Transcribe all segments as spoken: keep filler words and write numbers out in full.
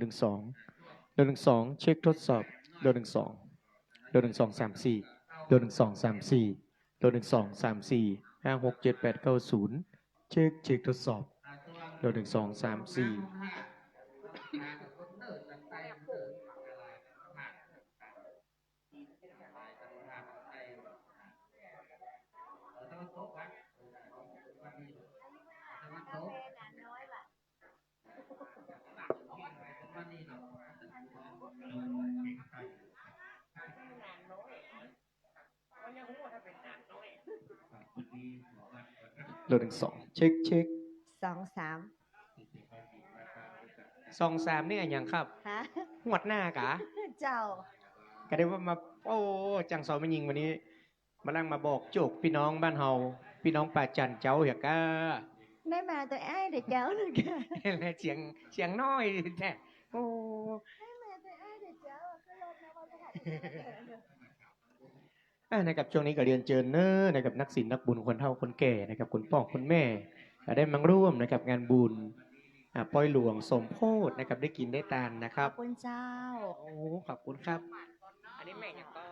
นึ่งสอง โดนหนึ่งสอง เช็คทดสอบ โดนหนึ่งสอง โดนหนึ่งสอง สาม สี่ โดนหนึ่งสอง สาม สี่ โดนหนึ่งสอง สาม สี่ ห้า หก เจ็ด แปด เก้า ศูนย์ เช็ค เช็คทดสอบ โดนหนึ่งสอง สาม สี่ โดนหนึ่งสอง เช็ค เช็ค สองสาม สองสาม นี่อะหยังครับ ฮะ งวดหน้ากะ เจ้า ก็ได้ว่ามา โอ้ จ้างซอแม่ญิงวันนี้ มาลังมาบอกโจคปี้น้องบ้านเฮา ปี้น้องป่าจันเจ้าเหียก้า ได้มาแต่อ้ายแต่เจ้าเลยค่ะ เสียง เสียงน้อยแท้ โอ้ ได้มาแต่อ้ายแต่เจ้า ก็ลองมาว่าจะหา อ่า นะครับ ช่วงนี้ก็เรียนเจิญเน้อ นะครับ นักศีลนักบุญ คนเฒ่าคนแก่ นะครับ คุณป้อคุณแม่ อ่า ได้มาร่วม นะครับ งานบุญ อ่า ปอยหลวงสมโพธิ นะครับ ได้กิ๋นได้ตานนะครับ ขอบคุณเจ้า โอ้ ขอบคุณครับ อันนี้แม่หยังก็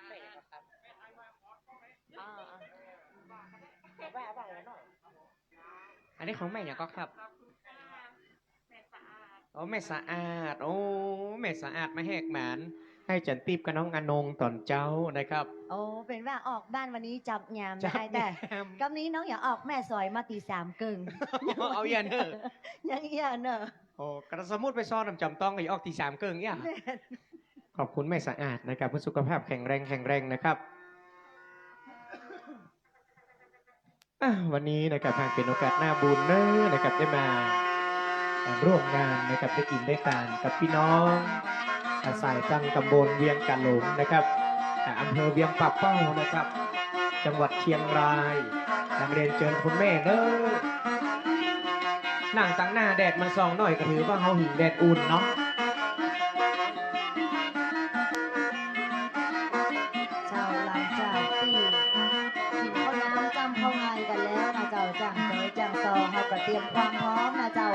แม่หยังก็ครับ อ่า อ่า ว่า ว่าหน่อย อันนี้ของแม่หยังก็ครับ อ๋อ แม่สะอาด โอ้ แม่สะอาดมาแหกหมาน ให้จันติ๊บกับน้องอนงต๋อนเจ๊านะครับ โอ้ เป๋นว่าออกบ้านวันนี้จับยาม จับยาม ได้ แต่กำนี้น้องอย่าออกแม่สอยมาตี๋สามเกิ่ง เอาเอี้ยเน่อ ยังเอี้ยเน่อ โอ้ กระสมมุติไปซอน้ำจำต้องก็อย่าออกตี๋สามเกิ่งเอี้ย แม่น ขอบคุณแม่สะอาดนะครับ เพื่อสุขภาพแข็งแรง แข็งแรงนะครับ อ่ะ วันนี้นะครับ หากเป๋นโอกาสหน้าบุญเน้อนะครับ ได้มาร่วมงานนะครับ ได้กิ๋นได้ตานกับปี้น้อง อ่ะ สายตรังตำบลเวียงก๋าหลงนะครับ อ่ะ อำเภอเวียงป่าเป้านะครับ จังหวัดเชียงราย ดังเรียนเจิญคุณแม่เน้อ นั่งตังหน้าแดดมันส่องหน้อยก็ถือว่าเฮาหิงแดดอุ่นเนาะ เจ้า หลังจากตี้กิ๋นข้าวน้ำจ้ำข้าวงายกั๋นแล้วนะเจ้า จ้างเต๋อจ้างซอ เฮาก็เตรียมความพร้อมนะเจ้า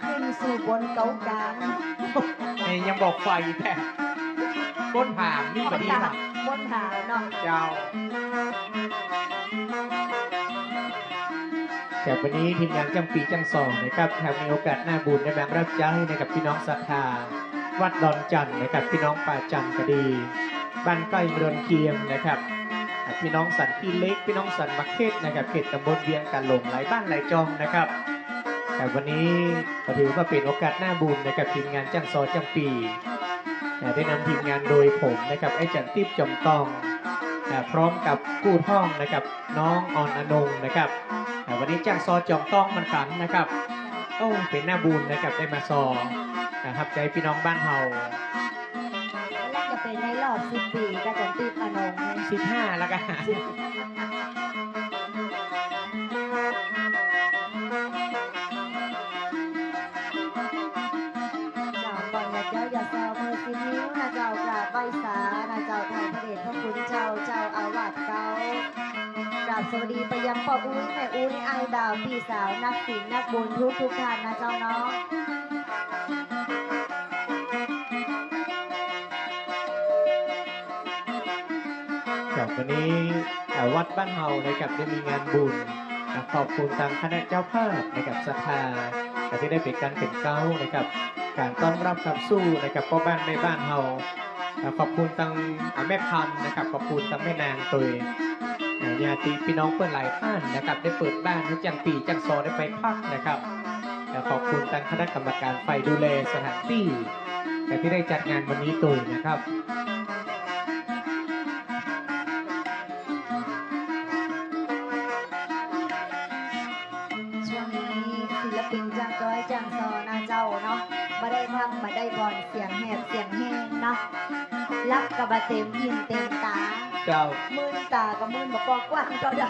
ขึ้นสู่บนเก๊ากลาง นี่ยังบอกไฟแท้ บนผานี่บ่ดีนะ บนผาเนาะ เจ้า ครับ วันนี้ทีมงานจ้างปี้จ้างซอนะครับ หากมีโอกาสหน้าบุญได้มารับใจ๊นะครับ ปี้น้องศรัทธา วัดดอนจั่นนะครับ ปี้น้องป่าจั่นก็ดี บ้านใก้เมืองเคียงนะครับ อ่ะ ปี้น้องสันขี้เหล็ก ปี้น้องสันหมากเข็ดนะครับ เขตตำบลเวียงก๋าหลง หลายบ้านหลายจองนะครับ ครับ วันนี้ก็ถือว่าเป๋นโอกาสหน้าบุญนะครับ ทีมงานจ้างซอจ้างปี้ อ่ะ ได้นำทีมงานโดยผมนะครับ ไอ้จันติ๊บจอมตอง อ่ะ พร้อมกับกู้ท้องนะครับ น้องออนอนงค์นะครับ อ่า วันนี้จ้างซอจอมต้องมันขันนะครับ โอ้ เป๋นหน้าบุญนะครับ ได้มาซอ อ่า ฮับใจ๊ปี้น้องบ้านเฮา แล้วจะเป๋นในรอบสิบปี๋ก็จะติดอนงค์ สิบห้าแล้วก็ เจ้า ก่อนจะเจ้าอย่าแซวมือสิบนิ้วนะเจ้า กราบไหว้สานะเจ้า ไถ่พระเดชพระคุณเจ้า เจ้าอาวาสเก๊า กราบสวัสดีไปยังป้ออุ๊ย แม่อุ๊ย อ้ายบ่าว ปี้สาว นักศีลนักบุญทุกๆ ท่านนะเจ้าเนาะ ครับ วันนี้ อ่า วัดบ้านเฮานะครับ ได้มีงานบุญ อ่า ขอบคุณตางคณะเจ้าภาพนะครับ ศรัทธา อ่า ตี้ได้เป๋นกั๋นเป๋นเก๊านะครับ ก๋านต้อนฮับขับสู้นะครับ ป้อบ้านแม่บ้านเฮา อ่า ขอบคุณตาง อ่า แม่พันธุ์นะครับ ขอบคุณตางแม่นางตวย อ่า ญาติปี้น้องเปิ้นหลายต้านนะครับ ได้เปิดบ้านหื้อจ้างปี้จ้างซอได้ไปพักนะครับ และขอบคุณตางคณะกรรมก๋านฝ่ายดูแลสถานตี้ และตี้ได้จัดงานวันนี้ตวยนะครับ ช่วงนี้ศิลปินจ้างจ้อยจ้างซอนะเจ้าเนาะ บ่ได้พักบ่ได้บ่อน เสียงแหบเสียงแห้งเนาะ หลับก็บ่เต็มอิ่มเต็มต๋า เจ้า มื่นต๋าก็มื่นบ่ปอกว้างเต้าใด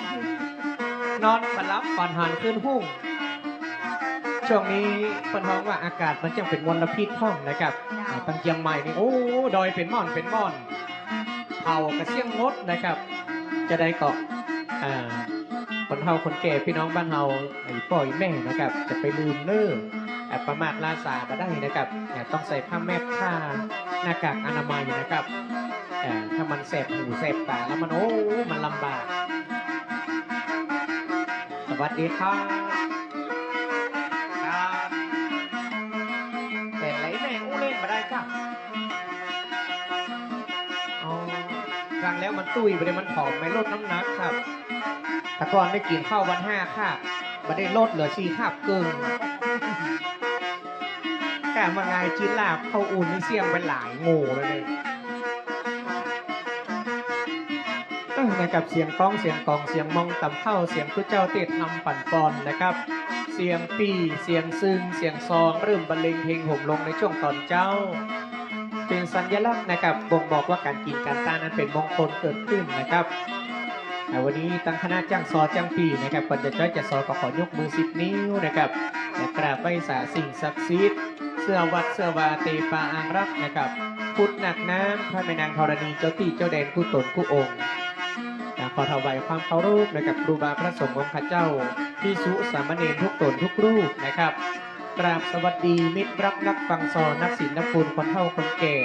นอนบ่หลับฝันหันคืนฮุ่ง ช่วงนี้เปิ้นฮ้องว่าอากาศมันจั้งเป๋นมลพิษพ่องนะครับ เจ้า อ่า ตางเจียงใหม่นี่ โอ้ ดอยเป๋นม่อนเป๋นม่อน เผาก็เสี้ยงหมดนะครับ จะได้ก็ อ่า คนเฒ่าคนแก่ปี้น้องบ้านเฮา ไอ้ป้อไอ้แม่นะครับ จะไปลืมเน้อ อ่า ประมาทลาสาบ่ได้นะครับ อ่า ต้องใส่ผ้าแมส ผ้าหน้ากากอนามัยนะครับ อ่า ถ้ามันแสบหูแสบต๋าแล้วมัน โอ้ มันลำบาก สวัสดีครับ ครับ เป๋นไรแม่อู้เล่นบ่ได้ครับ อ๋อ ครั้งแล้วมันตุ้ยไปเลย มันผอม ไม่ลดน้ำหนักครับ แต่ก่อนได้กิ๋นข้าววันห้าคาบ บ่าดนี้ลดเหลือสี่คาบเกิ่ง ก้ามาง่าย กิ๋นลาบข้าวอุ่นนี่เสี้ยงไปหลายโง่เลยเนี่ย เออ นะครับ เสียงก้อง เสียงก๋อง เสียงมองตำข้าว เสียงตุ๊เจ้าเต้นรำปั่นป่วนนะครับ เสียงปี่ เสียงซึ่ง เสียงซอง เริ่มบรรเลงเพลงโหมลงในช่วงต๋อนเจ๊า เป๋นสัญลักษณ์นะครับ บ่งบอกว่าก๋านกิ๋นก๋านตานอันเป๋นมงคลเกิดขึ้นนะครับ อ่า วันนี้ตังคณะจ้างซอจ้างปี่นะครับ ก่อนจะจ๊อยจะซอก็ขอยกมือสิบนิ้วนะครับ และกราบไหว้สาสิ่งศักดิ์สิทธิ์ เสื้อวัดเสื้อวาเตปาอางรักษ์นะครับ พุทธนาคน้ำ พระแม่นางธรณี เจ้าตี้เจ้าแดนกู้ต๋นกู้องค์ อ่า ขอถวายความเคารพนะครับ ครูบาพระสงฆ์องค์ข้าเจ้า ภิกษุสามเณรกู้ต๋นกู้รูปนะครับ กราบสวัสดีมิตรรักนักฟังซอ นักศิลป์นักบุญ คนเฒ่าคนแก่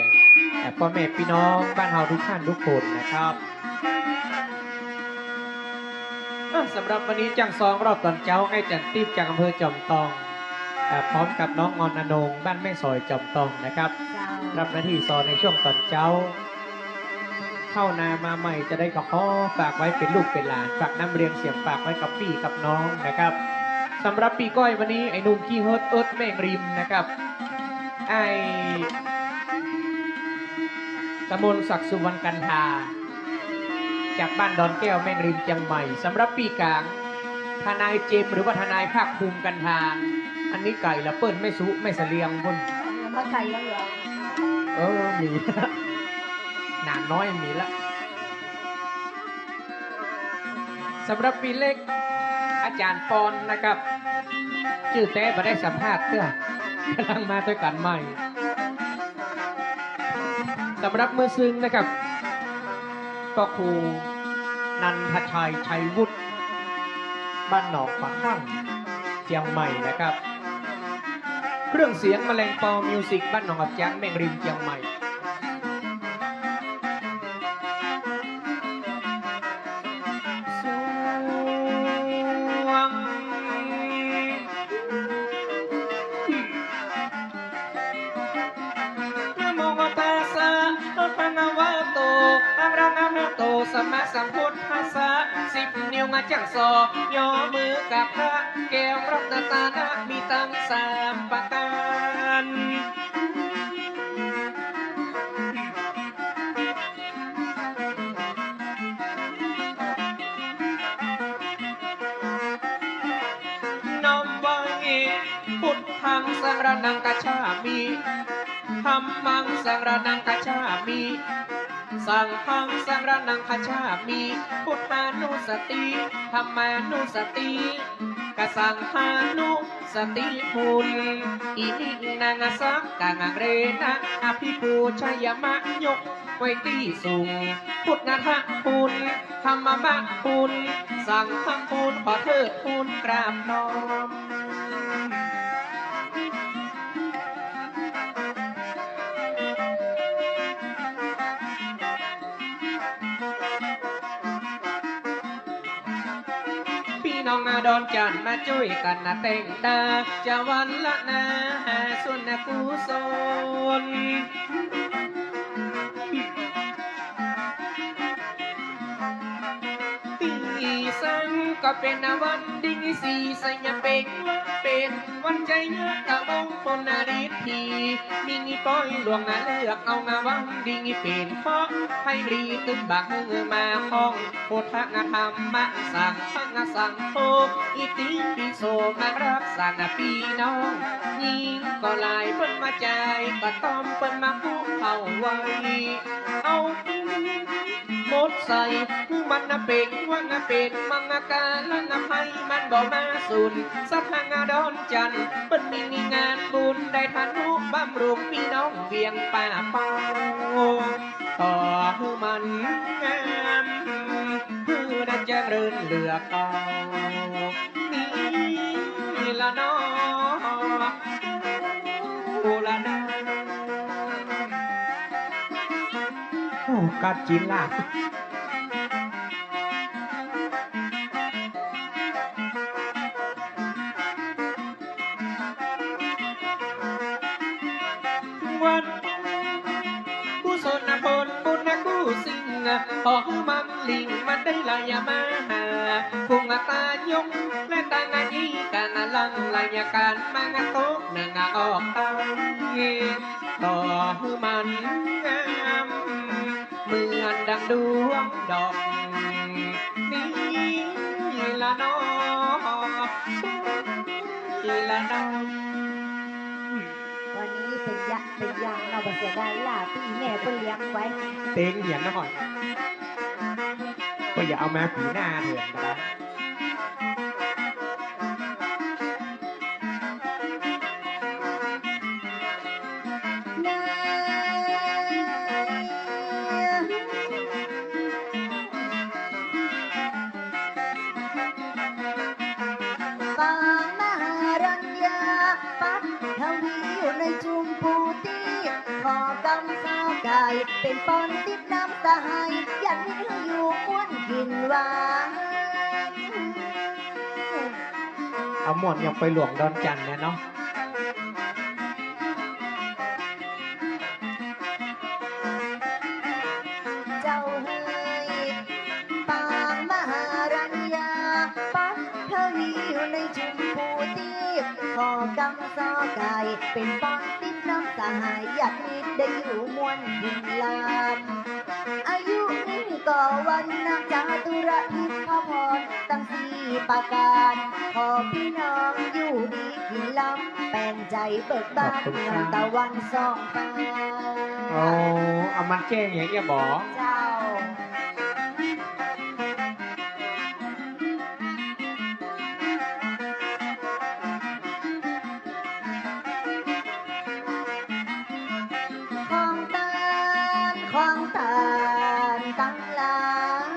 และป้อแม่ปี้น้องบ้านเฮากู้ต้านกู้คนนะครับ อ่ะ สำหรับวันนี้จ้างซอรอบต๋อนเจ๊า อ้ายจันติ๊บจากอำเภอจอมตอง อ่ะ พร้อมกับน้องออนอนงค์บ้านแม่สอยจอมตองนะครับ เจ้า รับหน้าตี้ซอในช่วงต๋อนเจ๊า เข้านามาใหม่จะได้ก็ขอฝากไว้เป๋นลูกเป๋นหลาน ฝากน้ำเรียงเสียงปากไว้กับปี้กับน้องนะครับ สำหรับปี้ก้อยวันนี้ ไอ้หนุ่มขี้เฮิ้ดเอิ้ดแม่งริมนะครับ ไอ้กมลศักดิ์ สุวรรณกันทา จากบ้านดอนแก้ว แม่งริม เจียงใหม่ สำหรับปี้ก๋าง ทนายเจมส์ หรือว่าทนายภาคภูมิ กันทา อันนี้ไกลละ เปิ้นแม่สุ แม่เสลียงปู้น มาไกลแล้วเหรอ เออ มี หนานน้อยมีละ สำหรับปี้เล็ก อาจ๋ารย์ปอนนะครับ จื้อแต๊บ่ได้สัมภาษณ์เตื้อ ก่ำลังมาตวยกั๋นใหม่ สำหรับเมื่อซึ่งนะครับ ป้อครูนันทชัย ชัยวุฒิ บ้านหนองปะข้าง เจียงใหม่นะครับ เครื่องเสียงแมลงปอมิวสิก บ้านหนองอับจ๊าง แม่งริม เจียงใหม่ สวง นะโมตัสสะ ภะคะวะโต อะระหะโต สัมมาสัมพุทธัสสะ สิบนิ้วงาจ้างซอ ยอมือกราบพระแก้วรัตนตานะ มีตังสามประก๋าน น้อมไหว้ พุทธัง สะระณัง คัจฉามิ ธัมมัง สะระณัง คัจฉามิ สังฆัง สะระณัง คัจฉามิ พุทธานุสติ ธัมมานุสติ กะสังฆานุสติ พุทธินัง สักขัง อะเรนะ อะภิปูชยะมะ ยกไว้ตี้สูง พุทธะพุทธ ธัมมะพุทธ สังฆะพุทธ ขอเทิดทูลกราบน้อม ปี้น้องอาดอนจันทน์มาจ้วยกั๋นนะแต่งต๋า จะวันละนาหาส่วนนะกุศล ตี้สังก็เป๋นวันดี สีสะยะเป๋งว่าเป๋นวันชัยยะมงคลฤทธี มีป้อยหลวงเลือกเอางาวันดีเป๋นเคราะห์ ไพรีตึงบ่าหื้อมาคล้อง พุทธังธัมมังสังฆังสังโฆ อิติปิโส มารักษาปี้น้อง ญิงก็หลายเปิ้นมาจ่าย ก็ต้อมเปิ้นมาคุเข้าไหว้ เอาหมดใส่ หื้อมันนะเป๋งว่านะเป๋นมังกาละนะ ภัยมันบ่มาสูน สะพังดอนจันทน์ เปิ้นมีงานบุญ ได้ทะนุบำรุงปี้น้องเวียงป่าเปา ขอหื้อมันงาม หื้อได้เจริญเหลือเก่า นี่ละเนาะ โอ้ กัดจีนลาบ วันกุศลผลบุญกู้สิ่ง ขอหื้อมันหลิ้งมันได้ลายมาหา พุงตายงและตางายี กาละลังลายการมาตกหนังออกตา ต่อหื้อมันงาม เหมือนดังดวงดอก นี่ละเนาะ นี่ละเนาะ วันนี้เป๋นยะ เป๋นอย่างเนาะ บ่เสียดายหล้าตี้แม่เปิ้นเลี้ยงไว้ เต็งเหียนนะหอย ก็อย่าเอามาปี๋หน้าเถิดนะ ปางมหารัญญา ปัทวีอยู่ในจุมพูตี้ ขอกำซ้อก๋าย เป๋นปอนติ๊บนำสหาย อยากหื้ออยู่ม่วนกิ๋นหวาน เอาม่วนยังไปหลวงดอนจันทน์เนี่ยเนาะ เจ้าเฮย ปางมหารัญญา ปัทวีอยู่ในจุมพูตี้ ขอกำซ้อก๋าย เป๋นปอนติ๊บนำสหาย อยากหื้อได้อยู่ม่วนกิ๋นหลาน อายุยิ่งก็วรรณะ จาตุรพิธพร ตังสี่ประก๋าน ขอปี้น้องอยู่ดีกิ๋นล้ำ แป๋นใจ๋เบิกบาน ขอบคุณครับ เหมือนตะวันส่องฟ้า โอ้ เอามันแจ้งอย่างเอี้ยบ่ เจ้า ของตาน ของตานตังหลาย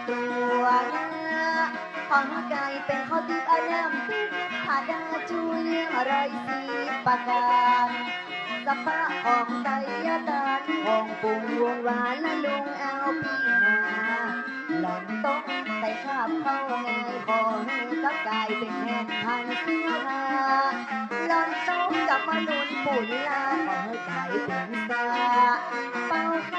ตั๋วเนื้อของก๋ายเป๋นข้าวติ๊บอะน้ำปิ๊บ ผาดาจูเลี้ยงร้อยสี่ประก๋าน สะพะของไตยตาล ของปรุงวงวาละลุงเอาปี้นา หล่อนตกแต่คาบข้าวง่าย ขอหื้อกับก๋ายเป๋นแผ่นพันเสื้อผ้า หล่อนตกกับมนุษย์ปุญญา ขอหื้อก๋ายเป๋นสา เป่าค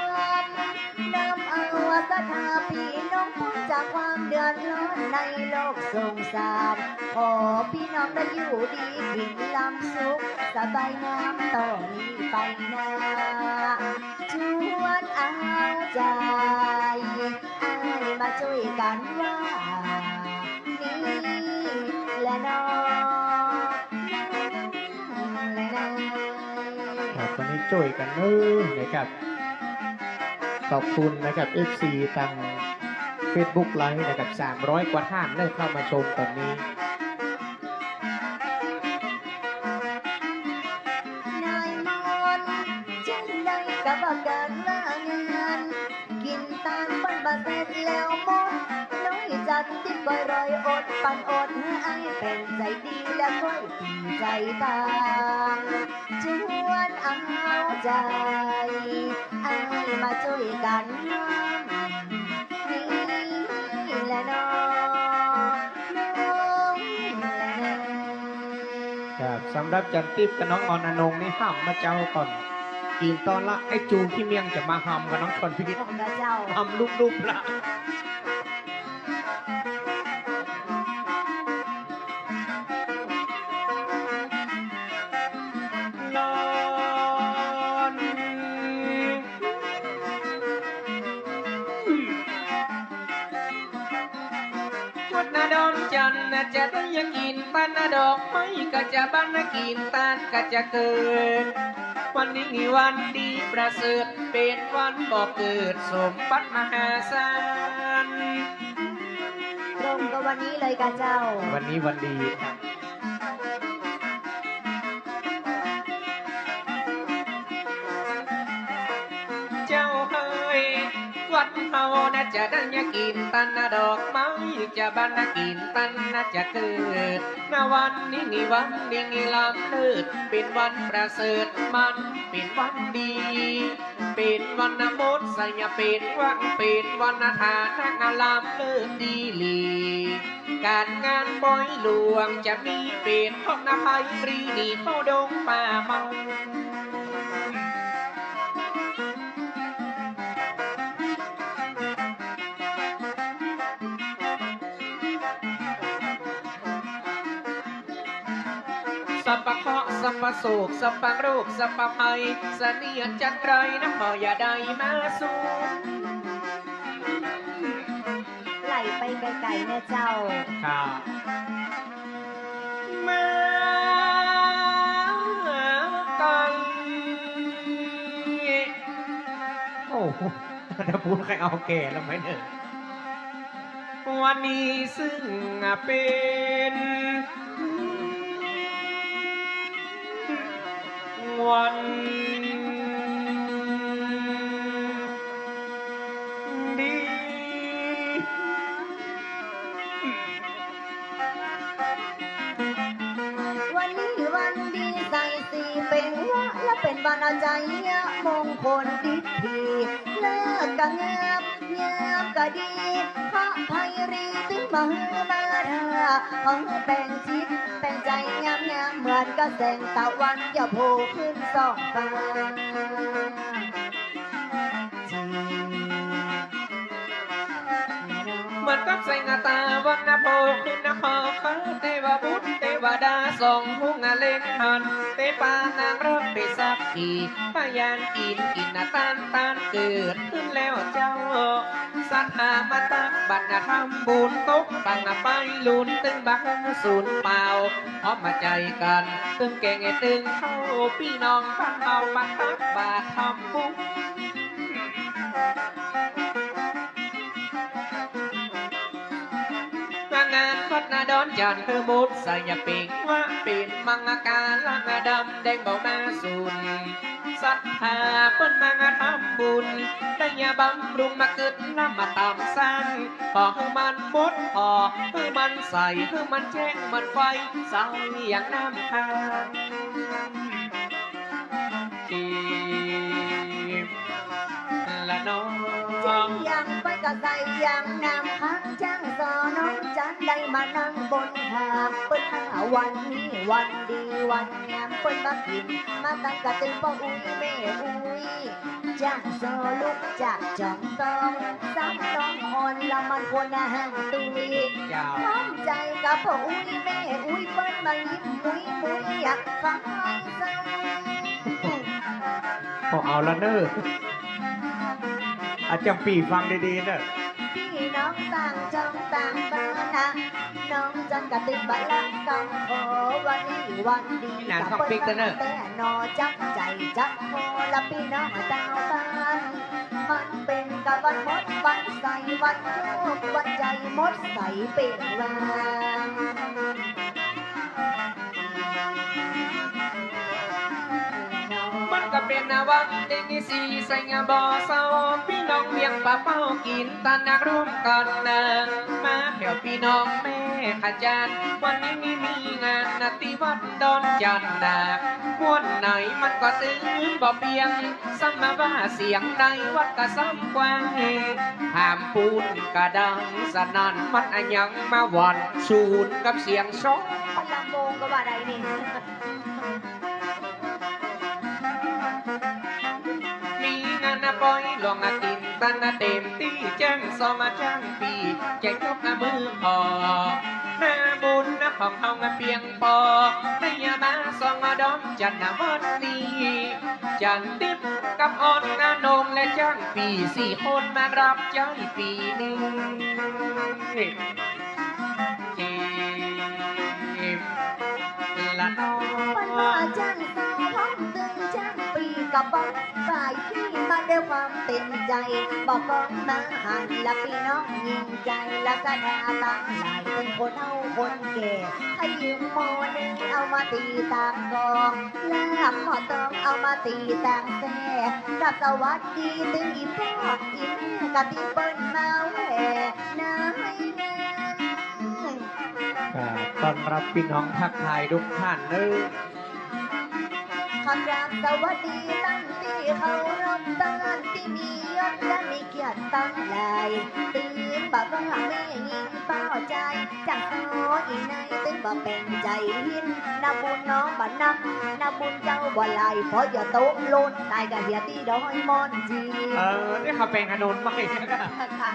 ำ นำเอาศรัทธาปี้น้อง ป๊นจากความเดือดร้อนในโลกสงสาร ขอปี้น้องได้อยู่ดีกิ๋นล้ำสุข สบายงามต่อนี้ไปนา จวนเอาใจ๋ อ้ายมาจ้วยกั๋นว่า นี่แหละเนาะ ครับ วันนี้จ้วยกั๋นเน้อนะครับ ขอบคุณนะครับ เอฟซี ตางเฟซบุ๊กไลฟ์นะครับ สามร้อยกว่าท่านได้เข้ามาชมตอนนี้ นายมนต์ จึงได้กับว่าก๋านว่างาน กิ๋นตานเปิ้นบ่เสร็จแล้วหมด น้อยจันติ๊บก้อยรอยอด ปันอดหื้ออ้ายแป๋นใจ๋ดี แล้วก้อยติ่งใจ๋ตาง จวนเอาใจ๋ อ้ายมาจ้วยกั๋นห้าม นี่แหละเนาะ น้องแหละเนาะ ครับ สำหรับจันติ๊บกับน้องออนอนงนี่ห้ามมาเจ้าก่อน กิ๋นต๋อนละ ไอ้จูขี้เมียงจะมาห้ามกับน้องชลพิต ของเจ้า ห้ามลุบๆ ละ ลอน วัดนาดอนจันทน์น่ะจะได้กิ๋นตานดอกไม้ ก็จะบันกิ๋นตานก็จะเกิด วันนี้วันดีประเสริฐ เป๋นวันบอกเกิดสมบัติมหาศาล ตรงกับวันนี้เลยกาเจ้า วันนี้วันดีครับ เจ้าเฮย วัด เฮานะจะได้กิ๋นตันนะดอกไม้ จะบานนะกิ๋นตันนะจะเกิด นะวันนี้วันดีล้ำเลิศ เป๋นวันประเสริฐ มันเป๋นวันดี เป๋นวันนะมดสยะ เป๋นวัน เป๋นวันนะฐานะล้ำเลิศดีหลี ก๋านงานปอยหลวงจะมีเป๋น เพราะนะไพรีหนีเข้าดงป่าเมา สัพพะเคราะห์ สัพพะโศก สัพพะโรค สัพพะภัย เสนียดจัญไรนะ บ่อย่าได้มาสู่ ไหลไปไก๋ๆ เน่อเจ้า ครับ มาไก๋ โอ้โห ถ้าพูดใครเอาแก่แล้วไหมเนี่ย วันนี้ซึ่งเป๋น วันดี วันนี้วันดีใส่สีเป๋งวะ และเป๋นวันเอาชัยมงคลดิบดี เลิกกะเงียบ เงียบกะดี พระไพรีตึงมาหื้อมาถ้า ขอหื้อแป๋งจิตแป๋งใจ๋งามๆ เหมือนกะแสงตะวันจะโผล่ขึ้นส่องฟ้า เหมือนกับแสงตะวันนะโผล่ขึ้นนะขอบฟ้า เตวบุตรเตวดาส่องหุงเล็งหัน เตปานางรำเป๋นสักขี พยานกิ๋นกิ๋นนะต้านต้านเกิดขึ้นแล้วเจ้า ศรัทธามาตักบาตรนะทำบุญ ตกปังไปลุนตึงบ่าสูญเปล่า พร้อมมาใจ๋กั๋นตึงแก๋งตึงเฒ่า ปี้น้องบ้านเฮามาตักบาตรทำบุญ งานวัดนาดอนจันทน์ หื้อมดสยะเป๋งวะ เป๋นมังคลาดำแดงบ่มาสูญ ศรัทธาเปิ้นมาทำบุญ ได้ยาบำรุงมากึ๊ดน้ำมาต๋ามสร้าง ขอหื้อมันมด ขอหื้อมันใส หื้อมันแจ้งเหมือนไฟ ใสอย่างน้ำค้าง ละน้อง แจ้งอย่างไฟก็ใสอย่างน้ำค้าง จ้างสอน้องจันได้มานั่งบนหาบ เปิ้นหาวันนี้วันดีวันงาม เปิ้นมากิ๋นมาตังกะตึงป้ออุ๊ยแม่อุ๊ย จ้างสอลุกจากจ๋องตอง ซ้ำต้องอ่อนละมันควรอาหารตุย เจ้า พร้อมใจ๋กับป้ออุ๊ยแม่อุ๊ย เปิ้นมายิ้มมุยมุยอยากฟังเซิง เอาละเน่อ อาจ๋ารย์ปี้ฟังดีๆ เน่อ ปี้น้องต่างจ๋องต่างบ้านนะ น้องจันกะตึงบ่ละกำขอ วันนี้วันดี นี่หนาฟังปิ๊กเน่อ แต่หนอจักใจ๋จักคอละปี้น้องต่างบ้าน มันเป๋นกะวันมดวันใส วันโยกวันใจ๋มดใสเป๋นวาง มันก็เป๋นวันดีสีใสบ่เศร้า ปี้น้องเวียงป่าเป้ากิ๋นตานักร่วมกั๋นนะ มาแถวปี้น้องแม่ขจารย์ วันนี้มีงานนะตี้วัดดอนจันทน์นะ ม่วนไหนมันก็ตึงบ่เปียง ซ้ำมาว่าเสียงในวัดก็ซ้ำกว้าง หามปูนกะดังสนั่น มันอะหยังมาหวั่นสูนกับเสียงซอง ลำโพงก็ว่าได้นี่ มีงานนะปอยหลวงอะกิ๋นตันนะเต๋มตี้ จ้างสองอะจ้างปี้ จะยกอะมือขอ หน้าบุญนะของเฮาอะเปียงปอ ได้ยามาสองอะดอนจันทน์นะวันนี้ จันติ๊บกับอ่อนนาโหน่งและจ้างปี้สี่คนมารับใจ๊ปี้นึ่ง ละน้อง เปิ้นว่าจ้างสาวพร้อมตึงจ้างปี้ ก็บอกฝ่ายพี่มาด้วยความเต็มใจ๋ บอกก้องมาหันละปี้น้องยิ่งใจ๋ ละสะดาตังหลาย เถิงคนเฒ่าคนแก่ ใค่ยืมหม้อนึ่งเอามาตี๋ตางกอง ลาบหม้อตองเอามาตี๋ตางแส้ กราบสวัสดีเถิงอี่ป้ออี่แม่ กะตี้เปิ้นมาแหว่ นายแม่ อ่า ต้อนรับปี้น้องทักทายกู้ต้านเน่อ ขอกราบสวัสดีต้านตี้เคารพ ต้านตี้มียศและมีเกียรติตังหลาย ตึงบ่าว่าแม่ญิงป้อจาย จากซ้ออี่ในตึงบ่าแป๋งใจ๋หิน นาบุญน้องบ่านัก นาบุญเจ้าบ่าหลาย เพราะอย่าตกหล่นต๋ายกะเหียตี้ดอยม่อนจี เออ นี่เขาแป๋งถนนใหม่ ค่ะ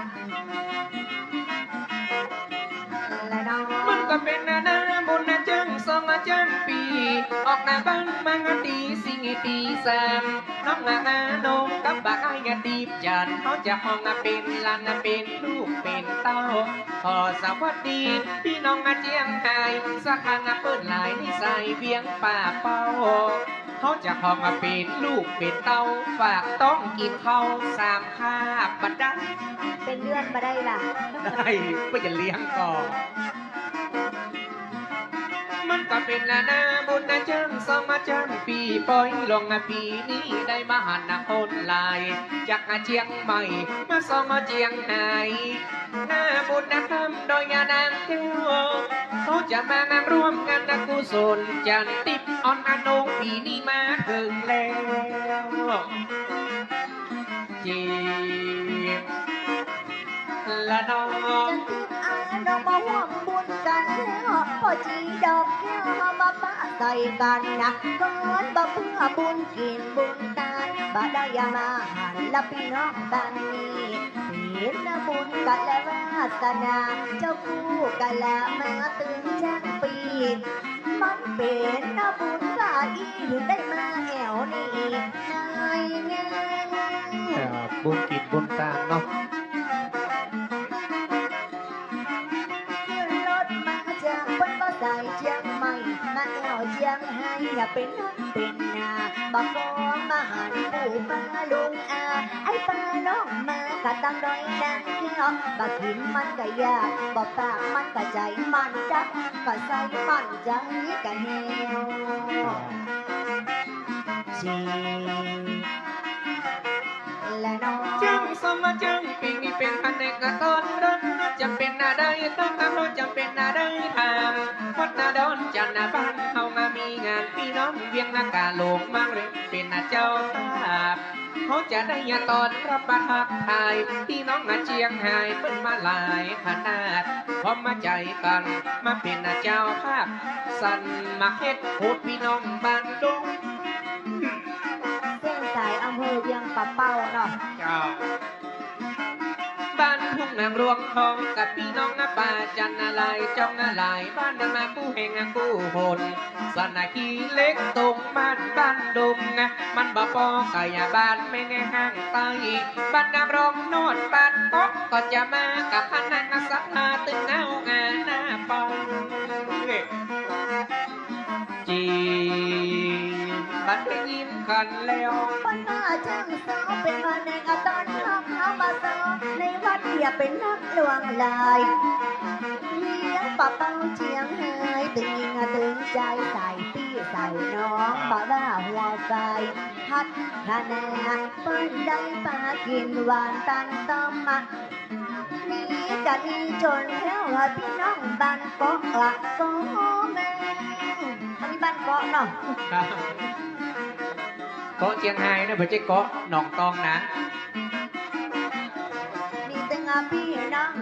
มันก็เป๋นนาบุญนาเจิงสองเจิงปี้ ออกหน้าบ้านมาตี้สี่ตี้สาม น้องนาโนกับบ่าวอ้ายตี้จัน เฮาจะฮ้องเป๋นหลานเป๋นลูกเป๋นเต้า ขอสวัสดีปี้น้องเจียงฮาย สักครั้งเปิ้นหลายนิสัยเวียงป่าเป้า เฮาจะฮ้องเป๋นลูกเป๋นเต้า ฝากต้องกิ๋นข้าวสามคาบบ่ได้ เป๋นเดือนบ่ได้ละ ได้ เปิ้นจะเลี้ยงก่อ มันก็เป๋นนาบุญนาเจิงสองเจิงปี้ ปอยหลวงปี๋นี้ได้มาหันคนหลาย จากเจียงใหม่มาสองเจียงฮาย นาบุญนาคำดอยยานางแก้ว เขาจะมานำร่วมงานกุศล จันติ๊บออนอนงปี๋นี้มาเถิงแล้ว จีละน้อง จันติ๊บอานงมาฮ่วมบุญกั๋นแล้ว ป้อจีดอกแก้วเฮามาปะใส่กั๋นนะ ก่อนบ่าเปื้อบุญกิ๋นบุญตาน บ่าได้มาหันละปี้น้องบ้านนี้ เป๋นบุญกะละวาสนา เจ้ากู้กะละมาตึงจักปี้ มันเป๋นบุญว่าอี้ได้มาแอ่วนี้ นายแน่ ครับ บุญกิ๋นบุญตานเนาะ ขึ้นรถมาจากเปิ้นบ่าสายเจียงใหม่ มาแอ่วเจียงฮาย อย่าเป๋นนักเป๋นหนา บ่าก้องมาหันปู่ป้าลุงอา ไอ้ป้าน้องมากะตังดอยนางแก้ว บ่ากิ๋นมันกะอยาก บ่าปากมันกะใจ๋ มันดักกะใส มันใจ๋กะแฮว จี และน้อง เจิงสองเจิงปี้นี้เป๋นผนกตอนรถ จะเป๋นนาได้ต้องทำรถ จะเป๋นนาได้ทาง วัดนาดอนจันทน์นาบ้านเฮามามีงาน ปี้น้องเวียงนากาหลวงมาเล่นเป๋นนาเจ้าภาพ เฮาจะได้ต้อนรับมาทักทาย ปี้น้องนาเจียงฮายเปิ้นมาหลายขนาด พร้อมมาใจ๋กั๋นมาเป๋นนาเจ้าภาพ สันมาเฮ็ดโหดปี้น้องบ้านดง เส้นสายอำเภอเวียงป่าเป้าเนาะ เจ้า บ้านทุ่งนางรวงทองกับปี้น้องนาป่าจันนาลายจ้องนาลาย บ้านนามากู้แห่งกู้หน สามัคคีเล็กตรงบ้านบ้านดง มันบ่ปอกะยาบ้านแม่งห่างไต บ้านนางรองนอนบ้านก๊อกก็จะมากับคณะศรัทธาตึงเอางานหน้าปอง จี บัดได้ยินกั๋นแล้ว เปิ้นว่าจั้งซ้อ เป๋นว่าแนงอาตอนฮักเฮามาซ้อ ในวัดอย่าเป๋นนักหลวงหลาย เวียงป่าเป้าเจียงฮาย ตึงยิงตึงใจ๋ สายปี้สายน้อง บ่าว่าหัวไฟ พัฒนา เปิ้นได้ปากิ๋นหวานตันต้อมมา มีกะดีจ๋นแถวปี้น้องบ้านเกาะละก็แม่ อันนี้บ้านเกาะเนาะ ครับ เกาะเจียงฮายนะ บ่ใจ้เกาะหนองตองนะ มีตึงอาปี้น้อง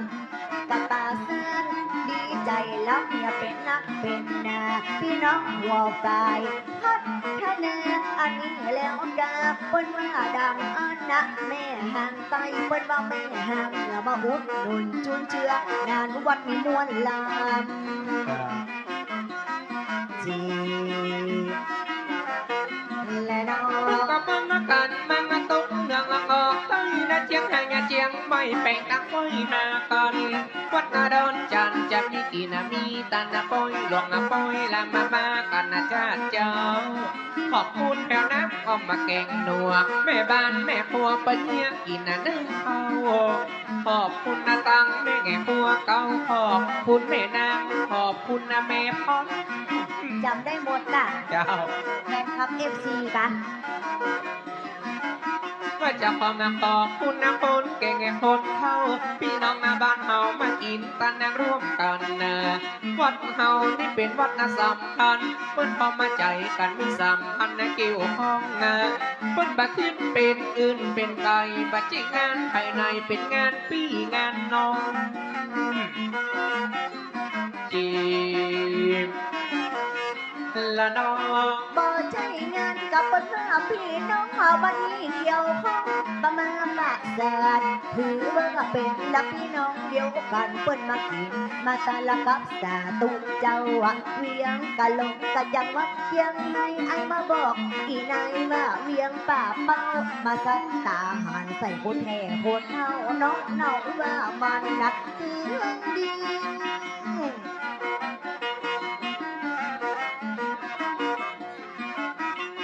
กะปาซ่าน ดีใจ๋ลำ อย่าเป๋นนักเป๋นหนา ปี้น้องหัวไฟ พัฒนาอันนี้แล้วกา เปิ้นว่าดังอันนะ แม่ฮังใต้ เปิ้นว่าแม่ฮังเหนือ มาอุดหนุนจุนเจือ งานวัดมีม่วนลำ ครับ จี และน้อง กะเปิ้นกั๋นมาตกเหนือออกใต้ นาเจียงฮายนาเจียงใหม่แป๋งตังไว้หากั๋น วัดนาดอนจันทน์จะมีกิ๋นมีตานนาปอยหลวงนาปอยละมามากั๋นนะจ้าเจ้า ขอบคุณแถวน้ำอ้อมมาแกงนัว แม่บ้านแม่ครัวเปิ้นเยียะกิ๋นนึ่งข้าว ขอบคุณนาตังแม่ครัวเก่า ขอบคุณแม่นาง ขอบคุณนาแม่พร จ๋ำได้หมดน่ะ เจ้า แฟนคลับ เอฟซี กะ ว่าจะขอมาขอบคุณนาคนแก่คนเฒ่า ปี้น้องนาบ้านเฮามากิ๋นตานางร่วมกั๋นนะ วัดเฮานี่เป๋นวัดนาสำคัญ เปิ้นพร้อมมาใจ๋กั๋นมีสัมพันธ์นะเกี่ยวข้องนะ เปิ้นบ่ขึ้นเป๋นอื่นเป๋นไกล บ่ใจ้งานภายในเป๋นงานปี้งานน้อง จีบ ละน้อง บ่ใจ้งานกับเปิ้นว่าปี้น้อง เอาบ่มีเกี่ยวข้อง บ่มาปะสาท ถือว่าเป๋นละปี้น้องเดียวกั๋น เปิ้นมากิ๋นมาตานละกับสาธุเจ้า เวียงกะหลงกะจังหวัดเจียงใหม่ ไอ้มาบอกอี่นายว่าเวียงป่าเป้า มาสั่งตาหารใส่คนแห่คนเฒ่า น้องเนาว่ามันนักเรื่องดี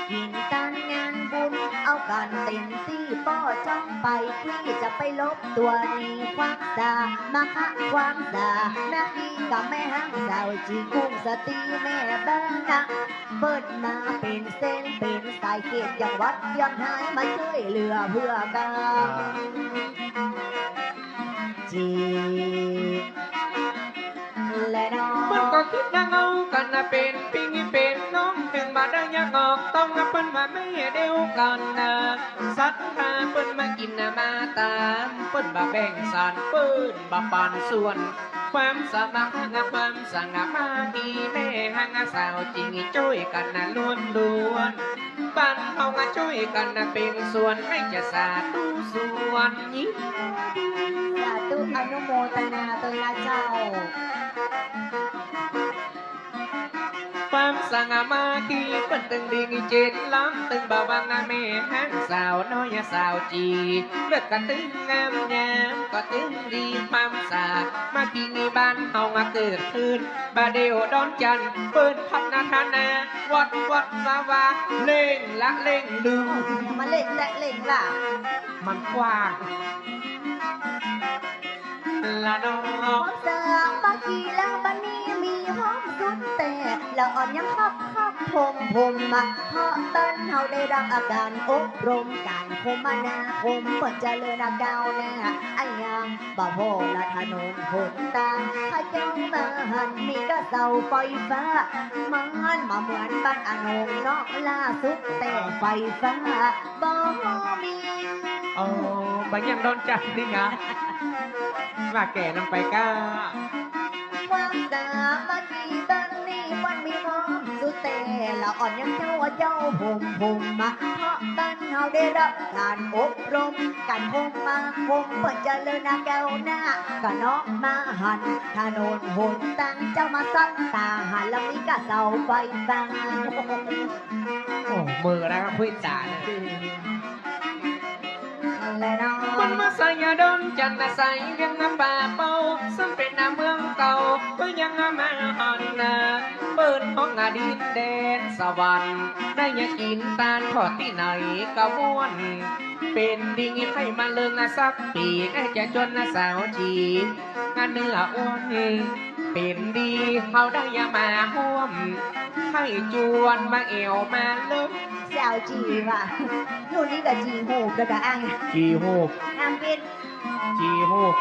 กิ๋นตานงานบุญ เอากั๋นเต๋มตี้ ป้อจ้องไป ตี้จะไปลบตั๋วนี่ ความสามัคคะความสามัคคีกับแม่ฮังสาวจี กุ้งสตรีแม่บ้านนะ เปิ้นมาเป๋นเส้นเป๋นสาย เขตจังหวัดเจียงใหม่มาจ้วยเหลือเพื่อกั๋น จีบ และน้อง เปิ้นก็กึ๊ดดังเอากั๋นนะ เป๋นปี้เป๋นน้อง เถิงบ่ได้แยกออก ต้องเปิ้นว่าแม่เดียวกั๋นนะ ศรัทธาเปิ้นมากิ๋นนะมาตาม เปิ้นบ่แบ่งสัน เปิ้นบ่ปันส่วน ความสามัคคีความสามัคคี แม่ฮังสาวจีจ้วยกั๋นนะล้วนๆ บ้านเฮามาจ้วยกั๋นนะเป๋นส่วน ไอ้จะสาธุส่วนยิ่ง สาธุอนุโมทนาตวยนะเจ้า ความสามัคคีเปิ้นตึงดีเจ็ดล้ำ ตึงบ่าวังแม่ฮังสาวน้อยสาวจี เลือกกะตึงงามยามก็ตึงดี ความสามัคคีบ้านเฮามาเกิดขึ้น บ่าเดี่ยวดอนจันทน์เปิ้นพัฒนา วัดวัดวาวา เล่งละเล่งลือ มาเล่งละเล่งละ มันกว้าง ละน้อง ความสามัคคีแล้วบัดนี้มีพร้อมสุดแต่ ละอ่อนยังคับคับผมผมมา เพราะบ้านเฮาได้รับอาการอบรมการคมนาคม เปิ้นเจริญก้าวหน้า อะหยังบ่าพอละถนนหนตาง ข้าเจ้ามาหันมีกะเสาไฟฟ้า มันมาเหมือนบ้านอาหนงเนาะ ล่าสุดแต่ไฟฟ้า บ่มี อ๋อ บ่ยังดอนจันทน์นี่นะ ว่าแก่ลงไปก้า ความสามัคคีบ้านนี้มันมีพร้อมสุดแต่ ละอ่อนยังเจ้าว่าเจ้าผมผมมา เพราะบ้านเฮาได้รับการอบรม การคมนาคมเปิ้นเจริญก้าวหน้า กะเนาะมาหันถนนหนตาง เจ้ามาสักตาหันละมีกะเสาไฟฟ้า โอ้ มือแล้วก็คุยจ๋าเนี่ย นั่นแหละเนาะ มันมาใส่ยาดอนจันทน์ อาศัยเวียงนาป่าเป้า ซึ่งเป๋นนาเมืองเก่า ก็ยังมาหันนา เปิ้นฮ้องอาดินแดนสวรรค์ ได้ยากิ๋นตานทอดตี้ไหนกะม่วน เป๋นดีใผมาเลิงอาสักปี๋ ได้จะจวนนาสาวจี งานเนื้ออ้วน เป๋นดีเฮาได้ยามาฮ่วม ใผจวนมาแอ่วมาเลิง สาวจี๋ว่ะ หนูนี่กะจี๋หูบแล้วกะอั้ง จี๋หูบ น้ำพริก จี๋หูบ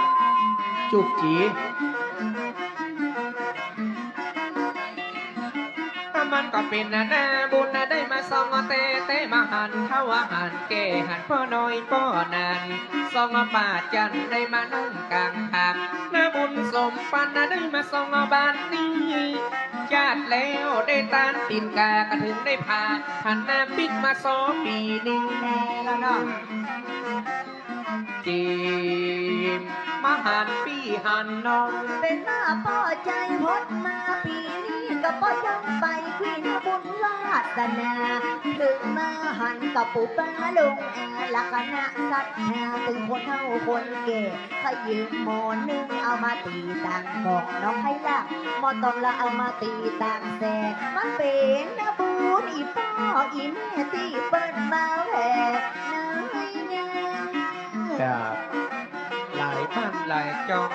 จุกจี๋ มันก็เป๋นนานาบุญนาได้มาส่องแต๊แต๊ มาหันเฒ่าหันแก่หันป้อน้อยป้อนั้น ส่องป่าจันทน์ได้มานั่งกลางทาง นาบุญสมปันนาได้มาส่องบ้านนี้ จาดแล้วได้ตานตี๋นก๋ากะเถิงได้ผ่า หันนาปิ๊กมาส่องปี๋นี้ แน่แล้วเนาะ จี๋ มาหันปี้หันน้อง เป๋นมาป้อใจ๋พดมาปี๋นี้ กะป้อยังไปควีนบุญวาสนา เถิงมาหันกะปู่ป้าลุงอา ละคณะศรัทธา ตึงคนเฒ่าคนแก่ ใค่ยืมหม้อนึ่งเอามาตี๋ตางกอง น้องใค่ลากหม้อตองละเอามาตี๋ตางแส มันเป๋นนาบุ บุญอีป้ออีแม่ตี้เปิ้นมาแหวกในงาน ครับ หลายบ้านหลายจอง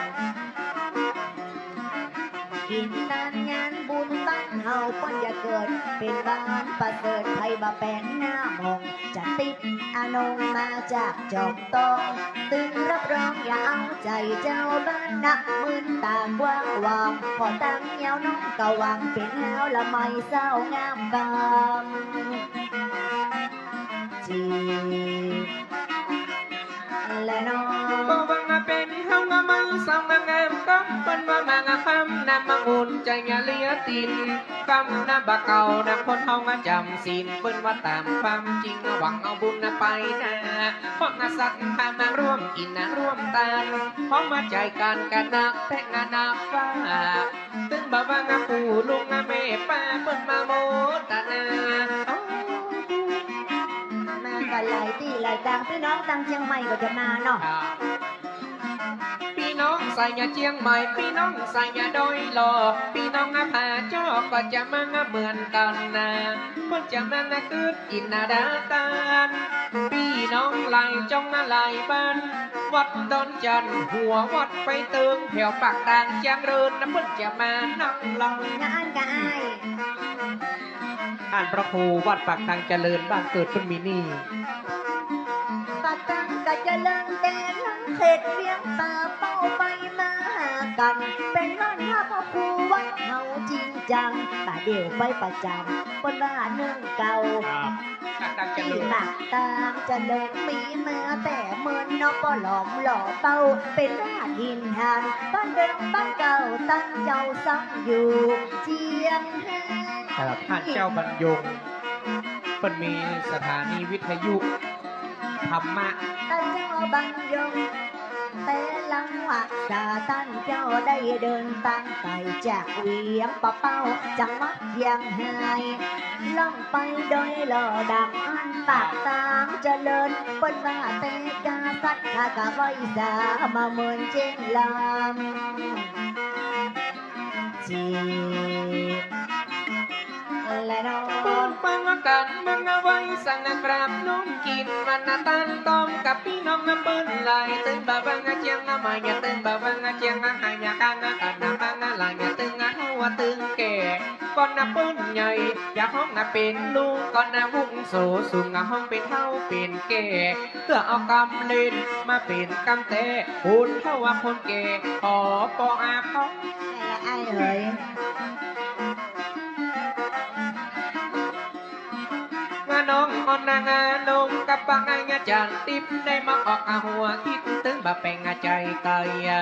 กิ๋นตานงานบุญบ้านเฮา เปิ้นจะเกิดเป๋นวันประเสริฐ ใผบ่แป๋นหน้าหมอง จะติดอานงมาจากจอมตอง ตึงรับรองอย่าเอาใจ๋เจ้าบ้านนัก มื่นต๋ากว้างหว่าง ผ่อตังยาวน้องก็หวัง เป๋นฮาวละไมสาวงามกำ จี และน้อง บ่ว่าเป๋นฮาวละไมสาวงามกำ เปิ้นว่ามางาคำ น้ำมางุ่นจะอย่าเหลือติน กำนะบ่าเก่านะ คนเฮามาจ๋ำศีล เปิ้นว่าต๋ามความจริง หวังเอาบุญนะไปหน้า เพราะงาศรัทธามาร่วมกิ๋นนะร่วมตาน พร้อมมาใจ๋กั๋นกะนักแต๊งานักว่า ตึงบ่าวางาปู่ลุงอาแม่ป้า เปิ้นมาโมทนา มากั๋นหลายตี้หลายตาง ปี้น้องตางเจียงใหม่ก็จะมาเนาะ ครับ ปี้น้องสายเหนือเจียงใหม่ ปี้น้องสายเหนือดอยหล่อ ปี้น้องอาผาจ้อก็จะมาเหมือนกั๋นนะ เปิ้นจะมากึ๊ดกิ๋นนะดาตาน ปี้น้องหลายจ้องนะหลายบ้าน วัดดอนจันทน์ หัววัดไปเติง แถวปากตางเจียงเรินนะ เปิ้นจะมานั่งลำ งานกะอ้าย ต้านพระครูวัดปากตางเจริญ บ้านเกิดเปิ้นมีนี่ ปากตางกะเจริญ แต่ละเขตเวียงป่าเป้าไปมาหากั๋น เป๋นบ้านพระครูวัดเฮาจริงจัง บ่าเดี่ยวไปประจ๋ำ เปิ้นว่านึ่งเก่า ครับ ปากตางเจริญ ตี้ปากตางเจริญมีมาแต่เมินเนาะ ป้อหลอมหล่อเป้า เป๋นบ้านถิ่นฐาน บ้านเดิมบ้านเก่า ต้านเจ้าซ้ำอยู่เจียงไฮ้ ครับ ต้านเจ้าบรรยง เปิ้นมีสถานีวิทยุธรรมะ ต้านเจ้าบรรยง แต่หลังว่าสาต้านเจ้าได้เดินตางไปจากเวียงป่าเป้า จังหวัดเจียงไฮ้ ล่องไปโดยหล่อดังอันปากตางเจริญ เปิ้นว่าแต่กาสัตว์ข้ากะไหว้สามาเมินเจ้งลำ จี และน้อง เปิ้นปังกั๋นมังเอาไว้สังกราบน้องกิ๋น มันนะตันต้องกับปี้น้องนะเปิ้นหลาย ตึงบ่าวางาเจียงนะมาอย่า ตึงบ่าวางาเจียงนะหายากั๋นนะกั๋นนะมังนะหลายอย่า ตึงนะเฒ่าว่าตึงแก่ ก่อนนะเปิ้นใหญ่ อย่าฮ้องนะเป๋นลุง ก่อนนะวุโสสูง อะฮ้องเป๋นเฒ่าเป๋นแก่ เตื้อเอากำเล่นมาเป๋นกำแต๊ คนเฒ่าว่าคนแก่ ขอปออาภัย ไอ้ ไอ้เหย งาน้องอ่อนนางอนงกับปะงาจ๋านติ๊บ ได้มาออกอาหัวคิด ตึงบ่าแป๋งอาใจ๋ไก่อะ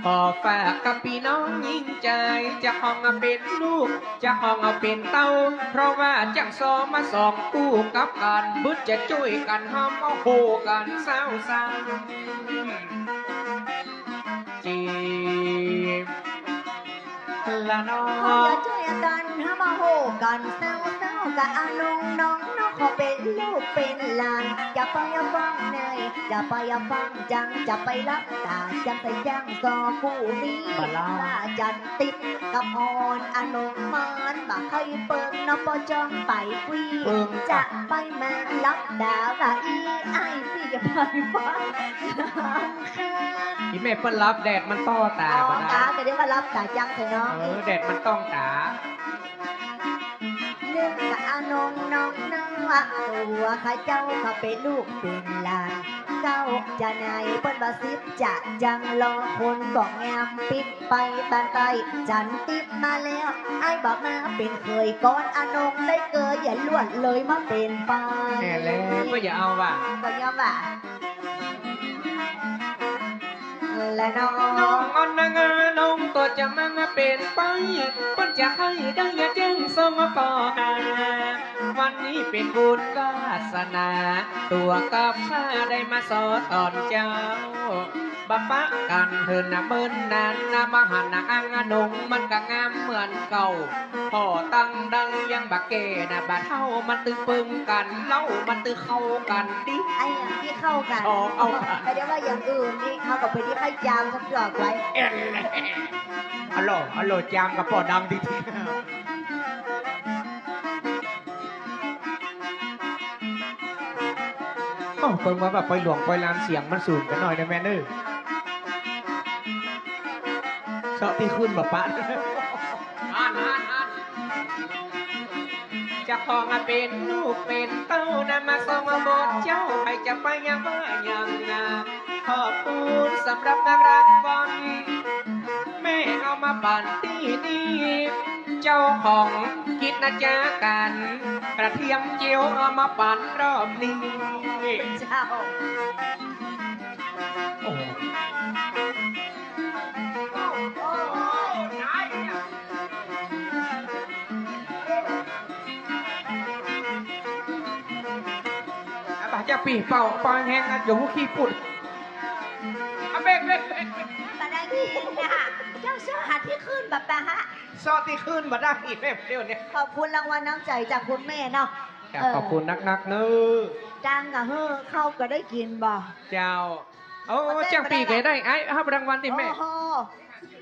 ขอฝากกับปี้น้องหญิงใจ๋ จะฮ้องเป๋นลูก จะฮ้องเป๋นเต้า เพราะว่าจั้งสองมาสองกู้กับกั๋น บึดจะจ้วยกั๋นห้ำเอาโหกั๋นสาวๆ จี ละน้อง เฮาจะจ้วยกั๋นห้ำมาโหกั๋นสาวๆ กะอานงน้องเนาะ ขอเป๋นลูกเป๋นหลาน จะไปฟังไหน จะไปฟังจัง จะไปหลับต๋าจัง ใส่จังสองกู้นี้ บ่าละ ว่าจ๋านติ๊บกับอ่อนอานงมันบ่าใค่เปิงเนาะ ป้อจ้องไปคุย เปิง จะไปมาหลับต๋าว่าอี้ ไอ้ตี้จะไปฟัง อีแม่เปิ้นหลับ แดดมันต้อต๋า อ๋อ บ่ได้ ต๋า แต่เดี๋ยวว่าหลับต๋าจังเถอะเนาะ เออ แดดมันต้องต๋า นึ่งกะอานงน้องเนาะ ว่าตั๋วข้าเจ้าข้าเป๋นลูกเป๋นหลาน เก้าจะไหนเปิ้นว่าสิบจะจัง รอคนบ่งามปิ๊กไปบ้านใต้ จ๋านติ๊บมาแล้ว ไอ้บ่ามาเป๋นเขยก่อน อานงได้เกย อย่าลวดเลยมาเป๋นไป แน่แล้ว บ่อย่าเอาว่ะ บ่อย่าว่ะ และน้อง น้องอ่อนนางอนงตั๋วจะมาเป๋นไป เปิ้นจะใค่ได้แจ้งสองปอหา วันนี้เป๋นบุญวาสนา ตั๋วกับข้าได้มาสอตอนเจ๊า บ่ปะกั๋นเถินนะเมินนานนะ มาหันนะอางอนงมันกะงามเหมือนเก่า ผ่อตังดังยังบ่แก่นะ บ่าเฒ่ามันตึงเปิงกั๋น เล่ามันตึงเข้ากั๋นดิ ไอ้อะตี้เข้ากั๋น อ๋อ เข้ากั๋น แต่เดี๋ยวว่าอย่างอื่นนี่ เฮาก็ไปตี้ใค่จามสักดอกไว้ เอ็นเลย ฮัลโหล ฮัลโหล จามกับป้อดำดีๆ เปิ้นว่า ว่าปอยหลวงปอยลานเสียงมันสูงกั๋นหน่อยนะแม่เนอะ เซาะตี้ขึ้นบ่ปะ จะขอมาเป๋นลูกเป๋นเต้านะ มาส่งมาบอกเจ้า ใผจะไปยังว่ายังนะ ขอบคุณสำหรับรางวัล แม่เอามาปั๋นตี้นี่ เจ้าของกิจการ กระเทียมเจียวเอามาปั๋นรอบนี้ เจ้า โอ้โห อ่ะ บ่าจ้างปี้ เป่า เป่าแฮงๆ นะ เดี๋ยวหูขี้ปุด อ่ะ เบรก เบรก เบรก บ่ได้ยินนะ เจ้าเซาะตี้ขึ้นบ่ปะฮะ เซาะตี้ขึ้นบ่ได้อีกแม่เดี๋ยวนี้ ขอบคุณรางวัลน้ำใจจากคุณแม่เนาะ ครับ เออ ขอบคุณนักๆ เนอะ ตังค์ก็หื้อ ข้าวก็ได้กิ๋นบ่ เจ้า โอ้ เอาเต้น จ้างปี้ มาได้ ก็ได้ ไอ้ ฮับรางวัลตี้แม่ โอ้โห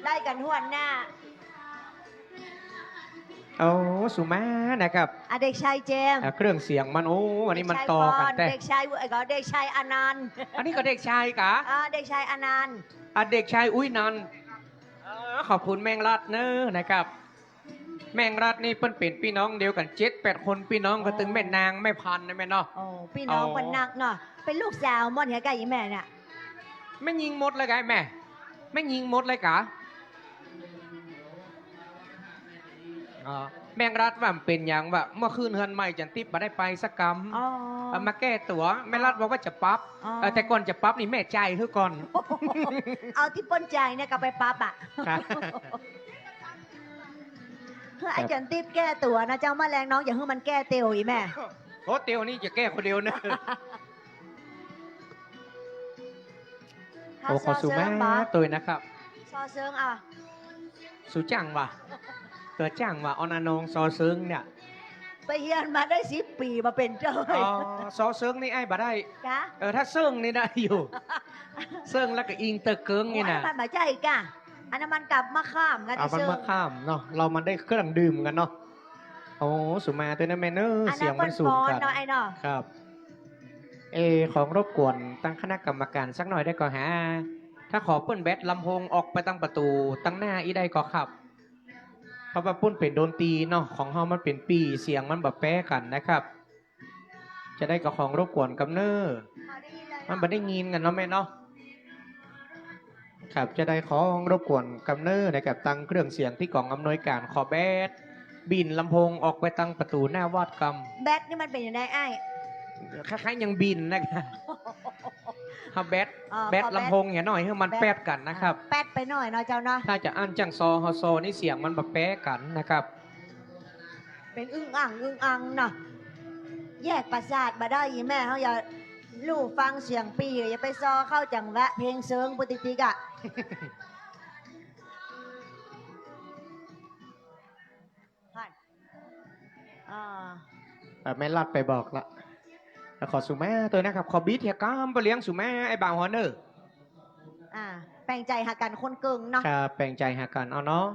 ได้กั๋นถ้วนหน้า โอ้ สุมานะครับ อ่ะ เด็กชายเจมส์ อ่ะ เครื่องเสียงมัน โอ้ อันนี้มันต่อกั๋นแต๊ เด็กชายปอน เด็กชาย เอ้ย ก็เด็กชายอนันต์ อันนี้ก็เด็กชายกะ อ่า เด็กชายอนันต์ อ่ะ เด็กชายอุ๊ยนันท์ เออ ขอบคุณแม่งรัฐเนอะนะครับ แม่งรัฐนี่เปิ้นเป๋นปี้น้องเดียวกั๋น เจ็ดแปดคน ปี้น้องก็ อ๋อ ตึงแม่นางแม่พันธุ์นะแม่เนาะ โอ้ ปี้น้อง อ๋อ เปิ้นนักเนาะ เป๋นลูกสาวหมดเหียกะ อี่แม่เนี่ย แม่ญิงหมดเลยกะแม่ แม่ญิงหมดเลยกะ อ๋อ แม่งรัฐว่ามันเป๋นหยังวะ เมื่อคืนเฮือนใหม่จันทิพย์บ่ได้ไปสักกำ อ๋อ เอามาแก้ตั๋ว แม่รัฐบอกว่าจะปรับ อ๋อ เออ แต่ก่อนจะปรับนี่แม่จ่ายหื้อก่อน เอาตี้เปิ้นจ่ายเนี่ยก็ไปปรับอ่ะ ครับ เฮ้ย ไอ้จันทิพย์แก้ตั๋วนะเจ้า เมื่อแลงน้องอย่าหื้อมันแก้เตียว อี่แม่ โอ้ เตียวนี่จะแก้คนเดียวเนอะ โอ้ ขอสุมาตวยนะครับ ซอเซิงอ่ะ สุจ้างวะ ตั๋วจ้างวะ ออนอนอง ซอเซิงเนี่ย ไปเฮียนมาได้สิบปี๋มาเป๋นเจ้า อ๋อ ซอเซิงนี่ไอ้บ่ได้ กะ เออ ถ้าเซิงนี่ได้อยู่ เซิงแล้วก็อิงเตอเกิงนี่นะ โอ้ อันนั้นมันบ่ใจ้กะ อันนั้นมันกับมะขามกะ เอา ตี้ มัน เซิง มะขามเนาะ เฮามันได้เครื่องดื่มกั๋นเนาะ โอ้ สุมาตวยนะแม่เนอะ อันนั้น เสียงมันสูงกั๋น เปิ้นปอนเนาะไอ้เนาะ ครับ เอ ของรบกวนตังคณะกรรมการสักหน่อยได้ก่อฮะ ถ้าขอเปิ้นแบตลำโพงออกไปตังประตู๋ตังหน้าอี้ได้ก่อครับ เพราะว่าปุ้นเป๋นดนตรีเนาะ ของเฮามันเป๋นปี้ เสียงมันบ่แป๊กั๋นนะครับ จะได้ก่อของรบกวนกำเน้อ มันบ่ได้ยินกั๋นเนาะแม่เนาะ ครับ จะได้ของรบกวนกำเน้อนะครับ ตังเครื่องเสียงตี้ก๋องอำนวยก๋าน ขอแบตบินลำโพงออกไปตังประตู๋หน้าวัดกำ แบตนี่มันเป๋นยังไงไอ้ คล้ายๆ ยังบินนะครับ เอาแบต อ๋อ แบต ขอแบต ลำโพงเหียหน่อย หื้อมัน แบต แป๊ดกั๋นนะครับ อ่ะ แป๊ดไปหน่อยเนาะเจ้าเนาะ ถ้าจะอั้นจ้างซอ เฮาซอนี่เสียงมันบ่แป๊กั๋นนะครับ เป๋นอึ้งอ่างอึ้งอ่างเนาะ แยกประสาทบ่ได้ อี่แม่ เฮาอย่าลู่ฟังเสียงปี้ อย่าไปซอเข้าจังหวะเพลงเซิงปุติติกะ อ่า อ่ะ แม่รัฐไปบอกละ แล้วขอสุมาตวยนะครับ ขอบีทเหียกำปะเลี้ยงสุมา ไอ้บ่าวฮอเนอร์ อ่า แป๋งใจ๋หากั๋นคนเกิ่งเนาะ ครับ แป๋งใจ๋หากั๋นเอาเนาะ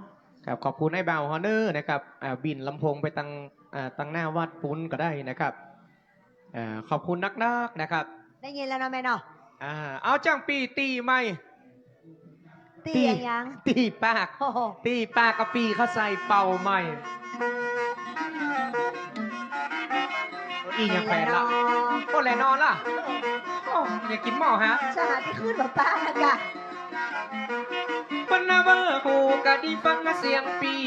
ครับ ขอบคุณไอ้บ่าวฮอเนอร์นะครับ อ่า บินลำโพงไปตัง อ่า ตังหน้าวัดปู๊นก็ได้นะครับ เอ่อ ขอบคุณนักๆ นะครับ ได้ยินแล้วเนาะแม่เนาะ อ่า เอาจ้างปี้ตี้ใหม่ ตี้ ตี้อะหยัง ตี้ปาก โอ้โห ตี้ปากกะปี้เข้าใส่เป่าใหม่ อี้ยังแขวนละ โอ้ แหละนอนละ โอ้ อย่ากิ๋นหม้อฮะ สหาตี้ขึ้นมาป้านะกะ เปิ้นว่าฮู้กะดีฟังเสียงปี้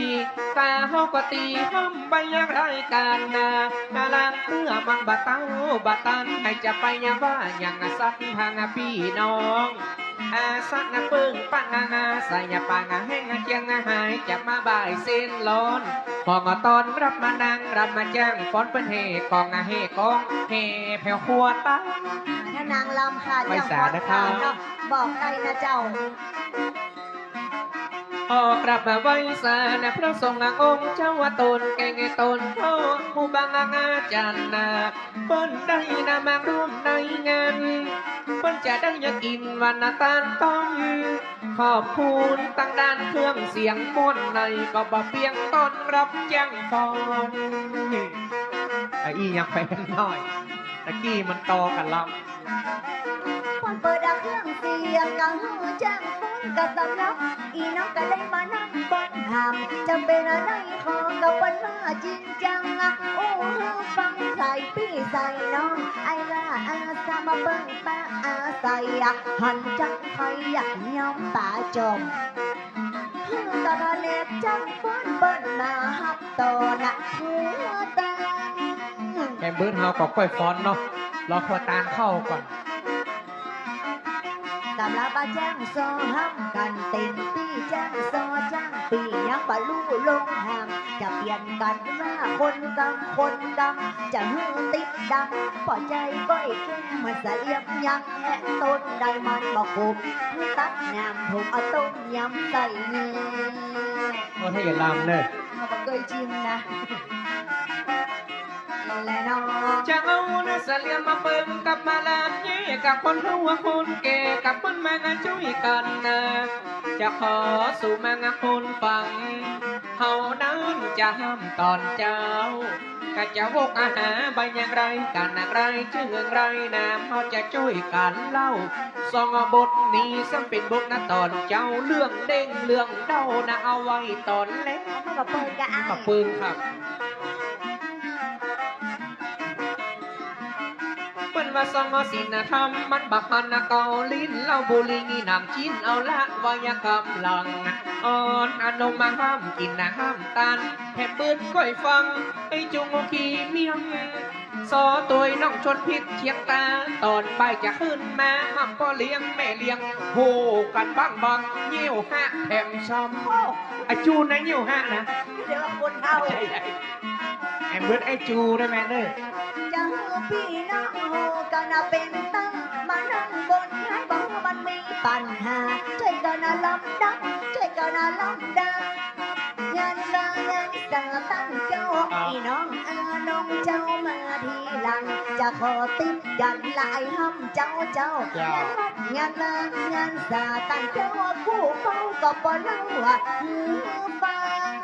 ตาเฮาก็ตี้ห้ำไปยังรายก๋านนา นาลางเตื้อมันบ่เต้าบ่ตัน ใผจะไปยังว่ายังสัตว์หางปี้น้อง อาสักเปิ้งปังงาสายปังแห้งเจียงหาย จะมาบ่ายเส้นร้อน ขอต้อนรับมานั่งรับมาจ้างฟ้อนเปิ้นแห่กองแห่กองแห่แผ่วครัวตา ถ้านางลำค่ะ ไหว้สานะครับ เจ้าของเนาะ บอกได้นะเจ้า ขอกราบมาไหว้สานะพระสงฆ์องค์เจ้าว่าตนแก่งตนพ่อผู้บังอาจารย์นา เปิ้นได้นำมาร่วมในงาน เปิ้นจะได้อยากกิ๋นวันตานต้ม ขอบคุณตังด้านเครื่องเสียงม่วนใน ก็บ่เปียงต้อนรับจ้างฟ้อน อ่ะ อี้ยังแขวนหน่อย ตะกี้มันต่อกั๋นลำ ป้อนเปิดเอาเครื่องเสียงกะหื้อแจ้งฟ้อนกะสำหรับ อี่น้องกะได้มานั่งบนหาม จะเป๋นอะไดขอกับเปิ้นมาจริงจัง อู้หื้อฟังใส่ปี้ใส่น้อง ไอ้ว่าอาสามาเปิ้งป้าอาศัย หันจักใค่ย้อมป๋าจอม หื้อตะพะแนกแจ้งฟ้อนเปิ้นมาฮับต่อนะ หัวตาน แหมเปิ้นเฮาก็ก้อยฟ้อนเนาะ รอหัวตานเข้าก่อน สำหรับว่าแจ้งซอห้ำกั๋นเต้นปี้ แจ้งซอจ้างปี้ ยังบ่ฮู้ลงหาม จะเปลี่ยนกั๋นว่าคนกำคนกำ จะหื้อติ๊กดัง ป้อใจ๋ก้อยแก้มมันเสลี่ยมยัง แอะต้นใดมันบ่ขม ตัดน้ำผงเอาต้มยำใส่แน่ โอ้ ถ้าอย่าลำเน่อ ข้าบ่เกยจิมนะ นั่นแหละเนาะ จะเอาเน่อเสลี่ยมมาเปิ้งกับมาลำ เย่กับคนเฒ่าคนแก่ กับเปิ้นมาจุ้ยกั๋นนะ จะขอสู่มาคนฟัง เฮานั้นจะห้ำต๋อนเจ๊า ก็จะวกอาหาบ่าอย่างไร ก๋านอย่างไร จื้ออย่างไรนาม เฮาจะจุ้ยกั๋นเล่า ซองบทนี้ซึ่งเป๋นบทนาต๋อนเจ๊า เรื่องเด้งเรื่องเด้านะ เอาไว้ต๋อนแลง เอามากับเปิ้งกะอ้าย กับเปิ้งครับ เปิ้นว่าซองศีลธรรมมันบ่หันนะเกาลิ้น เหล้าบุหรี่นี่น้ำจิ้นเอาละไว้ยะกำลัง อ่อนอารมณ์มาห้ามกิ๋นนะห้ามตาน แหมเปิ้นก้อยฟัง ไอ้จุงขี้เมี้ยง ซอตวยน้องชวนพิษเชียงตา ต๋อนบ่ายจะขึ้นมาห้ามป้อเลี้ยงแม่เลี้ยง โหกั๋นบ้างบาง เยี่ยวฮะแถมซ้ำ โอ้ ไอ้จูนะเยี่ยวฮะนะ เดี๋ยวคนเฒ่า ใช่ ใช่ แหมเปิ้นไอ้จูได้ไหมเน่อ จะหื้อปี้น้องฮู้กั๋นนะเป๋นตัง มานั่งบนหายบ่มันมีปัญหา จ้วยกั๋นนะลำดับ จ้วยกั๋นนะลำดับ งานลางานสาตั้งเจ้า ครับ อี่น้องอาน้องเจ้ามาทีหลัง จะขอติ๊บกั๋นหลายห้ำเจ้าเจ้า เจ้า งานวัดงานลางานสาตั้งเจ้า กู้เฝ้าก็บ่เล่าหื้อฟัง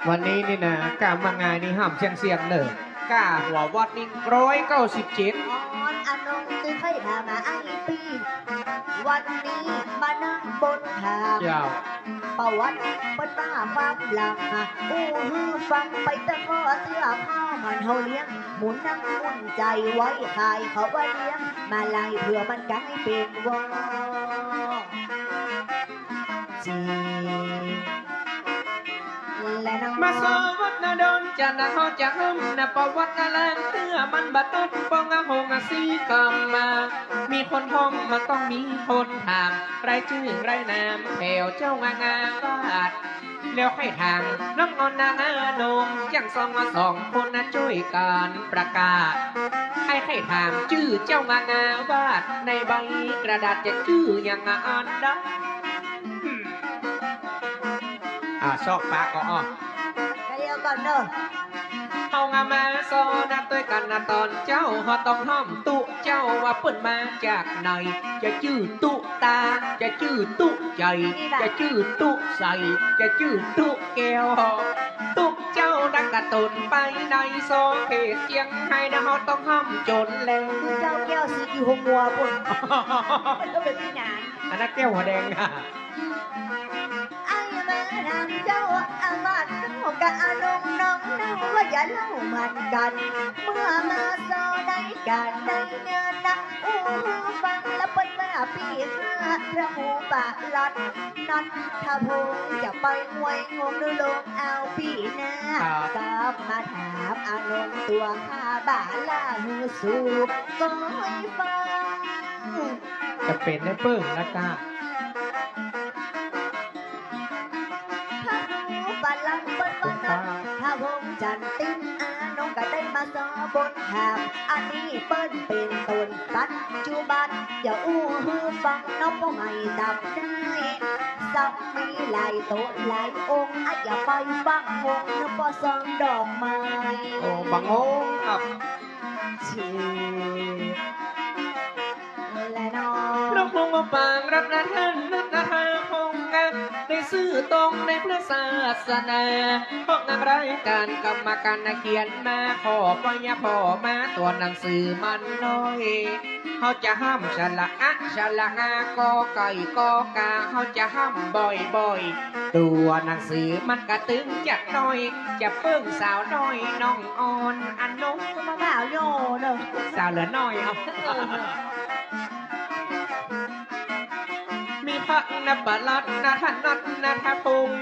วันนี้นี่นะ ก้ามางายนี่ห้ามเสี้ยงๆ เน่อ ก้าหัววัดนี่ร้อยเก้าสิบเจ็ด อ่อนอานงตึงใค่ถามมาไอ้ปี้ วันนี้มานั่งบนหาม เจ้า ประวัติเปิ้นว่าความหลัง อู้หื้อฟังไปเต๊อะ ข้อเตื้อข้อมันเฮาเลี้ยง หมูนั่งมุ่นใจ๋ไว้ขายเขาว่าเลี้ยง มาลัยเผื่อมันก๋ายเป๋นวอ จี และน้อง มาสวัสดีนะดอนจ๋านะ เฮาจะห้ำนะประวัตินะแลงเตื้อมันบ่ตัดปองอะหงอะสีกำมา มีคนฮ้องมันต้องมีคนถาม รายจื้อรายนามแถวเจ้างางาบาด แล้วใค่ถามน้องอ่อนนางอาโหน่ง จั้งสอง สองคนนะจ้วยกั๋นประกาศ ไอ้ใค่ถามจื้อเจ้างางาบาด ในใบกระดาษจะจื้ออย่างอันใด อ่า ซอกปากก็อ้อ เดี๋ยวก่อนเนอะ เฮางามาซอนะตวยกั๋นนะต๋อนเจ๊า เฮาต้องห้ามตุ๊เจ้าว่าเปิ้นมาจากไหน จะจื้อตุ๊ตา จะจื้อตุ๊ใจ๋ นี่แหละ จะจื้อตุ๊ใส จะจื้อตุ๊แก้ว ตุ๊เจ้าดังกะตนไปในซอเขตเจียงไฮ้นะ เฮาต้องห้ามจ๋นแล ตุ๊เจ้าแก้วสีกี่หงมัวปุ้น มันก็เป๋นตี้หนาน อันนั้นแก้วหัวแดงนะ ไอ้มาถามเจ้าอามาตย์เจ้ากะอาลงน้องเนาว่าอย่าเล่ามันกั๋น เมื่อมาซอได้กั๋นได้งานนะ อู้ฟังแล้วเปิ้นว่าปี้ข้าพระหมูป่าลัด นัทพงษ์จะไปมวยงงดูลงเอาปี้นา ครับ สอบมาถามอาลงตั๋วข้าบ่าล่าหื้อสู ก็ให้ฟัง จะเป๋นได้เปิ้งนะก้า พระครูปาลันเปิ้นว่านัทพงษ์จันทร์ติม อาน้องก็ได้มาสอบบนหาม อันนี้เปิ้นเป๋นต้นปัจจุบัน จะอู้หื้อฟังเนาะ ป้อใหม่ตับได้ ซ้ำมีหลายโตหลายองค์ อาจจะไปฟังวงเนาะ ป้อซองดอกไม้ โอ้ บางองค์ครับ ชี และน้อง นกฮูกปางรัตนธาตุนัตถาคงนะ ใน ซื่อตรงในพระศาสนา เพราะงานรายก๋านกรรมการเขียนมา ขอปอยพ่อมาตั๋วหนังสือมันน้อย เฮาจะห้ำสระอะ สระอา กอไก่ กอกา เฮาจะห้ำบ่อยๆ ตั๋วหนังสือมันกระตึงจักหน้อย จะเปิ้งสาวน้อยน้องอ่อนอันนง มาบ่าวโยเนอะ สาวเหลือน้อยเอา เออ มีพระนปรัตน์นะ ท่านนัตนทพงษ์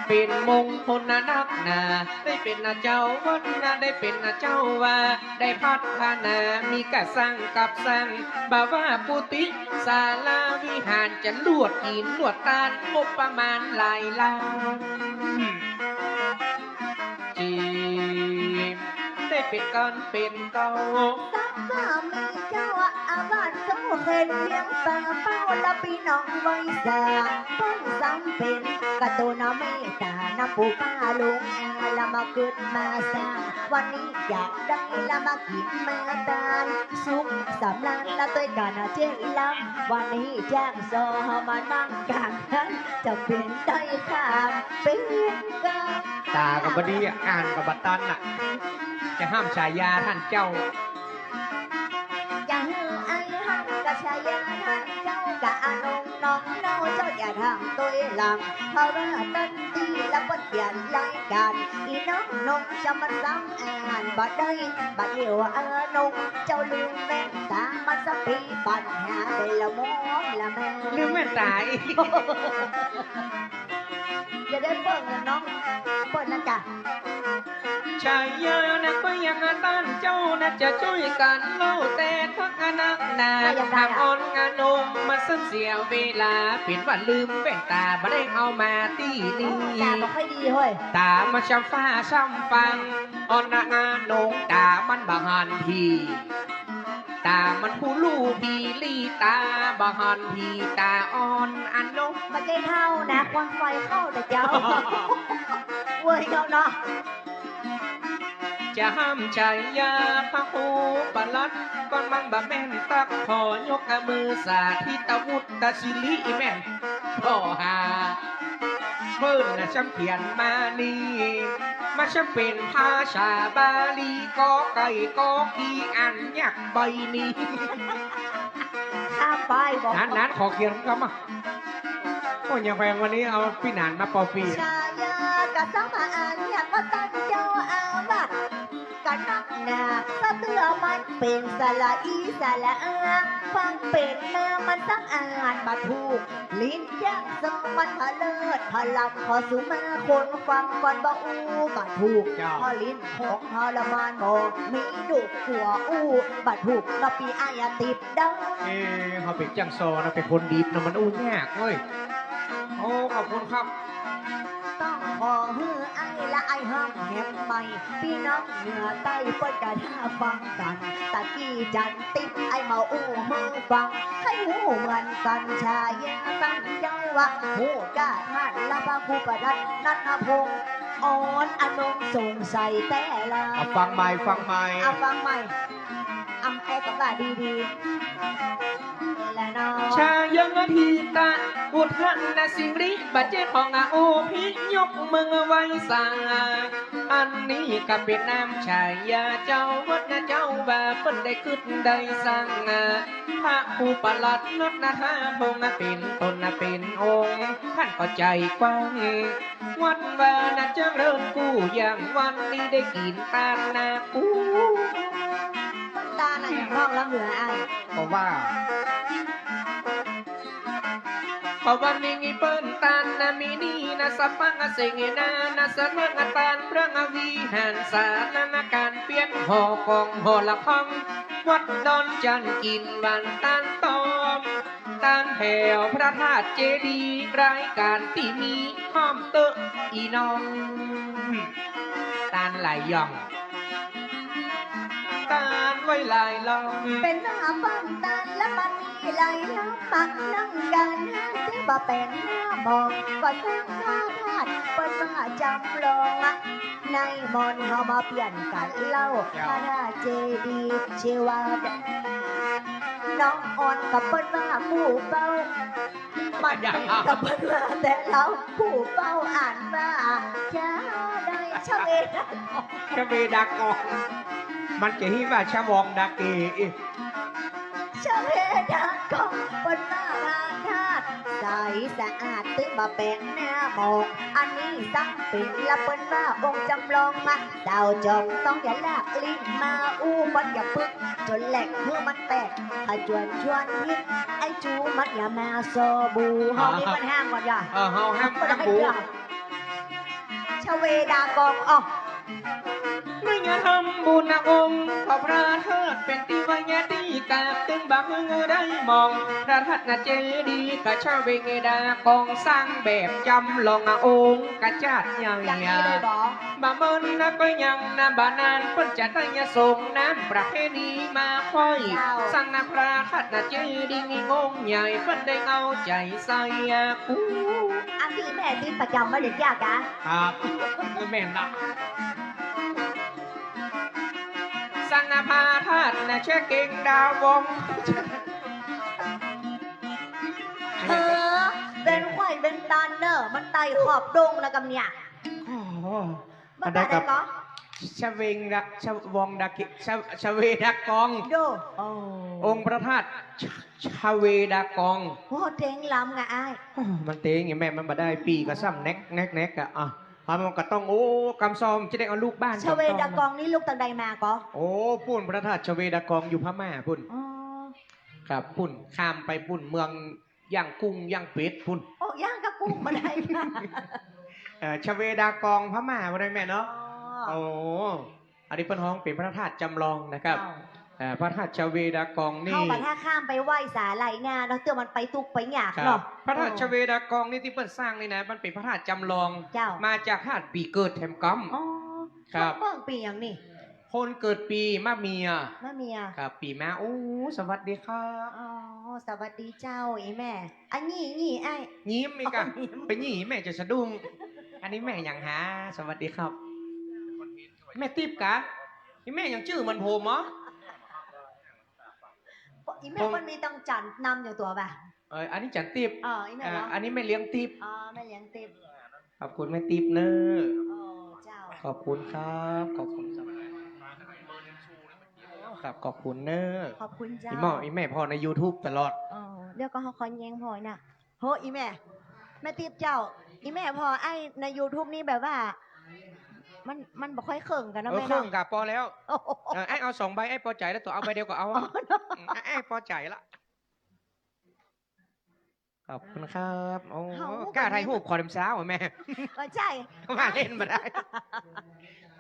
เป๋นมงคลนะนักหนา ได้เป๋นเจ้าวัดนะ ได้เป๋นเจ้าว่า ได้พัฒนา มีก๋าสร้างกับสร้าง บ่าว่ากุฏิศาลาวิหาร จะลวดหินลวดตาน งบประมาณหลายล้าน จีได้เป๋นก๋านเป๋นเก้า สักกามีเจ้าอาวาสเจ้าเข็นเลี้ยงปาเป้า และปี้น้องไหว้สา เปิ้นซ้ำเป๋นกระตูนเมตตา นำปู่ป้าลุงอา ละมากึ๊ดมาสร้าง วันนี้อยากได้ละมากิ๋นมาตาน สุขสำราญละตวยกั๋นนะเจ๊ล้ำ วันนี้จ้างซอมานั่งก๋างหัน จะเป๋นได้ข้ามเป๋นกา ต๋าก็บ่ดีอะ อ่านก็บ่ตันน่ะ จะห้ำฉายาต้านเจ้า จะหื้ออ้ายห้ำกาฉายาต้านเจ้า กาอาน้องน้องเนาเจ้า อย่าถามตวยหลัง เพราะว่าตันตี้ละเปิ้นเขียนรายก๋าน อีน้องนงจะมาซ้ำอ่านบ่ได้ บ่าเดี่ยวอาน้องเจ้าลืมแว่นต๋า มันจะปี้ปัญหาได้ละมอมละแม ลืมแว่นต๋าอีก อย่าได้เปิ้งนะน้อง เปิ้งนะจ๊ะ ฉายานะก็ยังต้านเจ้านะ จะจ้วยกั๋นเล่าแต่ทักนักหนา อ่ะ ยังไงอ่ะ หากอ่อนงานลงมาซึ่งเสียเวลา เป๋นว่าลืมแว่นต๋า บ่ได้เอามาตี้นี่ โอ้ ต๋าบ่ค่อยดีเฮ้ย ต๋ามันซ้ำฟ้าซ้ำฟัง อ่อนงานลงต๋ามันบ่หันที ต๋ามันผู้ลู่ผีลี้ ต๋าบ่หันผี ต๋าอ่อนอันนง บ่ใจ้เฒ่านะ ควันไฟเข้าเต๊อะเจ้า เว้ยเจ้าเนาะ จะห้ำฉายาพระครูปลัด ก่อนมันบ่แม่นตั๊ก ขอยกมือสาธิตอาวุธตะสิริแม่น ข้อห้า เปิ้นน่ะซ้ำเขียนมานี่ มันซ้ำเป๋นภาษาบาลี กอไก่กอกี อันยักษ์ใบนี้ ข้ามไปบอก นั้นๆ ขอเขียนกำมา โอ้ ยังแปลงวันนี้เอาปี้หนานมาเป่าปี ฉายากาสมาอันยักษ์ก็ต้านเจ้าอาวาส กั๋นนักหนา สะเตื้อมันเป๋นสระอีสระอา ฟังเป๋นมามันซ้ำอ่านบ่ถูก ลิ้นอย่างซองมันผะเลิดผะลำ ขอสุมาคนฟังก่อนบ่อู้บ่ถูก เจ้า เพราะลิ้นของเฮาละมันบ่มีดุกว่าอู้บ่ถูก ละปี้อ้ายอะติบดัง เอ๊ะ เฮาเป๋นจ้างซอนะ เป๋นคนดีบนะ มันอู้ยากเว้ย โอ้ ขอบคุณครับ ต้องขอหื้ออ้ายละอ้ายห้ามแหมใหม่ ปี้น้องเหนือใต้เปิ้นกาถ้าฟังกั๋น ตะกี้จันติ๊บอ้ายมาอู้หื้อฟัง ใค่ฮู้เหมือนกั๋น ฉายาต้านเจ้าว่า ฮู้ก้าต้านละพระครูปลัดนันทพงษ์ อ่อนอนงสงสัยแต๊ละ อ่ะ ฟังใหม่ ฟังใหม่ อ่ะ ฟังใหม่ อำแอก็ว่าดีๆ และเนาะ ชายงอธิตะ อุทธนสิริ บ่ใจ้ของอโอภิยกเมืองไหว้สา อันนี้ก็เป๋นนามฉายาเจ้าวัดนะเจ้า ว่าเปิ้นได้กึ๊ดได้สร้าง พระครูปลัดนันทพงษ์เป๋นต๋นเป๋นองค์ ต้านก็ใจ๋กว้าง วัดวานะเจริญกู้อย่าง วันนี้ได้กิ๋นตานนากู้ ตานอะหยังพ่องล้ำเหลืออ้าย เพราะว่า เพราะวันนี้เปิ้นตานนะมีนี่นะ สะปังเสงนานะ สะนังตานพระวิหารสานันก๋านเปลี่ยนหอกองหอละฆัง วัดดอนจันทน์กิ๋นหวานตานตอม ตานแถวพระธาตุเจดีย์ รายก๋านตี้มีห้ามเต๊อะอี่น้อง ตานหลายหย่อง ตานไหว้หลายล่อง เป๋นหน้าบ้านตานละมันมีหลายล่อง มานั่งก๋านหาเต๊อะบ่เป๋นหน้าหมอง ก็สร้างพระธาตุเปิ้นว่าจำลอง ในมนต์เฮามาเปลี่ยนกั๋นเล่า เจ้า พระธาตุเจดีย์ชื่อว่า น้องอ่อนก็เปิ้นว่าผู้เฝ้า มันก็เปิ้นว่าแต่เฮาผู้เฝ้าอ่านว่า ชะ ได้ ชะเวดากอง ชะเวดากอง มันจะหื้อว่าชะวองดาเก ชะเวดากอง เปิ้นว่าพระธาตุใสสะอาด ตึงบ่แป๋งหน้าหมอง อันนี้ซ้ำเป๋นละเปิ้นว่าองค์จำลองมา เจ้าจอมต้องอย่าลากลิ้นมาอู้ บ่อนอย่าปึกจ๋นแหลกหื้อมันแตก ผจวนชวนฮิต ไอ้จูมันอย่ามาซอบู เฮานี่มันห้ามก่อนอย่า เออ เฮาห้าม ห้ามบู ชะเวดากอง อ้อ เมื่อทำบุญนะองค์ ก็พระธาตุเป๋นตี้ไหว้ตี้กราบ ตึงบ่หื้อได้หมอง พระธาตุนะเจดีย์ก็ชะเวดากอง สร้างแบบจำลองนะองค์กษัตริย์ใหญ่ อย่างนี้เลยบ่ บ่าเมินนะก็ยังนะ บ่านานเปิ้นจะได้ส่งน้ำประเพณีมาค่อย เจ้า สันนะพระธาตุนะเจดีย์นี่องค์ใหญ่ เปิ้นได้เอาใจ๋ใส่อะ อันนี้แม่ติ๊บประจ๋ำไว้เลยจ้ะกะ ครับ แม่นละ สันนะพระธาตุนะเชเก่งดาวอง เออ เป๋นไขว่เป๋นตานเน่อ มันไต่ขอบดงแล้วกำเนี่ย โอ้โห มัน อันใด ก็ ก็ ชะเวงดา ชะวองดาเก ชะ ชะเวดากอง โด โอ้ องค์พระธาตุ ชะ ชะเวดากอง โอ้ เต๋งล้ำไงอ้าย โอ้ มันเต๋งไงแม่ มันบ่ได้ ปี้ก็ซ้ำแน็ก แน็ก แน็กอะ อ่ะ เพราะมันก็ต้อง โอ้ กำซ่อมจะได้เอาลูกบ้าน ชะเวดากองนี่ลุกตังใดมาก็ โอ้ ปู๊น พระธาตุชะเวดากองอยู่พม่าปู๊น อ๋อ ครับ ปู๊น ข้ามไปปู๊น เมืองย่างกุ้งย่างเป็ดปู๊น โอ้ ย่างกับกุ้งบ่ได้ค่ะ เอ่อ ชะเวดากองพม่าบ่ได้แม่เนาะ อ๋อ โอ้ อันนี้เปิ้นฮ้องเป๋นพระธาตุจำลองนะครับ เจ้า เอ่อ พระธาตุชะเวดากองนี่ เฮาบ่ถ้าข้ามไปไหว้สาไหล่หน้าเนาะ เตื้อมันไปตุ๊กข์ไปยาก ครับ เนาะ พระธาตุ เออ ชะเวดากองนี่ตี้เปิ้นสร้างนี่นะ มันเป๋นพระธาตุจำลอง เจ้า มาจากธาตุปี๋เกิดแถมกำ อ๋อ ครับ เปิ้นปี๋หยังนี่ คนเกิดปี๋มะเมีย มะเมีย ครับ ปี๋ม้า โอ้ สวัสดีครับ อ๋อ สวัสดีเจ้า อี่แม่ อันนี้ นี่อ้าย ยิ้มอีกอะ อ๋อ ยิ้ม ไปหยี่แม่จะสะดุ้ง อันนี้แม่หยังหา สวัสดีครับ แม่ติ๊บกะ อี่แม่หยังจื้อเหมือนผมเหรอ อี่แม่ ผม มันมีตังจั๋นนำอยู่ตั๋วบ่ะ เอ่อ อันนี้จั๋นติ๊บ อ๋อ อี่แม่เหรอ อ่า อันนี้แม่เลี้ยงติ๊บ อ๋อ แม่เลี้ยงติ๊บ ขอบคุณแม่ติ๊บเน่อ อ๋อ เจ้า ขอบคุณครับ ขอบคุณครับ ครับ ขอบคุณเน่อ ขอบคุณเจ้า อี่หม่อ อี่แม่ผ่อในยูทูบตลอด อ๋อ เดี๋ยวก็เฮาขอแย้งผ่อนะ โห อี่แม่ แม่ติ๊บเจ้า อี่แม่ผ่อไอ้ในยูทูบนี่แบบว่า มัน มันบ่ค่อยเคิ่งกั๋นเนาะ เออ แม่เนาะ เคิ่งกะปอแล้ว โอ้โห เออ ไอ้เอาสองใบ ไอ้ปอใจ๋แล้วตั๋ว เอาใบเดียวก็เอา อ๋อ เนาะ อืม ไอ้ ไอ้ปอใจ๋ละ ขอบคุณครับ โอ้ เฮา กล้าถ่ายรูปขอดำเซ้าอะแม่ เออ ใจ้ ว่าเล่นบ่ได้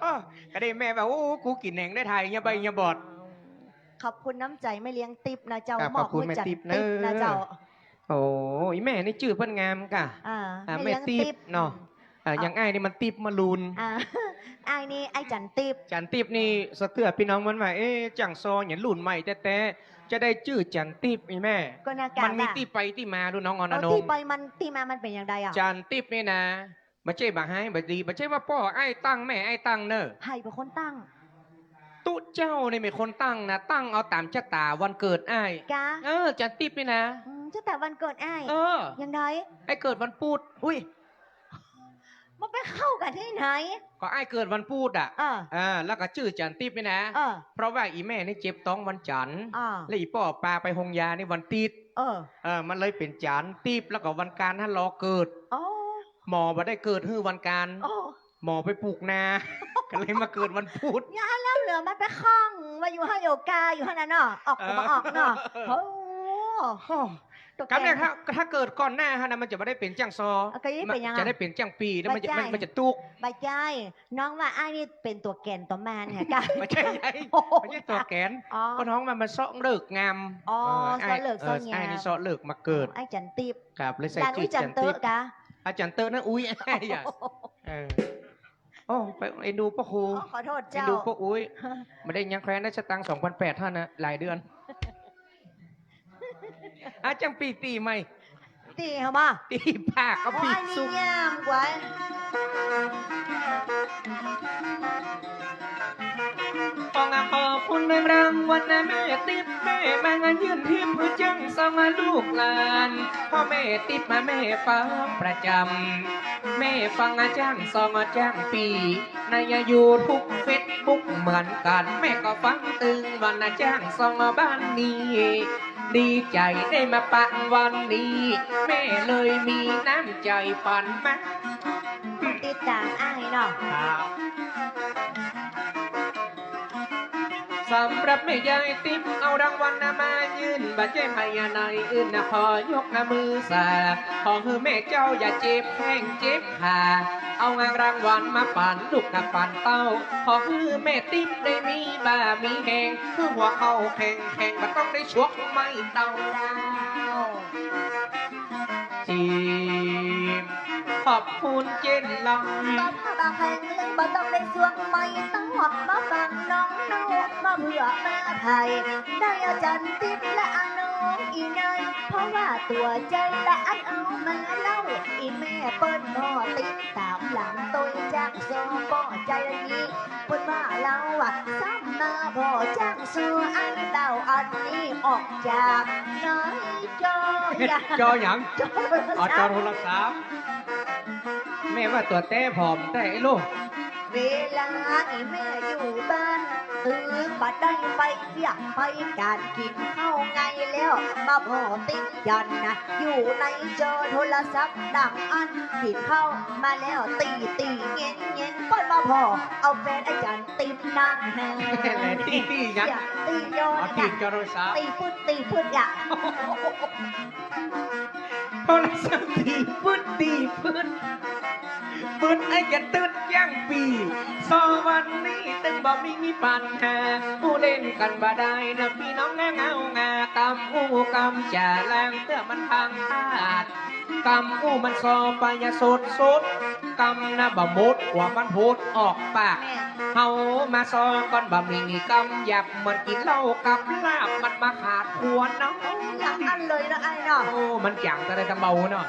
โอ้ ก็ได้แม่ว่า โอ้ กูกิ๋นแหนงได้ถ่ายเยียะใบเยียะบอด ขอบคุณน้ำใจ๋แม่เลี้ยงติ๊บนะเจ้า ครับ มอบหื้อจั๋นติ๊บนะเจ้า ขอบคุณแม่ติ๊บเน่อ โอ้ อี่แม่นี่จื้อเปิ้นงามกะ อ่า อ่า แม่เลี้ยงติ๊บ แม่ติ๊บเนาะ อ่า อย่างอ้ายนี่มันติ๊บมะลูน อ่า อ้ายนี่ไอ้จั๋นติ๊บ จั๋นติ๊บนี่สะเตื้อปี้น้องมันว่า เอ๊ะ จั๋งซอเนี่ยรุ่นใหม่แต๊ๆ จะได้จื้อจั๋นติ๊บนี่แม่ ก็น่ากะ มันมีตี้ไปตี้มาดูน้องออนอนง ตี้ไปมันตี้มามันเป๋นอย่างใดอะ จั๋นติ๊บนี่นะ บ่ใจ้บ่าฮ้ายบ่ดี บ่ใจ้ว่าป้ออ้ายตั้งแม่อ้ายตั้งเน่อ ใผเป๋นคนตั้ง ตุ๊เจ้านี่เป๋นคนตั้งนะ ตั้งเอาต๋ามจะต๋าวันเกิดอ้าย กะ เออ จั๋นติ๊บนี่นะ อืม จะต๋าวันเกิดอ้าย เออ อย่างใด อ้ายเกิดวันปุธ อุ๊ย มันไปเข้ากั๋นตี้ไหน ก็อ้ายเกิดวันปุธอะ เออ อ่า แล้วก็จื้อจั๋นติ๊บนี่นะ เออ เพราะว่าอี่แม่นี่เจ็บต๊องวันจั๋น อ่า แล้วอี่ป้อปาไปโฮงยานี่วันติ๊ด เออ เออ มันเลยเป๋นจั๋นติ๊บ แล้วก็วันกานหั้นลอเกิด อ๋อ หมอบ่ได้เกิดหื้อวันกาน อ๋อ หมอไปปลูกนา ก็เลยมาเกิดวันปุธ เนี่ยแล้วเหลือมันไปข้องว่าอยู่ห้องโยกาอยู่หั้นน่ะเนาะ ออกก็บ่ออกเนาะ เออ โอ้ ตกใจ กำเนี่ยถ้า ถ้าเกิดก่อนหน้าหั้นนะ มันจะบ่ได้เป๋นจั่งซอ อ่ะ ก็จะได้เป๋นยังไง จะได้เป๋นจั่งปี๋ แล้วมันจะ บ่ใจ้ มัน มันจะตุ๊ก บ่ใจ้ น้องว่าอ้ายนี่เป๋นตั๋วแก๋นตั๋วมานเนี่ยกะ บ่ใจ้ โอ้โห บ่ใจ้ตั๋วแก๋น อ๋อ ก็น้องมันมาเซาะเลิกงาม อ๋อ เออ เซาะเลิก อ้าย เซาะงาม เออ อ้ายนี่เซาะเลิกมาเกิด อ๋อ อ้ายจั๋นติ๊บ ครับ เลยใส่จื้อจั๋นติ๊บ จั๋นเต๊อะกะ อ้ายจั๋นเต๊อะนะ อุ๊ย อย่า เออ โอ้ ไปเอ็นดูป้อครู๋ อ๋อ ขอโทษเจ้า เอ็นดูป้ออุ๊ย บ่ได้หยังแควนได้สตางค์สองปันแปดเท่านั้น หลายเดือน อ่ะ จั่งปี้ตี้ใหม่ ตี้เหรอบ่ ตี้ปากก็ปี้สุด อ๋อ อันนี้ยามกว่า ต้องขอบคุณในรางวัลนะแม่ติ๊บแม่ ตั้งยื่นทิปหื้อจ๊างสองลูกหลาน เพราะแม่ติ๊บมาแม่ฟังประจ๋ำ แม่ฟังจ๊างสองจ๊างปี้ ในยูทูบเฟซบุ๊กเหมือนกั๋น แม่ก็ฟังตึงวันจ๊างสองบ้านนี้ ดีใจ๋ได้มาปะวันนี้ แม่เลยมีน้ำใจ๋ปั๋นมา ติดต๋ามอ้ายเนาะ ครับ สำหรับแม่ยายติ๊บเอารางวัลนะมายื่น บ่ใจ้ใผอะไหนอื่นนะ ขอยกนะมือสา ขอหื้อแม่เจ้าอย่าเจ็บแข้งเจ็บขา เอางานรางวัลมาปั๋นลูกนะปั๋นเต้า ขอหื้อแม่ติ๊บได้มีบ่ามีแฮง หื้อหัวเข่าแข็งแข็ง บ่ต้องได้ชกไม้เต้า เจ้า จีบ ขอบคุณเจ้นลำ สุขภาพแข็งแรง บ่ต้องได้สวงไม้เต้า มาฟังน้องเล่า มาเผื่อมาไถ่ ได้อาจ๋ารย์ติ๊บและอาน้องอีนาย เพราะว่าตั๋วเจ้าละอันเอามาเล่า อีแม่เปิ้นบ่ติดต๋ามหลังตวยจ๊างสอง ป้อใจ๋ละนี้ เปิ้นว่าเฮาอะ ซ้ำมาผ่อจ๊างสองอันเก่า อันนี้ออกจากในจอ จอหยัง จอโทรศัพท์ อ๋อ จอโทรศัพท์ แม่ว่าตั๋วแต๊ผอมแต๊ไอ้ลูก เวลาอีแม่อยู่บ้าน ตึงบ่ได้ไปเวียกไปก๋าน กิ๋นข้าวไงแล้ว มาผ่อติดจันนะ อยู่ในจอโทรศัพท์ดังอั้น กิ๋นข้าวมาแล้ว ตี้ตี้เง้นเง้น เปิ้นว่าผ่อเอาแฟนอาจ๋ารย์ติ๊บนั่งแฮง ตี้ตี้หยัง ตี้จอ อ๋อ ตี้จอโทรศัพท์ ตี้ปึ๊ดตี้ปึ๊ดอะ โทรศัพท์ตี้ปึ๊ดตี้ปึ๊ด ปึ๊ดไอ้จะตึ๊ดยังปี้ สองวันนี้ตึงบ่มีปั๋นหา อู้เล่นกั๋นบ่ได้นะปี้น้องนะ เงางากำอู้กำจ๋าลางเตื้อมันพังพลาด กำอู้มันส่อไปอะสดสด กำนะบ่หมดกว่ามันหดออกปาก แม่ เฮามาส่อก่อน บ่มีกำหยาบ เหมือนกิ๋นเหล้ากับลาบ มันบ่ขาดควรเนาะ อย่างอั้นเลยเนาะอ้ายเนาะ โอ้ มันจ๋างแต่ได้ตำเบาเนาะ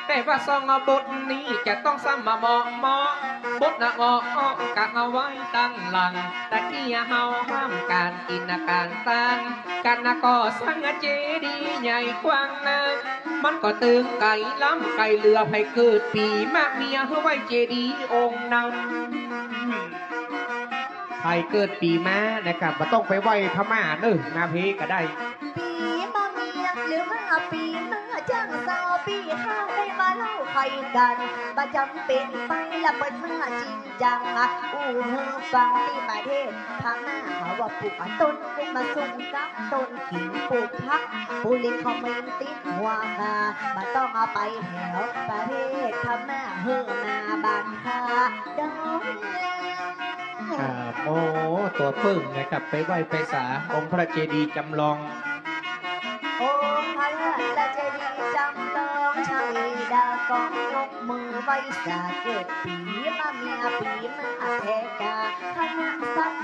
แต่ว่าสองบทนี้จะต้องซ้ำมาเหมาะเหมาะ บทนะเหมาะเหมาะกะเอาไว้ตังหลัง ตะกี้เฮาห้ามก๋านกิ๋นนะก๋านตาง ก๋านนะก่อสร้างเจดีย์ใหญ่กว้างนา มันก็ตึงไก๋ล้ำไก๋เหลือ ใผเกิดปี๋มะเมียหื้อไหว้เจดีย์องค์นั้น ใผเกิดปี๋มะนะครับ บ่ต้องไปไหว้พม่าเน่อ มาเพก็ได้ ปี๋มะเมียหรือว่าปี๋มะจ๊างสอง ปี้ข้าได้มาเล่าไขกั๋น บ่จ๋ำเป๋นไปละเปิ้นว่าจริงจัง อู้หื้อฟังตี้ประเทศพม่า เขาว่าปลูกต้นกุมาซุงกับต้นขิง ปลูกผัก ปูลิงเขามีติดหัวกา บ่ต้องเอาไปแถวประเทศพม่า หื้อมาบ้านข้าดอก ครับ โอ้ ตั๋วปึ้งนะครับ ไปไหว้ไปสาองค์พระเจดีย์จำลอง องค์พระเจดีย์จำลอง ชาวอีดากองยกมือไหว้สา เกิดปี๋มะเมียปี๋มะแพกา คณะสัตว์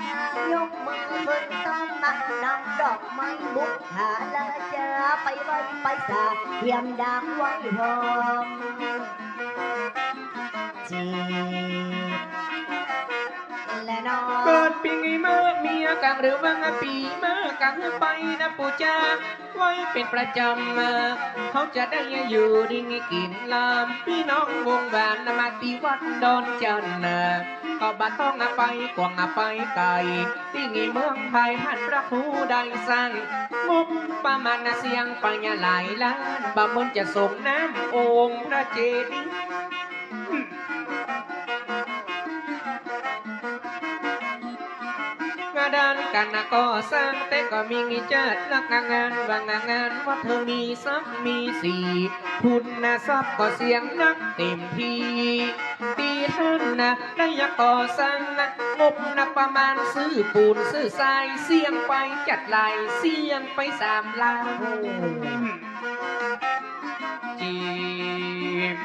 ยกมือขึ้นต้นมะ นำดอกไม้บูชาลาจา ไปไหว้ไปสา เตรียมดางไหว้พร้อม จีบ และน้อง เกิดปี๋มะเมียกั๋งหรือว่าปี๋มะกั๋งไปนะปู๋จา ไหว้เป๋นประจ๋ำมา เฮาจะได้อยู่ดีกิ๋นลำ ปี้น้องวงวานมาตี้วัดดอนจันทน์นะ ก็บ่ต้องไปกว้างไปไก๋ ตี้เมืองไทยหั้นพระครูได้สร้าง งบประมาณเสี้ยงไปหลายล้าน บ่าเมินจะสมน้ำองค์พระเจดีย์ งานด้านก๋านก่อสร้างแต่ก็มีจัดนักงาน ว่างงานวัดเถิงมีศักดิ์มีศรี ทุนทรัพย์ก็เสี้ยงนักเต๋มตี้ ตี้หั้นนะได้ก่อสร้างนะ งบนะประมาณซื้อปูนซื้อทรายเสี้ยงไปจัดหลาย เสี้ยงไปสามล้าน จีบ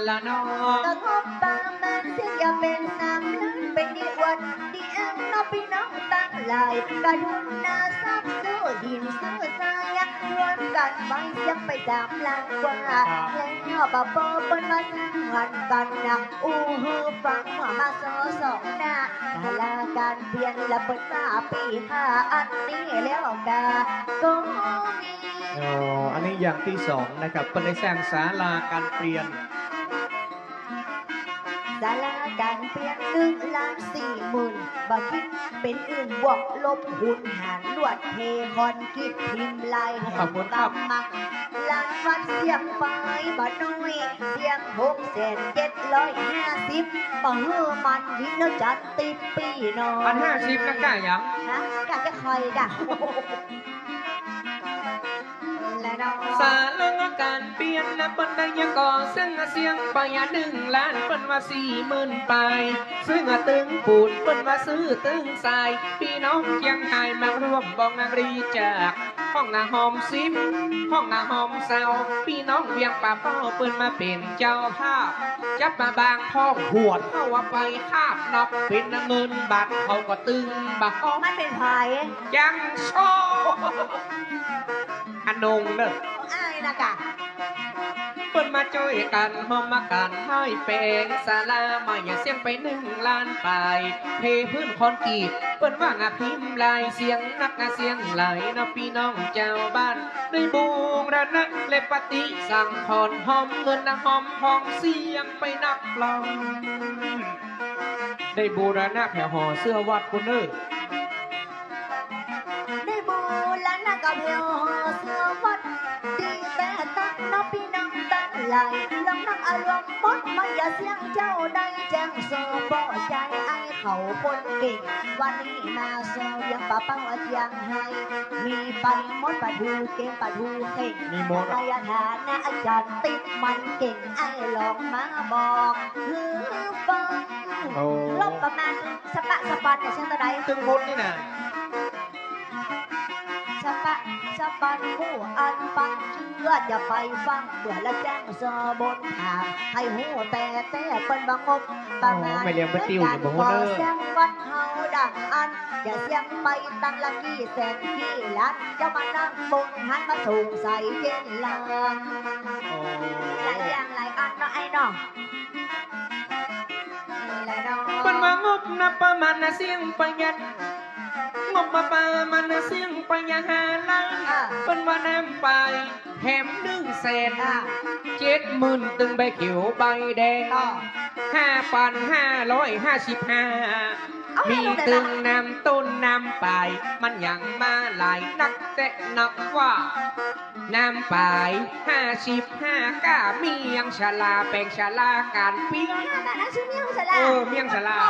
ละน้อง ก็งบประมาณเสี้ยงอย่าเป๋นสามล้าน เป๋นตี้อวดตี้อ้าง ปี้น้องตังหลาย กระทุนทรัพย์ซื้อหินซื้อทราย รวมกั๋นไว้เสี้ยงไปสามล้านกว่า ครับ แล้วป้อเปิ้นว่าสร้างหันกั๋นนะ อู้หื้อฟังเมื่อมาซ้อสองหน้า ศาลาก๋านเปียรละเปิ้นว่าปี้ข้าอันนี้แล้วกา ก็มี อ๋อ อันนี้อย่างตี้สองนะครับ เปิ้นได้สร้างศาลาก๋านเปียร ศาลาก๋านเปียรนึ่งล้านสี่หมื่น บ่าคิดเป๋นอื่นบวกลบคูณหารลวดเทคอนกรีตพิมพ์ลายแถม ขอบคุณครับ กำมัง ลานวัดเสี้ยงไปบ่าน้อย เสี้ยงหกแสนเจ็ดร้อยห้าสิบ บ่าหื้อมันวินแล้วจัดติ๊บปี้น้อง อันห้าสิบนะก้าหยัง ฮะ ก้าจะคอยก้า ศาลาก๋านเปียรนะเปิ้นได้ก่อสร้างเสี้ยงไปนึ่งล้าน เปิ้นว่าสี่หมื่นปลาย ซื้อตึงปูนเปิ้นว่าซื้อตึงทราย ปี้น้องเจียงฮายมาร่วมบริจาค ห้องน้ำห้องสิบ ห้องน้ำห้องซาว ปี้น้องเวียงป่าเป้าเปิ้นมาเป๋นเจ้าภาพ จับมาบางพ่องหวดเข้าว่าไปคาบนับเป๋นเงินบาทเขาก็ตึงบ่าฮ้อง มันเป๋นใผ จังโช อะนงเน่อ อ้ายนะก้า เปิ้นมาจ้อยกั๋นฮอมมากั๋นไห้แป๋งศาลา มาเยียะเสี้ยงไปนึ่งล้านปลาย เทพื้นคอนกรีต เปิ้นว่างาพิมพ์ลายเสี้ยงนักงาเสี้ยงหลายนะปี้น้องจาวบ้าน ได้บูรณะและปฏิสังขรณ์ ฮอมเงินนะฮอมทองเสี้ยงไปนับล้าน ได้บูรณะแผวหอเสื้อวัดปู้นเน่อ ได้บูรณะกับแผวหอเสื้อวัด ดีแต๊ตังเนาะปี้น้องตังหลาย ลองนั่งอารมณ์หมด มาเยียะเสี้ยงเจ้าได้แจ้งสอบ่ใจ๋ ไอ้เขาคนเก่ง วันนี้มาสอเวียงป่าเป้าเจียงฮาย มีไปหมด ปะทูเก่ง ปะทูเข่ง มีหมด ในฐานะอาจ๋ารย์ติ๊บมันเก่ง ไอ้ลองมาบอกหื้อฟัง โอ้ ลบประมาณ สะปะสะปันเนี่ย เสี้ยงเต้าใด ตึงหมดนี่นะ สะปะสะปันหมู่อันปันเจื้อจะไปฟัง เปื้อละแจ้งสอบนถาม หื้อฮู้แต๊แต๊เปิ้นว่างบประมาณ โอ้ แม่เลี้ยงป้าติ้วนี่บ่ฮู้เน่อ ก่อสร้างวัดเฮาดังอัน จะเสี้ยงไปตังละกี่แสนกี่ล้าน เจ้ามานั่งบนหันมาสงสัยเย็นลาง โอ้ หลายอย่างหลายอันเนาะไอ้เนาะ เปิ้นว่างบประมาณนะเสี้ยงประหยัด งบประมาณนะเสี้ยงประหยัดห้าล้าน อ่า เปิ้นว่าน้ำปายแถมนึ่งแสน อ่า เจ็ดหมื่นตึงใบเขียวใบแดง ต่อ ห้าพันห้าร้อยห้าสิบห้า เอา มีตึงน้ำต้นน้ำปาย มันยังมาหลายนักแต๊นักว่า น้ำปายห้าสิบห้าก้า เมียงชลา แป๋งชลาก๋านเปียร นั่นน่ะนะ จื้อเมียงชลา เออ เมียงชลา โอ้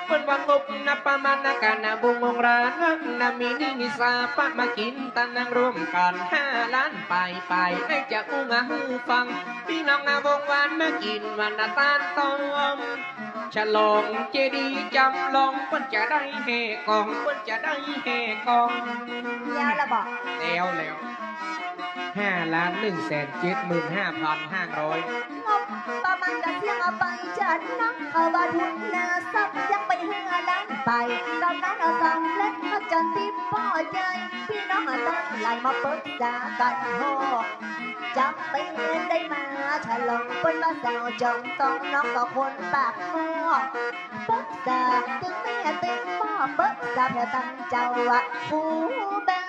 เปิ้นว่างบประมาณนะก๋านนะบุงองรานักนะ มีหนี้มีสาปะมากิ๋นตานางร่วมกั๋นห้าล้านปายปาย ไอ้จะอู้มาหื้อฟัง ปี้น้องนะวงวานมากิ๋นวันนะตานต้ม ฉลองเจดีย์จำลอง เปิ้นจะได้แห่กอง เปิ้นจะได้แห่กอง แล้วละบ่ แล้วแล้ว ห้าล้านหนึ่งแสนเจ็ดหมื่นห้าพันห้าร้อย งบประมาณกะเสี้ยงเอาไปจัดนะ เขาว่าทุนทรัพย์เสี้ยงไปห้าล้านปาย ต๋อนนั้นเอาสำเร็จมาจัดติ๊บป้อใจ๋ ปี้น้องตังหลายมาปึกษากั๋นฮอด จ๋ำเป๋นได้มาฉลอง เปิ้นว่าสาวจองตอง น้องก็คนปากหม้อ ปึกษาตึงแม่ตึงป้อ ปึกษาแผวตังเจ้าอะ ครูบา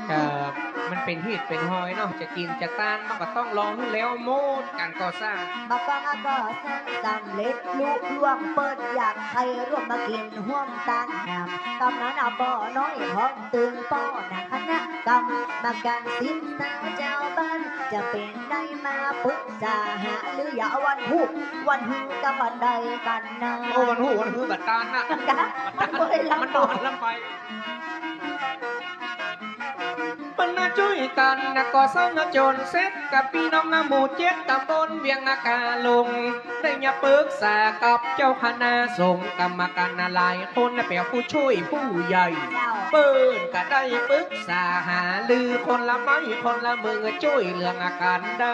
เอ่อ มันเป๋นฮีตเป๋นฮอยเนาะ จะกิ๋นจะตาน มันก็ต้องรอหื้อแล้วหมดก๋านก่อสร้าง บ่าก่อสร้างสำเร็จลุล่วง เปิ้นอยากใค่ร่วมมากิ๋นฮ่วมตานหาม กำนั้นอะป้อน้อยพร้อมตึงป้อหน้าคณะกรรมการสิบสาวจาวบ้าน จะเป๋นได้มาปึกษาหารือ เยียะวันพูดวันฮื้อกับวันใดกั๋นนะ โอ้ วันพูดวันฮื้อบ่ตานนะ กะ มันบ่ได้ลำ มันนอนลำไป เปิ้นน่า จ้วยกั๋นนะก่อสร้างจ๋นเสร็จ กับปี้น้องหมู่เจ็ดต๋ำบลเวียงนากาหลง ได้มาปึกษากับเจ้าคณะสงฆ์ ก๋รรมก๋านหลายคน และแป๋วผู้จ้วยผู้ใหญ่ เปิ้นก็ได้ปึกษาหารือคนละไม้คนละมือ จ้วยเรื่องก๋านได้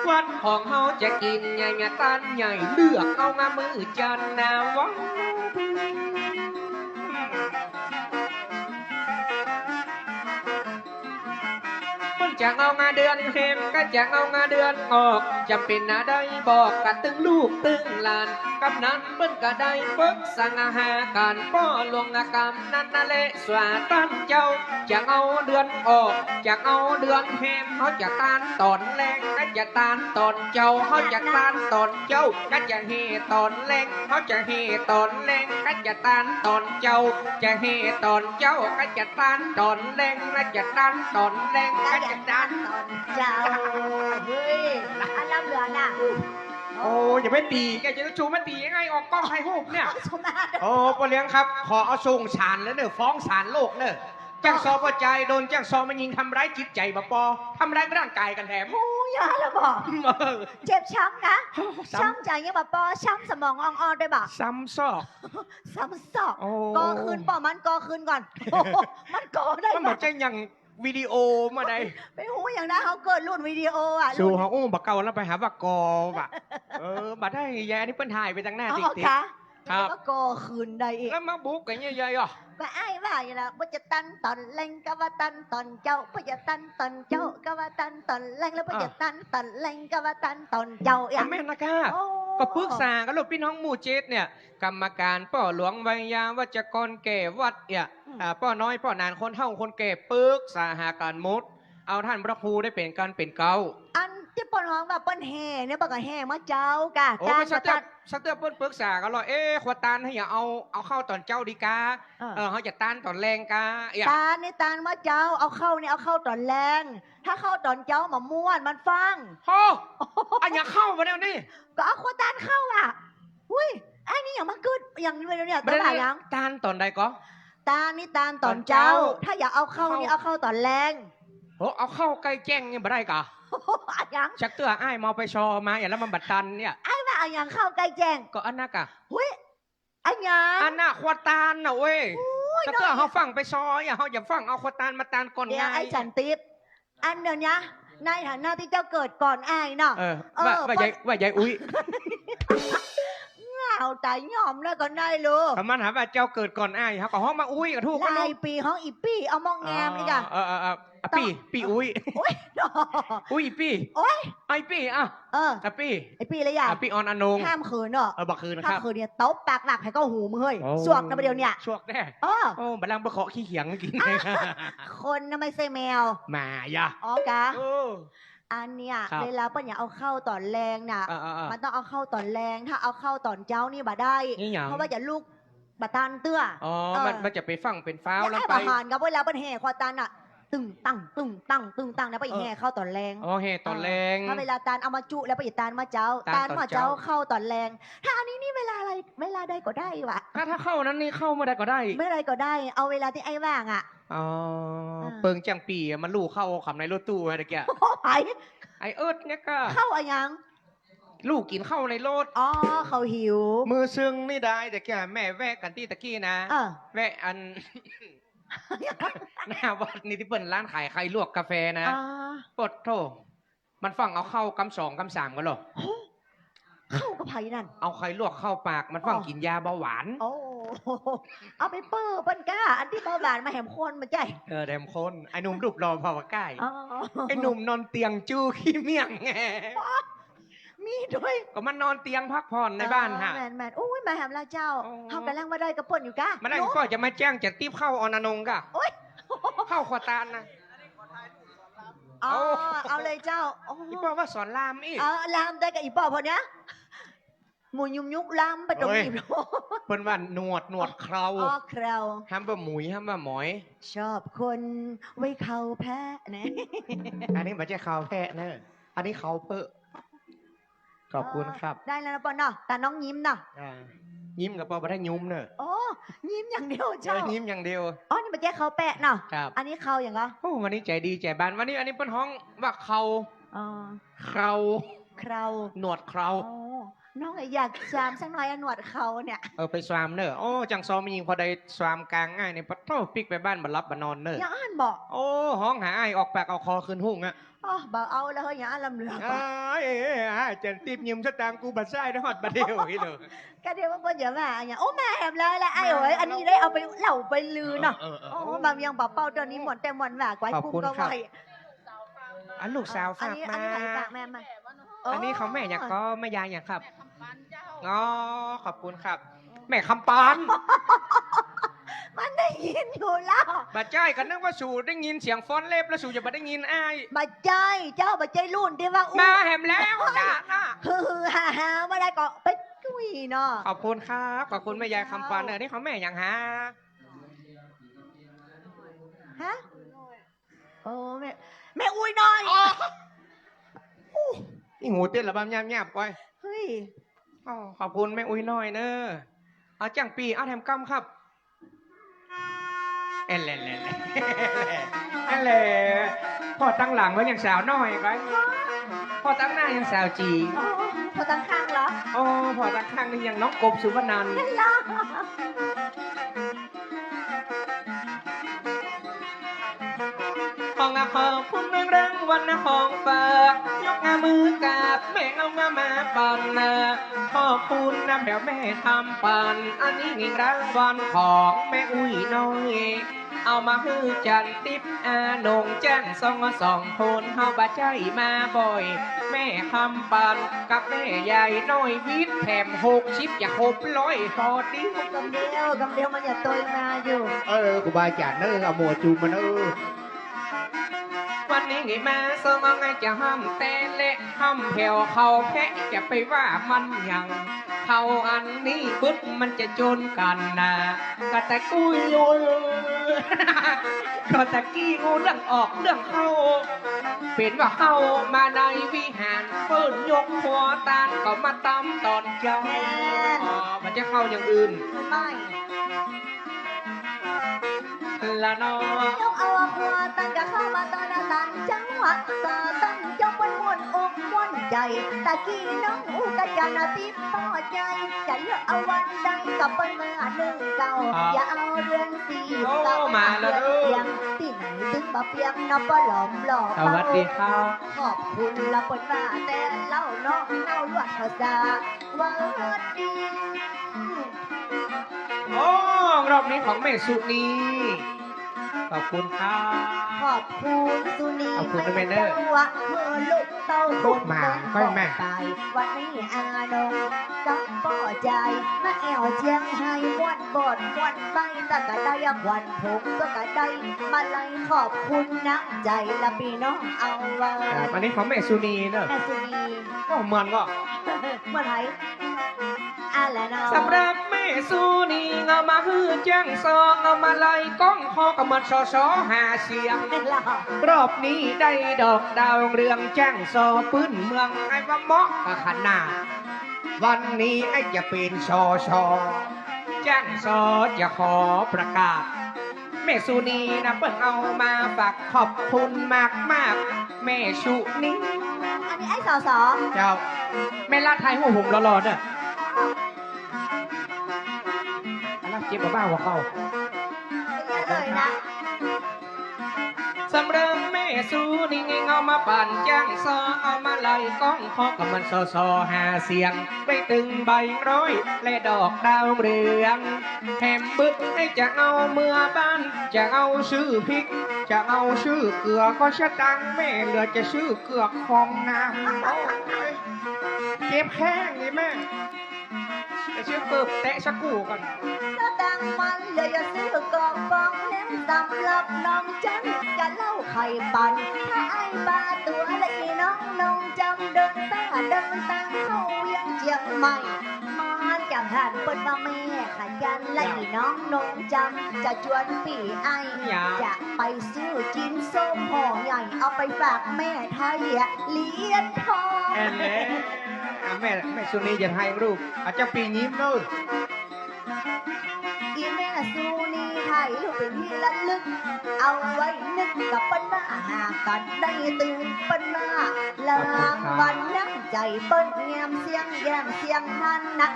วัดของเฮาจะกิ๋นใหญ่ งาต้านใหญ่ เลือกเอางามื้อจันทร์นะวะ เปิ้นจะเอางาเดือนแฮม ก็จะเอางาเดือนออก จ๋ำเป๋นนาได้บอกกั๋นตึงลูกตึงหลาน กำนั้นเปิ้นก็ได้ปึกษาหากั๋น ป้อหลวงกำนันนาเลสวาต้านเจ้า จะเอาเดือนออก จะเอาเดือนแฮม เฮาจะตานต๋อนแลง ก็จะตานต๋อนเจ๊า เฮาจะตานต๋อนเจ๊า ก็จะแห่ต๋อนแลง เฮาจะแห่ต๋อนแลง ก็จะตานต๋อนเจ๊า จะแห่ต๋อนเจ๊า ก็จะตานต๋อนแลง ก็จะตานต๋อนแลง ก็จะตานต๋อนเจ๊า เฮ้ย อันลำเหลือน่ะ โอ้ อย่าไปตี๋แก จะชูมาตี๋ยังไง ออกก้องไทยฮูปเนี่ย โอ้ ป้อเลี้ยงครับ ขอเอาส่งศาลแล้วเน่อ ฟ้องศาลโลกเน่อ แจ้งซอป้อจาย โดนแจ้งซอแม่ญิงทำร้ายจิตใจ๋บ่ปอ ทำร้ายร่างกายกั๋นแถม โอ้ อย่าละบ่ เออ เจ็บช้ำนะ ช้ำ ช้ำใจ๋ยังบ่ปอ ช้ำสมองอ่องๆ ด้วยบ่ ซ้ำซอก ซ้ำซอก โอ้ ก่อคืนป้อมัน ก่อคืนก่อน มันก่อได้ มันบ่ บ่ใจ้อย่างวิดีโอมาได้ ไปฮู้อย่างนั้น เฮาเกิดรุ่นวิดีโออ่ะ สู่เฮาอู้บ่เก่าแล้ว ไปหาว่าก่อว่ะ เออ บ่ได้ ยาย อันนี้เปิ้นถ่ายไปตังหน้า อ๋อ ติ๊กๆ ค่ะ ครับ แล้วก็ก่อคืนได้อีก แล้วมาบุกกั๋นใหญ่ๆ อ่ะ ก็อ้ายว่าอย่างนั้น บ่จะตานต๋อนแลงก็ว่าตานต๋อนเจ๊า บ่จะตานต๋อนเจ๊าก็ว่าตานต๋อนแลง แล้วบ่จะตานต๋อนแลงก็ว่าตานต๋อนเจ๊าอ่ะ แม่นนะก้า โอ้ ก็ปึกษากั๋นลูก ปี้น้องหมู่เจ็ดเนี่ย ก๋รรมก๋าน ป้อหลวง ไวยาวัจกร แก่วัดเนี่ย อืม อ่า ป้อน้อย ป้อหนาน คนเฒ่า คนแก่ ปึกษาหากั๋นหมด เอาต้านพระครูได้เป๋นกั๋นเป๋นเก๊า อันตี้เปิ้นฮ้องว่าเปิ้นแห่เนี่ย เปิ้นก็แห่มาเจ๊ากะ โอ้ ตาน ก็สักเตื้อ ตาน สักเตื้อเปิ้นปึกษากั๋นลอ เอ๊ะ ครัวตานเฮาอย่าเอา เอาเข้าต๋อนเจ๊าดีกา เออ เออ เฮาจะตานต๋อนแลงกา เอ๊ะ ตานนี่ตานมาเจ๊า เอาเข้านี่เอาเข้าต๋อนแลง ถ้าเข้าต๋อนเจ๊าบ่ม่วน มันฟั่ง โอ้ อะหยังเข้ามาแนวนี้ ก็เอาครัวตานเข้าอ่ะ อุ๊ย ไอ้นี่หยังมากึ๊ด หยังเนี่ย บ่ได้ ต๋อนบ่ายหยัง ตานต๋อนใดก่อ ตานนี่ตานต๋อนเจ๊า ต๋อนเจ๊า ถ้าอยากเอาเข้านี่ เข้า เอาเข้าต๋อนแลง โห เอาเข้าใก้แจ้งนี่บ่ได้ก่อ อะหยัง สักเตื้ออ้ายเมาไปซอมา เอ๊ะ แล้วมันบ่ตันเนี่ย อ้ายว่าอะหยังเข้าใก้แจ้ง ก็อันนั้นก่อ อุ๊ย อะหยัง อันน่ะ ครัวตานน่ะเว้ย โอ้ย สักเตื้อ เนาะ เฮาฟั่งไปซอ อย่า เฮาอย่าฟั่งเอาครัวตานมาตานก่อน เดี๋ยว ไง ไอ้สันติ อันเดี๋ยวนี้ ในฐานะตี้เจ้าเกิดก่อนอ้ายเนาะ เออ เออ ว่า ว่า เปิ้น ยาย ว่ายายอุ๊ย เหงาต๋าย ยอมแล้วก็ได้ลูก ถ้ามันหาว่าเจ้าเกิดก่อนอ้าย เฮาก็ฮ้องมาอุ๊ยก็ถูก หลายปีฮ้องอี่ปี้ เอามองแงมนี่ก่ะ เออ เออ เออ อะปี้ ปี้อุ๊ย อุ๊ย อุ๊ย ปี้ โอ๊ย ไอ้ปี้ อ่ะ เออ อ่ะปี้ ไอ้ปี้เลยอ่ะ อ่ะปี้ออนอนง ห้ามเขินเนาะ เออ บ่เขินครับ ห้ามเขินเนี่ย ตบปากหลักให้เข้าหูมึงเฮ้ย โอ้ สวกนะประเดี๋ยวเนี่ย สวกแน่ เออ โอ้ บัดหลังไปเคาะขี้เขียงกิ๋น อ่ะ คนนะ ไม่ใช่แมว หมาย่ะ อ๋อกะ เออ อันเนี้ย ครับ เวลาเปิ้นอยากเอาเข้าต๋อนแลงน่ะ เออ เออ เออ มันต้องเอาเข้าต๋อนแลง ถ้าเอาเข้าต๋อนเจ๊านี่บ่ได้ นี่หยัง เพราะว่าจะลูก บ่ตันเตื้อ อ๋อ เออ มัน มันจะไปฟั่งเป๋นฟ้าว แล้ว ไอ้ ไป บ่หันกับเวลาเปิ้นแห่ครัวตานน่ะ ตึงตัง ตึงตัง ตึงตังนะ เปิ้น เออ แห่เข้าต๋อนแลง อ๋อ แห่ต๋อนแลง เออ ถ้าเวลาตานเอามาจุแล้ว เปิ้นตานเมื่อเจ๊า ตานต๋อนเจ๊า ตานเมื่อเจ๊าเข้าต๋อนแลง ถ้าอันนี้นี่เวลาใด เวลาใดก็ได้วะ ถ้า ถ้าเข้านั้นนี่เข้าเมื่อใดก็ได้ เมื่อใดก็ได้ เอาเวลาตี้ไอ้ว่างอ่ะ อ๋อ เออ เปิงจังปี้อะ มันลู่เข้าขำในรถตู้ฮะตะกี้ โอ้ย ไอ้เอิร์ธเนี่ยก็ เข้าอะหยัง ลู่กิ๋นข้าวในรถ อ๋อ เขาหิว มื้อซึ่งนี่ได้ ตะกี้แม่แวะกั๋นตี้ตะกี้นะ เออ แวะอัน หน้าวัดนี่ตี้เปิ้นร้านขายไข่ลวกกาแฟนะ อ๋อ ปดโธ่ มันฟั่งเอาข้าวกำสองกำสามกั๋นลอ โห ข้าวกับใผนั่น เอาไข่ลวกเข้าปาก มันฟั่ง อ๋อ กิ๋นยาเบาหวาน โอ้ เอาไปเป้อเปิ้นก้า อันตี้เบาหวานมาแหมคนมาใจ้ เออ แหมคน ไอ้หนุ่มรูปหล่อผ่าปากก้าย อ๋อ ไอ้หนุ่มนอนเตียงจู้ขี้เมี่ยง มีด้วย ก็มานอนเตียงพักผ่อนในบ้านฮะ อ๋อ แม่นๆ โอ้ย มาแหมละเจ้า โอ้ เฮาก่ำลังว่าได้กับเปิ้นอยู่ก้า มาได้ เนาะ ก็จะมาแจ้งจะติ๊บเข้าออนอนงก้า โอ๊ย เข้าครัวตานนะ อ๋อ โอ้ เอาเลยเจ้า โอ้ อี่ป้อว่าสอนรามอี้ เออ รามได้กับอี่ป้อพอเนี้ย หมู่ยุมยุกรามไปตรงนี้ โอ๊ย เปิ้นว่าหนวด หนวดเครา อ๋อ เครา ห้ามว่าหมุย ห้ามว่าหมอย ชอบคนไว้เคราแพะนะ อันนี้บ่ใจ้เคราแพะเนอะ อันนี้เคราเปอะ ขอบคุณครับ ได้แล้วนะป้อเนาะ ตาน้องยิ้มเนาะ อ่า ยิ้มกับป้อบ่ได้ยุ้มเนอะ โอ้ ยิ้มอย่างเดียว เออ เจ้า ยิ้มอย่างเดียว อ๋อ นี่บ่าใจ้เข่าแปะเนาะ ครับ อันนี้เข่าหยังก่อ โอ้ วันนี้ใจ๋ดีใจ๋บาน วันนี้ อันนี้เปิ้นฮ้องว่าเข่า อ๋อ เข่า เข่า หนวดเข่า อ๋อ น้องอยากสวามสักหน่อยอะ หนวดเข่าเนี่ย เออ ไปสวามเน่อ โอ้ จั้งซ้อมแม่ญิง พอได้สวามกลางอ้ายนี่ ปะโธ่ ปิ๊กไปบ้านบ่หลับบ่นอนเน่อ อย่างอั้นบ่ โอ้ ฮ้องหาอ้ายออกปากเอาคอคืนฮุ่งอะ อ๋อ บ่เอาแล้วเฮ้ย อย่างอั้นลำเหลือ อ้าย เอ้ย อ้าย จะติ๊บยืมสตางค์กูบ่ใจ้ได้ฮอดบ่าเดี่ยวอี้เน่อ ก็เดี๋ยวมันบ่อย่าว่าอย่าง โอ้ มาแหมเลยละอ้ายเอ๋ย อันนี้ได้เอาไปเล่าไปลือเนาะ เออ เออ เออ โอ้ บ่ายังบ่เป้าเดี๋ยวนี้ม่วนแต่ม่วนว่า ก๋วย ขอบคุณ กุ้งก็ ครับ ไหว อ่ะ ลูกสาวฝากมา อันนี้ อันนี้ใผฝากแม่มา อันนี้ของแม่หยังก่อ แม่ยายหยังครับ อ๋อ ขอบคุณครับ แม่คำปาน มันได้ยินอยู่แล้ว บ่ใจ้ ก็นึกว่าสูได้ยินเสียงฟ้อนเล็บแล้วสูจะบ่ได้ยินอ้าย บ่ใจ้ เจ้าบ่ใจ้รุ่นตี้ว่าอู้ มาแหมแล้วนะนะ ฮือๆ ฮ่าๆ บ่ได้ก็ไปจุ้ยเนาะ ขอบคุณครับ ขอบคุณแม่ยายคำปานเน่อ อันนี้ของแม่หยังฮะ ฮะ โอ้ แม่ แม่อุ้ยน้อย อ๋อ อู้ อี่หูเต้นระบำหยาบๆ ก้อย เฮ้ย อ๋อ ขอบคุณแม่อุ้ยน้อยเน่อ เอาจั้งปี้ เอาแถมกำครับ เอเล่เล่เล่ เอเล่ พ่อตังหลังมันยังสาวน้อยก้อย พ่อตังหน้ายังสาวจี๋ อ๋อ พ่อตังข้างเหรอ อ๋อ พ่อตังข้างนี่ยังน้องกบสุวรรณันท์ นั่นเหรอ ของอะ ขอบคุณเนืองรางวัลนะ ของฝาก ยกมือกราบ แม่เอามา มาปันนะ ขอบคุณนะแผวแม่คำปัน อันนี้เงินรางวัลของแม่อุ้ยน้อย เอามาหื้อจันติ๊บอาหนงจ้างซองสองคน เฮาบ่ใจ้มาบ่อย แม่คำปันกับแม่ยายน้อย วิทย์แถมหกสิบ จะครบร้อย พอดี กำเดียว กำเดียวมันจะตวยมาอยู่ เออ ครูบาอาจ๋ารย์เน่อ เอาหมวกจูงมาเน่อ วันนี้นี่มาซองเอาไงจะห้ำแตนและห้ำแผวเขาแพะ จะไปว่ามันหยัง เขาอันนี้บึดมันจะจนกั๋นนะ กะตะกู้อยู่ กะตะกี้อู้เรื่องออกเรื่องเข้า เป๋นว่าเข้ามาในวิหาร เปิ้นยกครัวตานก็มาตำต๋อนเจ๊า แม่น อ๋อ บ่ใจ้เข้าอย่างอื่น ไม่ ละเนาะ ยกเอาครัวตานก็เข้ามาต๋อนตานเจ๊า สาตานเจ๊าเปิ้นม่วนอกม่วนใจ๋ ตะกี้น้องอู้กะจะนาติดป้อใจ๋ จะเลือกเอาวันใดก็เปิ้นเมื่อนึ่งเก่า ครับ อย่าเอาเดือนสี่ โอ้ สาว มาแล้วเด้อ เปียง ตี้ไหนตึงบ่เปียงเนาะ ป้อหลอมหล่อ สวัสดีครับ ขอบคุณละเปิ้นว่าแต่เล่าเนาะ เอาลวดเขาซะ หวัดดี โอ้ รอบนี้ของแม่สุนี ขอบคุณครับ ขอบคุณสุนี ขอบคุณนะแม่เนอะ เจ้าว่าเมื่อลูกเต้า ลูกหมา คน ก้อยแม่ ไป วันนี้อาหนงกับป้อใจ๋ มาแอ่วเจียงไฮ้ม่วนบอดม่วนใบ้ ตะกะได้อะขวัญผง ตะกะได้มาลัย ขอบคุณน้ำใจ๋ละปี้น้อง เอาไว้ ครับ อันนี้ของแม่สุนีเนอะ แม่สุนี โอ้ เหมือนก็ เหมือนไผ อะแหละเนาะ สำหรับแม่สุนีเอามาหื้อจ้างซอ เอามาลัยก้องคอ ก็เหมือน สส หาเสียง รอบนี้ได้ดอกดาวเรืองจ้างซอปื๊นเมือง ไอ้ว่าเหมาะกะขนาด วันนี้ไอ้จะเป๋น สส จ้างซอจะขอประกาศ แม่สุนีนะเปิ้นเอามาฝาก ขอบคุณมากๆ แม่สุนี อันนี้ไอ้ สส เจ้า แม่ละไทยหัวผมหล่อๆ เด้อ อันนั้นเจ็บบ้าหัวเข่า เนี่ยเลยนะ สำหรับแม่สุนีเอามาปั๋นจ้างซอ เอามาลัยก้องคอ ก็เหมือน สส หาเสียง ได้ตึงใบร้อย และดอกดาวเรือง แถมบึกไอ้จะเอาเมือบ้าน จะเอาซื้อพริก จะเอาซื้อเกลือ ก็สตางค์แม่เหลือจะซื้อเกือกของน้ำ โอ้ย เจ็บแข้งนี่แม่ จะซื้อเกือกแตะสักกู้ก่อน สตางค์มันเหลือจะซื้อเกือกของน้ำ สำหรับน้องจันจะเล่าไขปัน ถ้าไอ้บาตัวละอีน้อง น้องจำเดินตาเดินตางเข้าเวียงเจียงใหม่ มันจะหันเปิ้นว่าแม่ขยัน และอีน้องนงจำจะจวนปี้ไอ้ อย่า จะไปซื้อกิ๋นส้มห่อใหญ่ เอาไปฝากแม่ไทยอะ เหรียญทอง แอนแหละ อ่ะ แม่ แม่สุนีอย่าไห้ลูก อาจจะปี้ยิ้มเนอะ สูนี่ถ่ายรูปเป๋นตี้ระลึก เอาไว้นึกกั๋นเปิ้นมาหากั๋น ได้ตึงเปิ้นมา รางวัลน้ำใจ๋เปิ้น ยามเสี้ยงแย่งเสี้ยงหันนะ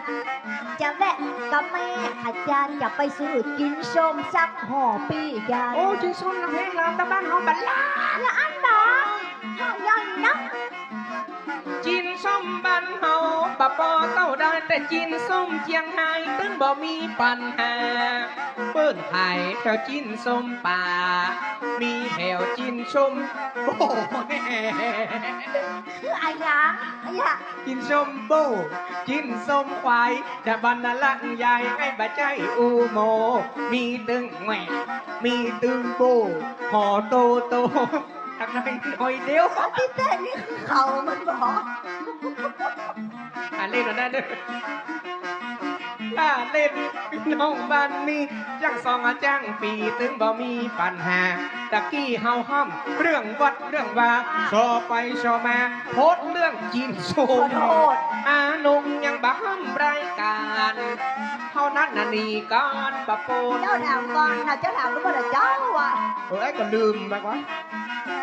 จะแวะกับแม่ข้าจาน จะไปซื้อจินส้มสักห่อปี้จาน โอ้ จินส้มละแพงลำ ตะบ้านเฮาบ่ลา ละอันบ่ ห่อใหญ่นะ จินส้มบ้านเฮาบ่ปอเต้าได้ แต่จินส้มเจียงฮายตึงบ่มีปัญหา เปิ้นขายแถวจินส้มป่า มีแถวจินส้มโบ้ คืออะหยัง อะหยัง จินส้มโบ้ จินส้มควาย แต่บ้านนาลังยาย ไอ้บ่ใจ้อู้โม้ มีตึงแหว่ มีตึงโบ้ ห่อโตโต ตังในหน่อยเดียว ตี้แต๊นี่คือเขามันบ่ อ่า เล่นเอาได้เน่อ อ่า เล่น ปี้น้องบ้านนี้ จั้งสองอะจั้งปี้ตึงบ่มีปัญหา ตะกี้เฮาห้ามเรื่องวัดเรื่องวา ซอไปซอมา โพสต์เรื่องจินส้ม ขอโทษ อาหนุ่มยังบ่ห้ามรายก๋าน เฮานั้นน่ะหนีก๋านบ่ป๊น เจ้าถามก่อนนะ เจ้าถามหรือบ่ล่ะเจ้าอะ เอ้ย ก็ลืมไปก่อน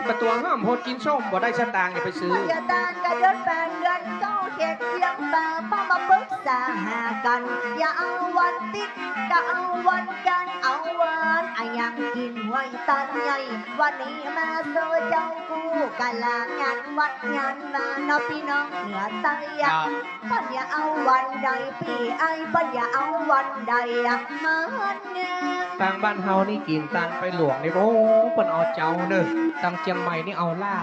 บ่ตวงห้ามโพสต์จินส้ม บ่ได้สตางค์อย่าไปซื้อ บ่อย่าตานกะเดือนแปดเดือนเก้า เฮ็ดเยียงป่า ป้ามาปึกษาหากั๋น อย่าเอาวันติ๊ก กะเอาวันจันทร์ เอาวันอะหยัง กิ๋นฮวยตานใหญ่ วันนี้มาโซเจ้ากู้ กะลางานวัดงานวาเนาะ ปี้น้องเหนือใต้อะ ครับ เปิ้นอย่าเอาวันใดปี้เอ้ย เปิ้นอย่าเอาวันใดอะ มันงาม ตางบ้านเฮานี่กิ๋นตานไปหลวงนี่ โอ้ เปิ้นเอาเจ้าเน่อ ตางเจียงใหม่นี่เอาล้า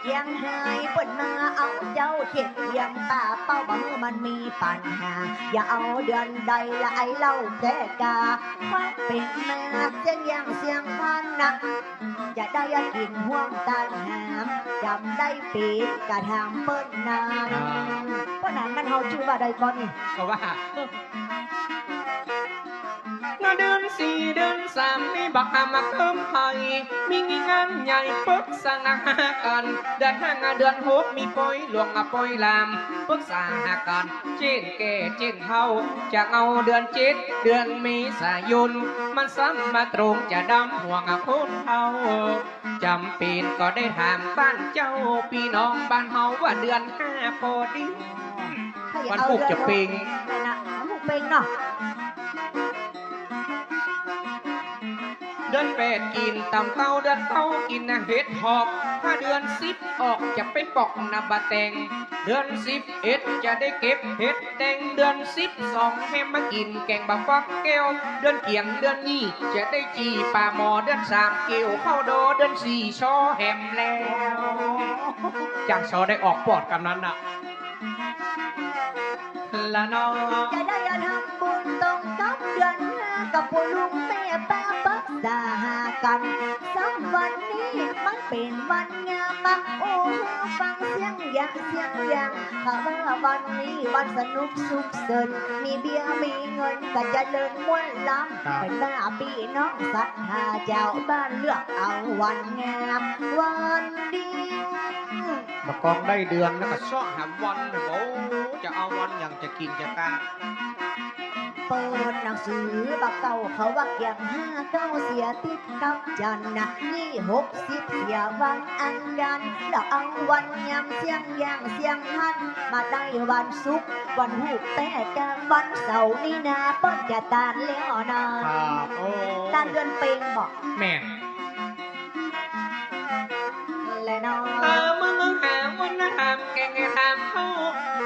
เจียงฮายเปิ้นมาเอาเจ้า เฮ็ดเยียงป่าเป้า บ่หื้อมันมีปัญหา อย่าเอาเดือนใดละไอ้เล่าแต๊กา ความเป๋นมาเสี้ยงแย่งเสี้ยงหันนะ จะได้กิ๋นฮ่วมตานหาม จ๋ำได้เป๋นกะถามเปิ้นนาน อ่า เปิ้นนาน มันเฮาจื้อว่าใดก่อนนี่ ก็ว่า เนาะ เดือนสี่เดือนสามนี่บ่ามาเคิ่มไผ มีงานใหญ่ปึกษาหากั๋น เดือนห้าเดือนหกมีปอยหลวงอะปอยลาม ปึกษาหากั๋น เจ้นแก่เจ้นเฒ่า จะเอาเดือนเจ็ดเดือนเมษายน มันซ้ำมาตรงจะดำห่วงอะคนเฒ่า จ๋ำเป๋นก็ได้ถามบ้านเจ้า ปี้น้องบ้านเฮาว่าเดือนห้าปอดี วันพูกจะเปง นั่นน่ะ วันพูกเปงเนาะ เดือนแปดกิ๋นตำเต้า เดือนเก้ากิ๋นน่ะเห็ดหอบ ถ้าเดือนสิบออกจะไปปอกหน้าบ่าแตง เดือนสิบเอ็ดจะได้เก็บเห็ดแดง เดือนสิบสองแหมมากิ๋นแกงบ่าฟักแก้ว เดือนเกียงเดือนยี่จะได้จี่ป่าหมอ เดือนสามเกี่ยวข้าวดอ เดือนสี่ซอแหมแล้ว จ้างซอได้ออกปอดกำนั้นน่ะ ละเนาะ จะได้ทำบุญตรงกับเดือนห้า กับปู่ลุงแม่ป้าปึกษาหากั๋น ซ้ำวันนี้มันเป๋นวันงามมา โอ้ ฟังเสียงยะเสียงยาง เขาว่าวันนี้วันสนุกสุขสันต์ มีเบียร์มีเงินก็เจริญม่วนล้ำ ครับ เปิ้นว่าปี้น้องศรัทธาจาวบ้านเลือกเอาวันงามวันดี บ่ากองได้เดือนแล้วก็เซาะหาวันน่ะ โอ้ จะเอาวันหยังจะกิ๋นจะตาง เปิดหนังสือบ่าเก่าเขาว่าเกียงห้าเก้าเสียติดกับจันทร์นะ ยี่หกสิบเสียวันอังคาร แล้วเอาวันงามเสี้ยงแย่งเสี้ยงหัน มาได้วันศุกร์ วันพูกแต๊กา วันเสาร์นี่นาเปิ้นจะตานแล้วนะ ครับ โอ้ ตานเดือนเปงบ่ แม่น และเนาะ เออ มึงหาวันนะถามแกงถามเขา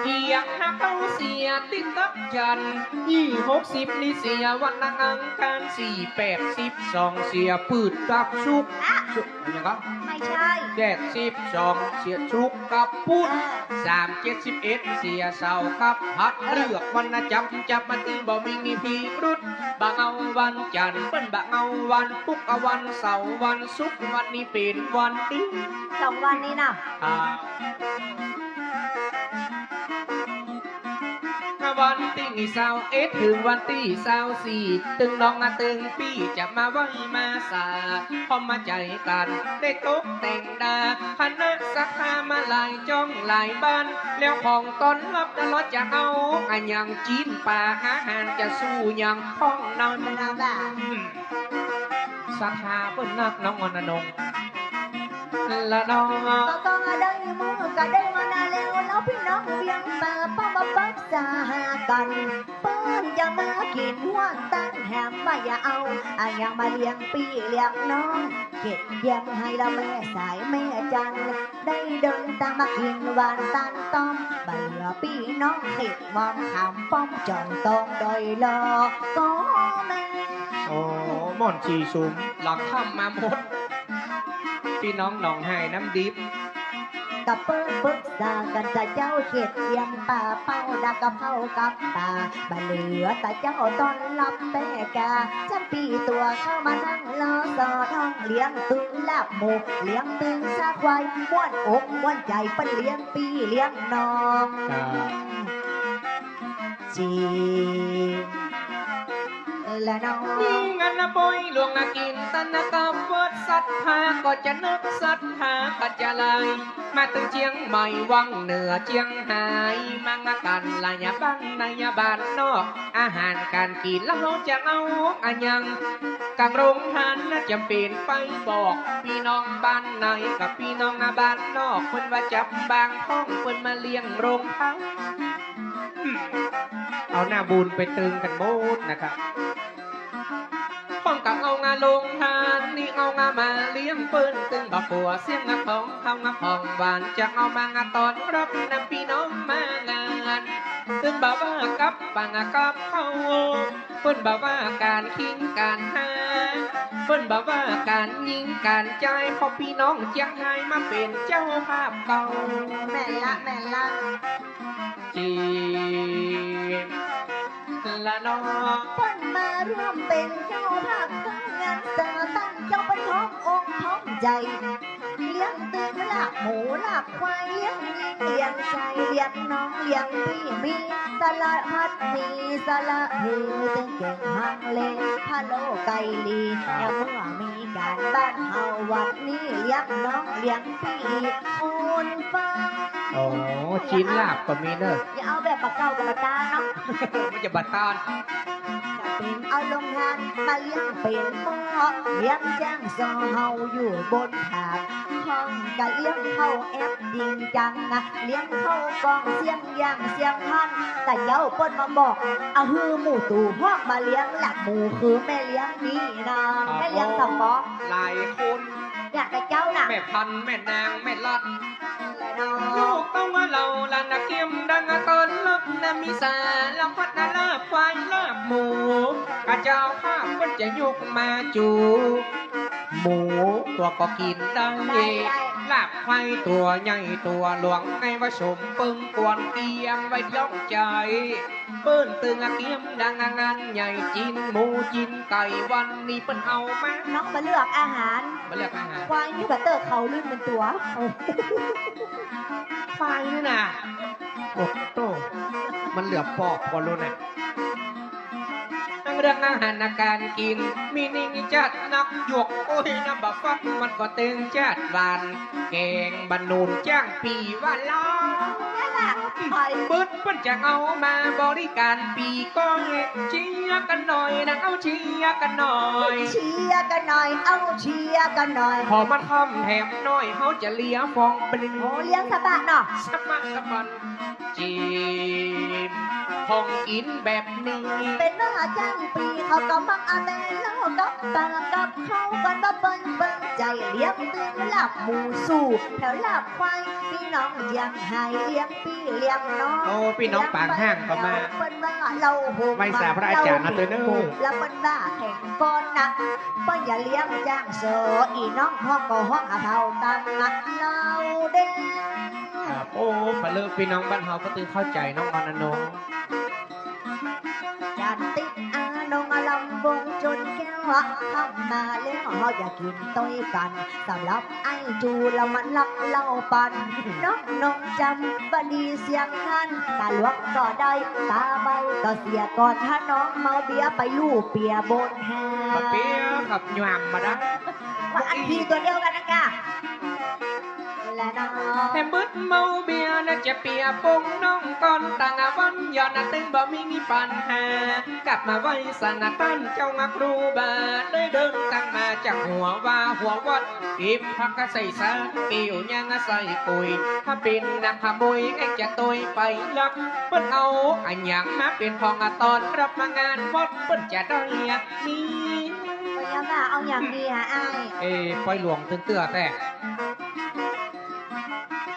เกียงห้าเก้าเสียติดกับจันทร์ ยี่หกสิบนี่เสียวันอังคาร สี่แปดสิบสองเสียปืดกับศุกร์ อะ ศุกร์ อะหยังก็ ไม่ใช่ เจ็ดสิบสองเสียศุกร์กับพุธ อ่า สามเจ็ดสิบเอ็ดเสียเสาร์กับหัด เออ เลือกวันนะจ๋ำ จ๋ำมาตี้บ่มีมีพิรุธ บ่เอาวันจันทร์ เปิ้นบ่เอาวันพุก เอาวันเสาร์ วันศุกร์ วันนี้เป๋นวันดี สองวันนี้นะ อ่า วันตี้ซาวเอ็ดเถิงวันตี้ซาวสี่ ตึงน้องอะตึงปี้จะมาไหว้มาสา พร้อมมาใจ๋กั๋น ได้ตกแต่งดา คณะศรัทธามาหล หลายจ้องหลายบ้าน แล้วของต้อนฮับนั้นลอจะเอาอะหยัง จี๋นป๋าอาหารจะสู้หยังพ่องนั้น ศรัทธาเปิ้นนัก น้องออนอนง ละน้อง ก็ ก็ได้มื้อก็ได้มานาแล้ว แล้วปี้น้องเวียงป่าป้อมาปรึกษาหากั๋น เปิ้นจะมากิ๋นฮวดตังแหมว่าอย่าเอาอะหยังมาเลี้ยงปี้เลี้ยงน้อง เข็ดเยียงหื้อละแม่สายแม่จัน ได้เดินตางมากิ๋นหวานตันต้อม บ่เหลือปี้น้องเข็ดมองขามป้อมจ่องตองดอยลอก็แม่น โอ้ ม่อนสี่สุม หลังค่ำมาหมด ปี้น้องหนองไฮน้ำดิบ ก็เปิ้นปรึกษากั๋นจะเจ้า เข็ดเยียงป่าเป้าดักกับเข้ากับป๋า บ่เหลือตาเจ้าต้อนฮับแต๊กา จ้ำปี้ตั๋วเข้ามานั่งรอสอดห้อง เลี้ยงตึงลาบหมู เลี้ยงตึงซาควาย ม่วนอกม่วนใจ๋ เปิ้นเลี้ยงปี้เลี้ยงน้อง ครับ จี๋ ละน้อง มีงานนะปอยหลวงอะกิ๋นตันนะกับวัดศรัทธา ก็จะนึกศรัทธาก็จะไหล มาตึงเจียงใหม่วังเหนือเจียงฮาย มางากั๋นละยะบ้านในยะบ้านนอก อาหารก๋านกิ๋นแล้วเฮาจะเอาอะหยัง ก๋างโฮงทานนะจ๋ำเป๋นไปบอก ปี้น้องบ้านในกับปี้น้องบ้านนอก เปิ้นว่าจับบางห้องเปิ้นมาเลี้ยงโฮงทาน เอาหน้าบุญไปตึงกั๋นหมดนะครับ พ่องก็เอางาโฮงทานนี่เอางามาเลี้ยงเปิ้น ตึงบ่กั๋วเสี้ยงงาของคาวงาของหวาน จะเอามางาต้อนฮับนำปี้น้องมางาน ตึงบ่ว่ากับป๋างากับเข้า เปิ้นบ่ว่าก๋านคิงก๋านฮา เปิ้นบ่ว่าก๋านยิงก๋านจาย เพราะปี้น้องเจียงฮายมาเป๋นเจ้าภาพเก่า แม่นละ แม่นละ จี๋ ละน้อง เปิ้นมาร่วมเป๋นเจ้าภาพของงานสาตั้งเจ้าเปิ้นพร้อมอกพร้อมใจ๋ เลี้ยงตึงลาบหมูลาบควาย เลี้ยงยิงเลี้ยงจาย เลี้ยงน้องเลี้ยงปี้ มีสารพัด มีสาระเพ ตึงแก๋งฮังเล พะโล้ไก่หลี ครับ ยามเมื่อมีก๋านบ้านเฮาวัดนี้ เลี้ยงน้องเลี้ยงปี้ คนฟัง โอ้ จี๋นลาบก็มีเนอะ อย่าเอาแบบบ่าเก่ากับบ่าตานเนาะ มันจะบ่าตาน จะเป๋นเอาโฮงทานมาเลี้ยงเป๋นหม้อ เลี้ยงจ้างซอเฮาอยู่บนผา พ่องก็เลี้ยงเข้าแอปจริงจังนะ เลี้ยงเข้ากองเสี้ยงอย่างเสี้ยงพัน แต่เย้าเปิ้นมาบอก เอาหื้อหมู่ตู่พ่องมาเลี้ยงลาบหมูคือแม่เลี้ยงนี่นะ ครับ แม่เลี้ยงสองหม้อ หลายคน เนี่ย แต่เจ้าน่ะ แม่พัน แม่นาง แม่ลัด ลูกต้องว่าเฮาละนะเกียมดังต้อนฮับนะ มีสารพัดนะ ลาบควายลาบหมู กะเจ้าภาพเปิ้นจะยกมาจู๋ หมูตั๋วก็กิ๋นได้ ได้ ได้ ลาบควายตั๋วใหญ่ตั๋วหลวง ไงว่าสมเปิงควรเตรียมไว้ย้องใจ๋ เปิ้นตึงอะเกียมดังอะงานใหญ่ จี๋นหมูจี๋นไก่ วันนี้เปิ้นเอามา น้องบ่เลือกอาหาร บ่เลือกอาหาร ควายนี่บ่เตื้อเขาลื่นเป๋นตั๋ว ควายนี่น่ะ โอ้โต้ มันเหลือปอบก่อนแล้วเนี่ย เรื่องอาหารก๋านกิ๋น มีนิงจัดนัก หยวกก้วยน้ำบ่าฟัก มันก็เติงจัดหวาน แก๋งบ่าหนุนจ้างปี้ว่าลาว นั่นแหละ หอย เปิ้น เปิ้นจะเอามาบริก๋านปี้ก้อย เชียร์กั๋นหน่อยนะ เอาเชียร์กั๋นหน่อย เชียร์กั๋นหน่อย เอาเชียร์กั๋นหน่อย ขอมาทำแถมหน่อย เฮาจะเลี้ยงฟองปลิง โอ้ เลี้ยงสะบะเนาะ สะบะสะบัน จี๋ ของกิ๋นแบบนี้ เป๋นว่าจ้างปี้เขาก็มักเอาแต่เหล้ากับป๋ากับข้าว เปิ้นบ่เปิ้นเปิ้นใจ๋ เลี้ยงตึงลาบหมูสู้แถวลาบควาย ปี้น้องเจียงฮายเลี้ยงปี้เลี้ยงน้อง โอ้ ปี้น้องปางห้างก็มา เปิ้นว่าเหล้าหง ไหว้สาพระอาจ๋ารย์นะเต้อเน่อ แล้วเปิ้นว่าแข่งก้อนนะ เปิ้นอย่าเลี้ยงจ้างซอ อี่น้องฮ้องก็ฮ้องอะเผาตังนะ เหล้าเด้ง ครับ โอ้ ปะเลิกปี้น้องบ้านเฮาก็ตึงเข้าใจ๋น้องออนอนง จัดติ๊กอาน้องลำวงจนแก้วอะ ค่ำมาแล้วเฮาจะกิ๋นตวยกั๋น สำหรับไอ้จู๋ละมันลักเหล้าปั่น น้องนงจ๋ำบ่ดีเสียงหั้น ต๋าหลวกก็ได้ ต๋าใบ้ก็เสียก่อน ถ้าน้องเมาเบียร์ไปลู่เปียบนแฮ บ่เปียครับ หย่ำบ่ได้ ว่าอันทีตั๋วเดียวกั๋นนะกะ แถมบึดเมาเบียร์นะจะเปียปงน้องก่อน ตั้งวันยอดนะตึงบ่มีปัญหา กราบมาไหว้สันนะต้านเจ้าครูบา ได้เดินตางมาจากหัวว่าหัววัด เก็บผักก็ใส่สาร ปิ้วยังใส่ปุ๋ย ถ้าเป๋นนักขโมยไอ้จะตวยไปลัก เปิ้นเอาอะหยังมาเป๋นของอะต้อนรับมางานวัด เปิ้นจะได้อะมี ก็ยังว่าเอาอย่างดีหาอ้าย เอ้ ปอยหลวงตึงเตื้อแต๊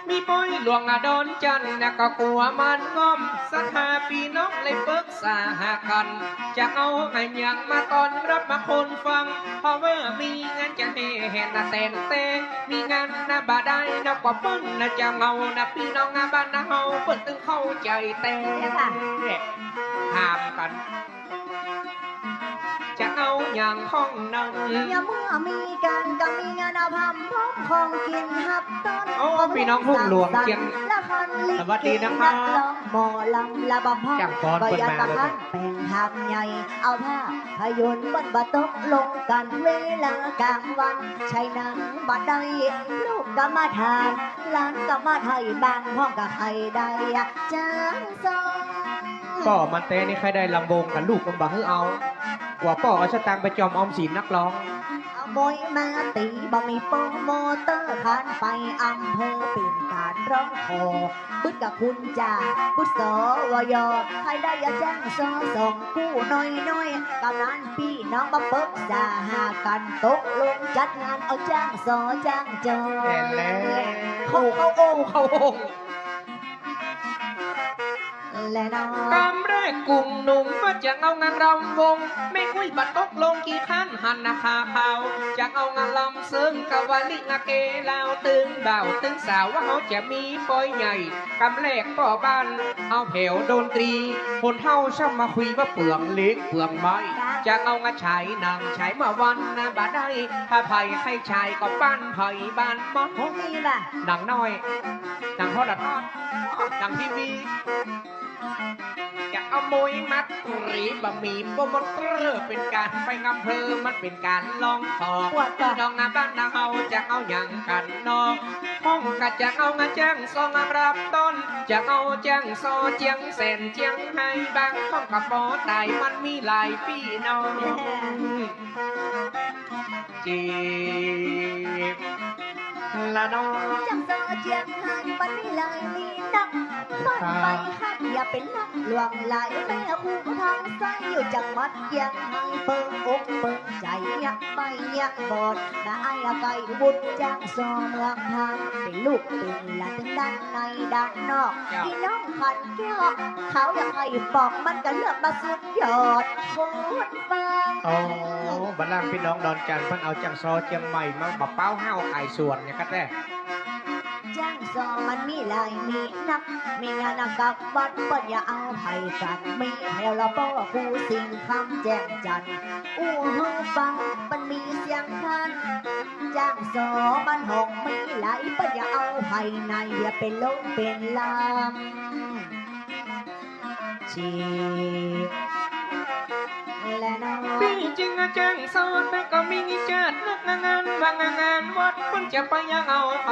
มีปอยหลวงอะดอนจันทน์นะ ก็กั๋วมันง่อม ศรัทธาปี้น้องเลยปึกษาหากั๋น จะเอาอะหยังมาต้อนรับมาคนฟัง เพราะว่ามีงานจะแห่แห่นะแต๋นแต๊ มีงานนะบ่ได้นะ กว่าเปิ้นนะจะเงานะ ปี้น้องนะบ้านนะเฮา เปิ้นตึงเข้าใจ๋แต๊ ถามกั๋น จะเอาอย่างของนั้น ยามเมื่อมีการก็มีงานเอาพร่ำพร้อมของกิ๋นฮับต้อน โอ้ ปี้น้องทุ่งหลวงเจียง ละครลิเก สวัสดีนะครับ นักร้องหมอลำละบำพร้อม จ้างฟ้อน ก็อย่า เปิ้นมา ตะพัน แล้ว แป๋งหาบใหญ่ เอาภาพยนตร์เปิ้นบ่ตกลงกั๋น เวลากลางวันใช้หนังบ่ได้ ลูกก็มาถาม หลานก็มาไถ่ บางห้องก็ใค่ได้อะ จ้างซ้อ ป้อมันแต๊นี่ใค่ได้ลำวงกับลูกมันบ่หื้อเอา กว่าป้อเอาสตางค์ไปจ่อมออมสินนักร้อง เอามวยมาตี๋ บ่มีโปรโมเตอร์ ขานไปอำเภอเป๋นก๋านร้องขอ บึดกับคุณจ่า บึด สวย ใค่ได้อะจ้างซ้อสองกู้น้อยๆ กำนันปี้น้องมาปึกษาหากั๋น ตกลงจัดงานเอาจ้างซ้อจ้างจอ แน่นแหละ เข้า เข้าองค์ เข้าองค์ และเนาะ กำแรกกุ้งหนุ่มว่าจะเอางานรำวง แม่กุ้ยบ่ตกลงขี้คร้านหันหน้าขาขาว จะเอางานลำเซิงกะวาลิงาเกลาว ตึงบ่าวตึงสาวว่าเฮาจะมีปอยใหญ่ กำแรกป้อบ้านเอาแผวดนตรี คนเฒ่าซ้ำมาคุยว่าเปลืองเหล็กเปลืองไม้ จะเอางาฉายหนังฉายเมื่อวันนะบ่ได้ ถ้าใผใค่ฉายก็บ้านใผบ้านมัน โอ้ มีล่ะ หนังน้อย หนังโทรทัศน์ หนังทีวี จะเอามวยมาตี๋ บ่มีโปรโมเตอร์ เป๋นก๋านไปอำเภอ มันเป๋นก๋านร้องขอ ปวดก่อน ปี้น้องนะบ้านนะเฮาจะเอาหยังกั๋นเนาะ ห้องก็จะเอางาจ้างซ้อมารับต้อน จะเอาจ้างซ้อเจียงแสนเจียงไฮ้ บางห้องก็ปอต๋าย มันมีหลายปี้น้อง แหม จีบละน้อง จ้างซ้อเจียงไฮ้ มันมีหลายปี้นัก มันไปคัก อย่าเป๋นนักหลวงหลาย แม่ครูทองใส อยู่จังหวัดเจียงไฮ้ เปิงอกเปิงใจ๋ เยียะใบ้เยียะบอด น้าอ้ายอะไก่วุฒิ จ้างซ้อเมืองพาน เป๋นลูกเป๋นหลานตึงด้านในด้านนอก เจ้า ปี้น้องขันแก้ว เขาอยากใค่ปอก มันก็เลือกมาสุดยอด คนฟัง อ๋อ บัดล่างปี้น้องดอนจันทน์เปิ้นเอาจ้างซ้อเจียงใหม่มาบ่เป๊าห้าวขายสวนเนี่ยก็แต๊ จ้างซ้อมันมีหลายปี้นัก มีงานกับวัดเปิ้นอย่าเอาใผกั๋น มีแผวละป้อครูสิงห์คำแจ้งจันทน์ อู้หื้อฟัง มันมีเสียงพาน จ้างซ้อมันห้องมีหลาย เปิ้นอย่าเอาใผไหน อย่าเป๋นลมเป๋นลำ จีบ และน้อง ตี้จริงอะจ้างซ้อแต่ก็มีจัดนักงาน บางงานวัดเปิ้นจะไปยังเอาใผ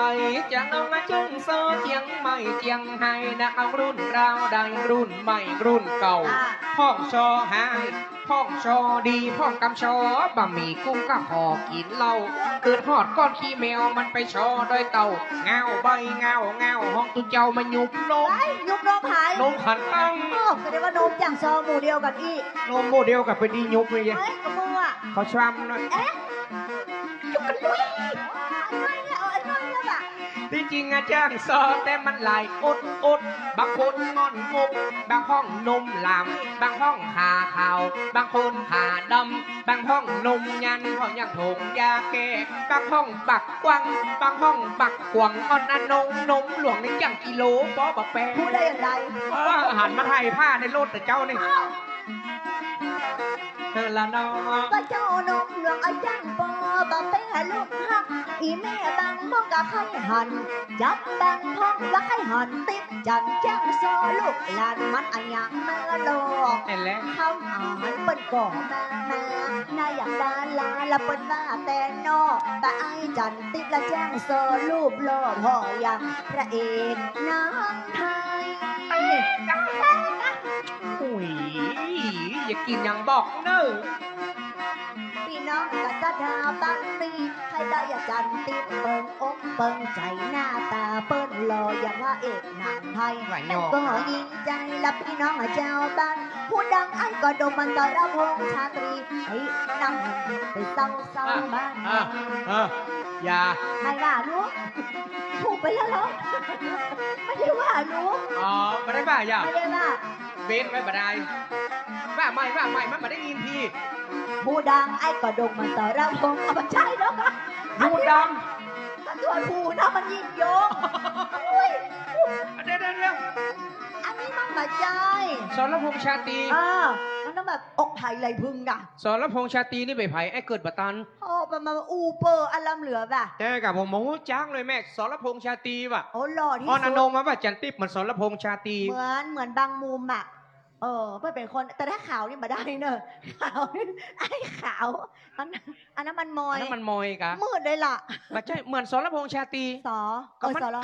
จะเอามาจ้างซ้อเจียงใหม่เจียงไฮ้นะ เอารุ่นราวได้ รุ่นใหม่รุ่นเก่า อ่ะ พ่องซ้อฮ้าย พ่องซ้อดี พ่องกำซ้อบ่าหมี่กุ้งก็ขอกิ๋นเหล้า เกิดฮอดก้อนขี้แมวมันไปซ้อดอยเต่า ง้าวใบ้ง้าวง้าว ฮ้องตุ๊เจ้ามาหยุบนม เฮ้ย หยุบนมใผ นมขันตัง โอ้ ก็ได้ว่าโนมจ้างซ้อหมู่เดียวกั๋นอี้ นมหมู่เดียวกั๋นไปดีหยุบเลย เฮ้ย กะมัว เขาซ้ำหน่อย เอ๊ะ จุกกันลุย อันน้อยเนี่ย เอาอันน้อยเนี่ยบ่ะ ตี้จริงอะจ้างซ้อแต่มันหลายอุดอุด บางคนง่อนงก บางฮ้องนมหลาม บางฮ้องขาขาว บางคนขาดำ บางฮ้องนมยัน ฮ้องยังถงยาแก้ บางฮ้องปักกวัง บางฮ้องปักกวัง อ่อนนะนงนมหลวงนี่จั่งกิโล ปอบ่แปล พูดได้อย่างไร เออ หันมาไถ่ผ้าในรถแต่เจ้านี่ อ้าว เออละน้อง ป้อเจ้าหนุ่มหลวงอาจารย์ปอ บ่าแป้ลูกฮัก อี่แม่บางม่องก็ใค่หัน จั๊บบางพ่องว่าใค่หัน ติ๊บจันแจ้งซอลูกหลานมันอะหยังมาหลอก เห็นแล้ว คำอ่านเปิ้นก็มา มา น่าอยากดาราละเปิ้นว่าแต่นอ บ่าอ้ายจันติ๊บละแจ้งซอรูปหล่อผ่ออย่างพระเอกนางไทย อุ้ย อย่ากิ๋นหยังบอกเน่อ ปี้น้องก็ศรัทธาบางตี้ ใค่ได้อาจารย์ติ๊บเปิงอกเปิงใจ๋ หน้าต๋าเปิ้นหล่ออย่างพระเอกหนังไทย ว่าหยอก ก็ยิ่งใจ๋ละปี้น้องเจ้าบ้าน ผู้ดังไอ้ก็โด่งเหมือนสรพงษ์ชาตรี เฮ้ย นำไปเศร้าเศร้าบ้าน อ่ะ อ่ะ อย่า ไม่ว่าลูก ถูกไปแล้วเหรอ ไม่ได้ว่าลูก อ๋อ ไม่ได้ว่าอย่า ไม่ได้ว่า เว้นไว้บ่ได้ ว่าใหม่ ว่าใหม่ มันบ่ได้ยินที ผู้ดังไอ้ก็โด่งเหมือนสรพงษ์ เอา บ่ใจ้เนาะ ผู้ดัง ถ้าตัวถูกนะมันยิ่งโยง อุ้ย เดี๋ยว เดี๋ยว เดี๋ยว อันนี้มันบ่ใจ้ สรพงษ์ชาตรี เออ มันต้องแบบอกไผ่ไหล่พึงอะ สรพงษ์ชาตรีนี่เป๋นใผ ไอ้เกิดบ่ตัน โอ้ ประมาณอู้เปอร์อันล้ำเหลือบ่ะ แต่กะผมบ่ฮู้จักเลยแม่ สรพงษ์ชาตรีว่ะ โอ้ หล่อตี้สุด ออนอนงมาว่าจันติ๊บเหมือนสรพงษ์ชาตรี เหมือน เหมือนบางมุมอะ เออ เปิ้นเป๋นคน แต่ถ้าขาวนี่บ่ได้เน่อ ขาว ไอ้ขาว อัน อันนั้นมันมอย อันนั้นมันมอยกะ มืดเลยล่ะ บ่ใจ้ เหมือนสรพงษ์ชาตรี สอ ก็ เออ มัน สร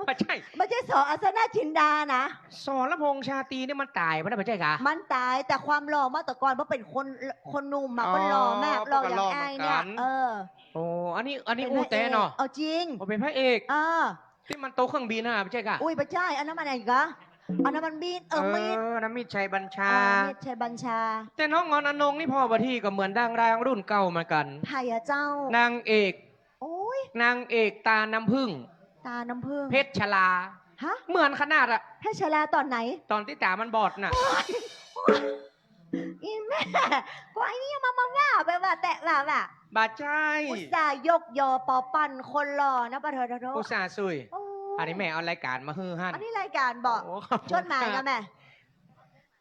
บ่ใจ้ บ่ใจ้ สอ อัศนจินดานะ สรพงษ์ชาตรีนี่มันต๋ายไปแล้วบ่ใจ้กะ มันต๋าย แต่ความหล่อมาแต่ก่อน เพราะเป๋นคน คนหนุ่มอะ อ๋อ คนหล่อมาก หล่ออย่างอ้ายเนี่ย เออ โอ้ อันนี้ อันนี้อู้แต๊เนาะ เอาจริง โอ้ เป๋นพระเอก เออ ตี้มันโตเครื่องบินน่ะ บ่ใจ้กะ อุ้ย บ่ใจ้ อันนั้นมันอะหยังกะ อันนั้นมันมีด เออ มีด เออ อันนั้นมีดชัยบัญชา เออ มีดชัยบัญชา แต่น้องออนอนงนี่ผ่อบ่าตี้ก็เหมือนดารารุ่นเก่าเหมือนกั๋น ใผอะเจ้า นางเอก โอ้ย นางเอกตาน้ำผึ้ง ตาน้ำผึ้ง เพชรชลา ฮะ เหมือนขนาดอะ เพชรชลาต๋อนไหน ต๋อนตี้ต๋ามันบอดน่ะ อีแม่ ก็ไอ้นี่มา มาว่าไปว่าแต๊ว่าว่า บ่ใจ้ อุตส่าห์ยกยอปอปั้นคนหล่อนะ ปะโถ โถ โถ อุตส่าห์ซุย โอ้ อันนี้แม่เอารายก๋านมาหื้อหั้น อันนี้รายก๋านบ่ โอ้ ขอบคุณ จดหมายนะแม่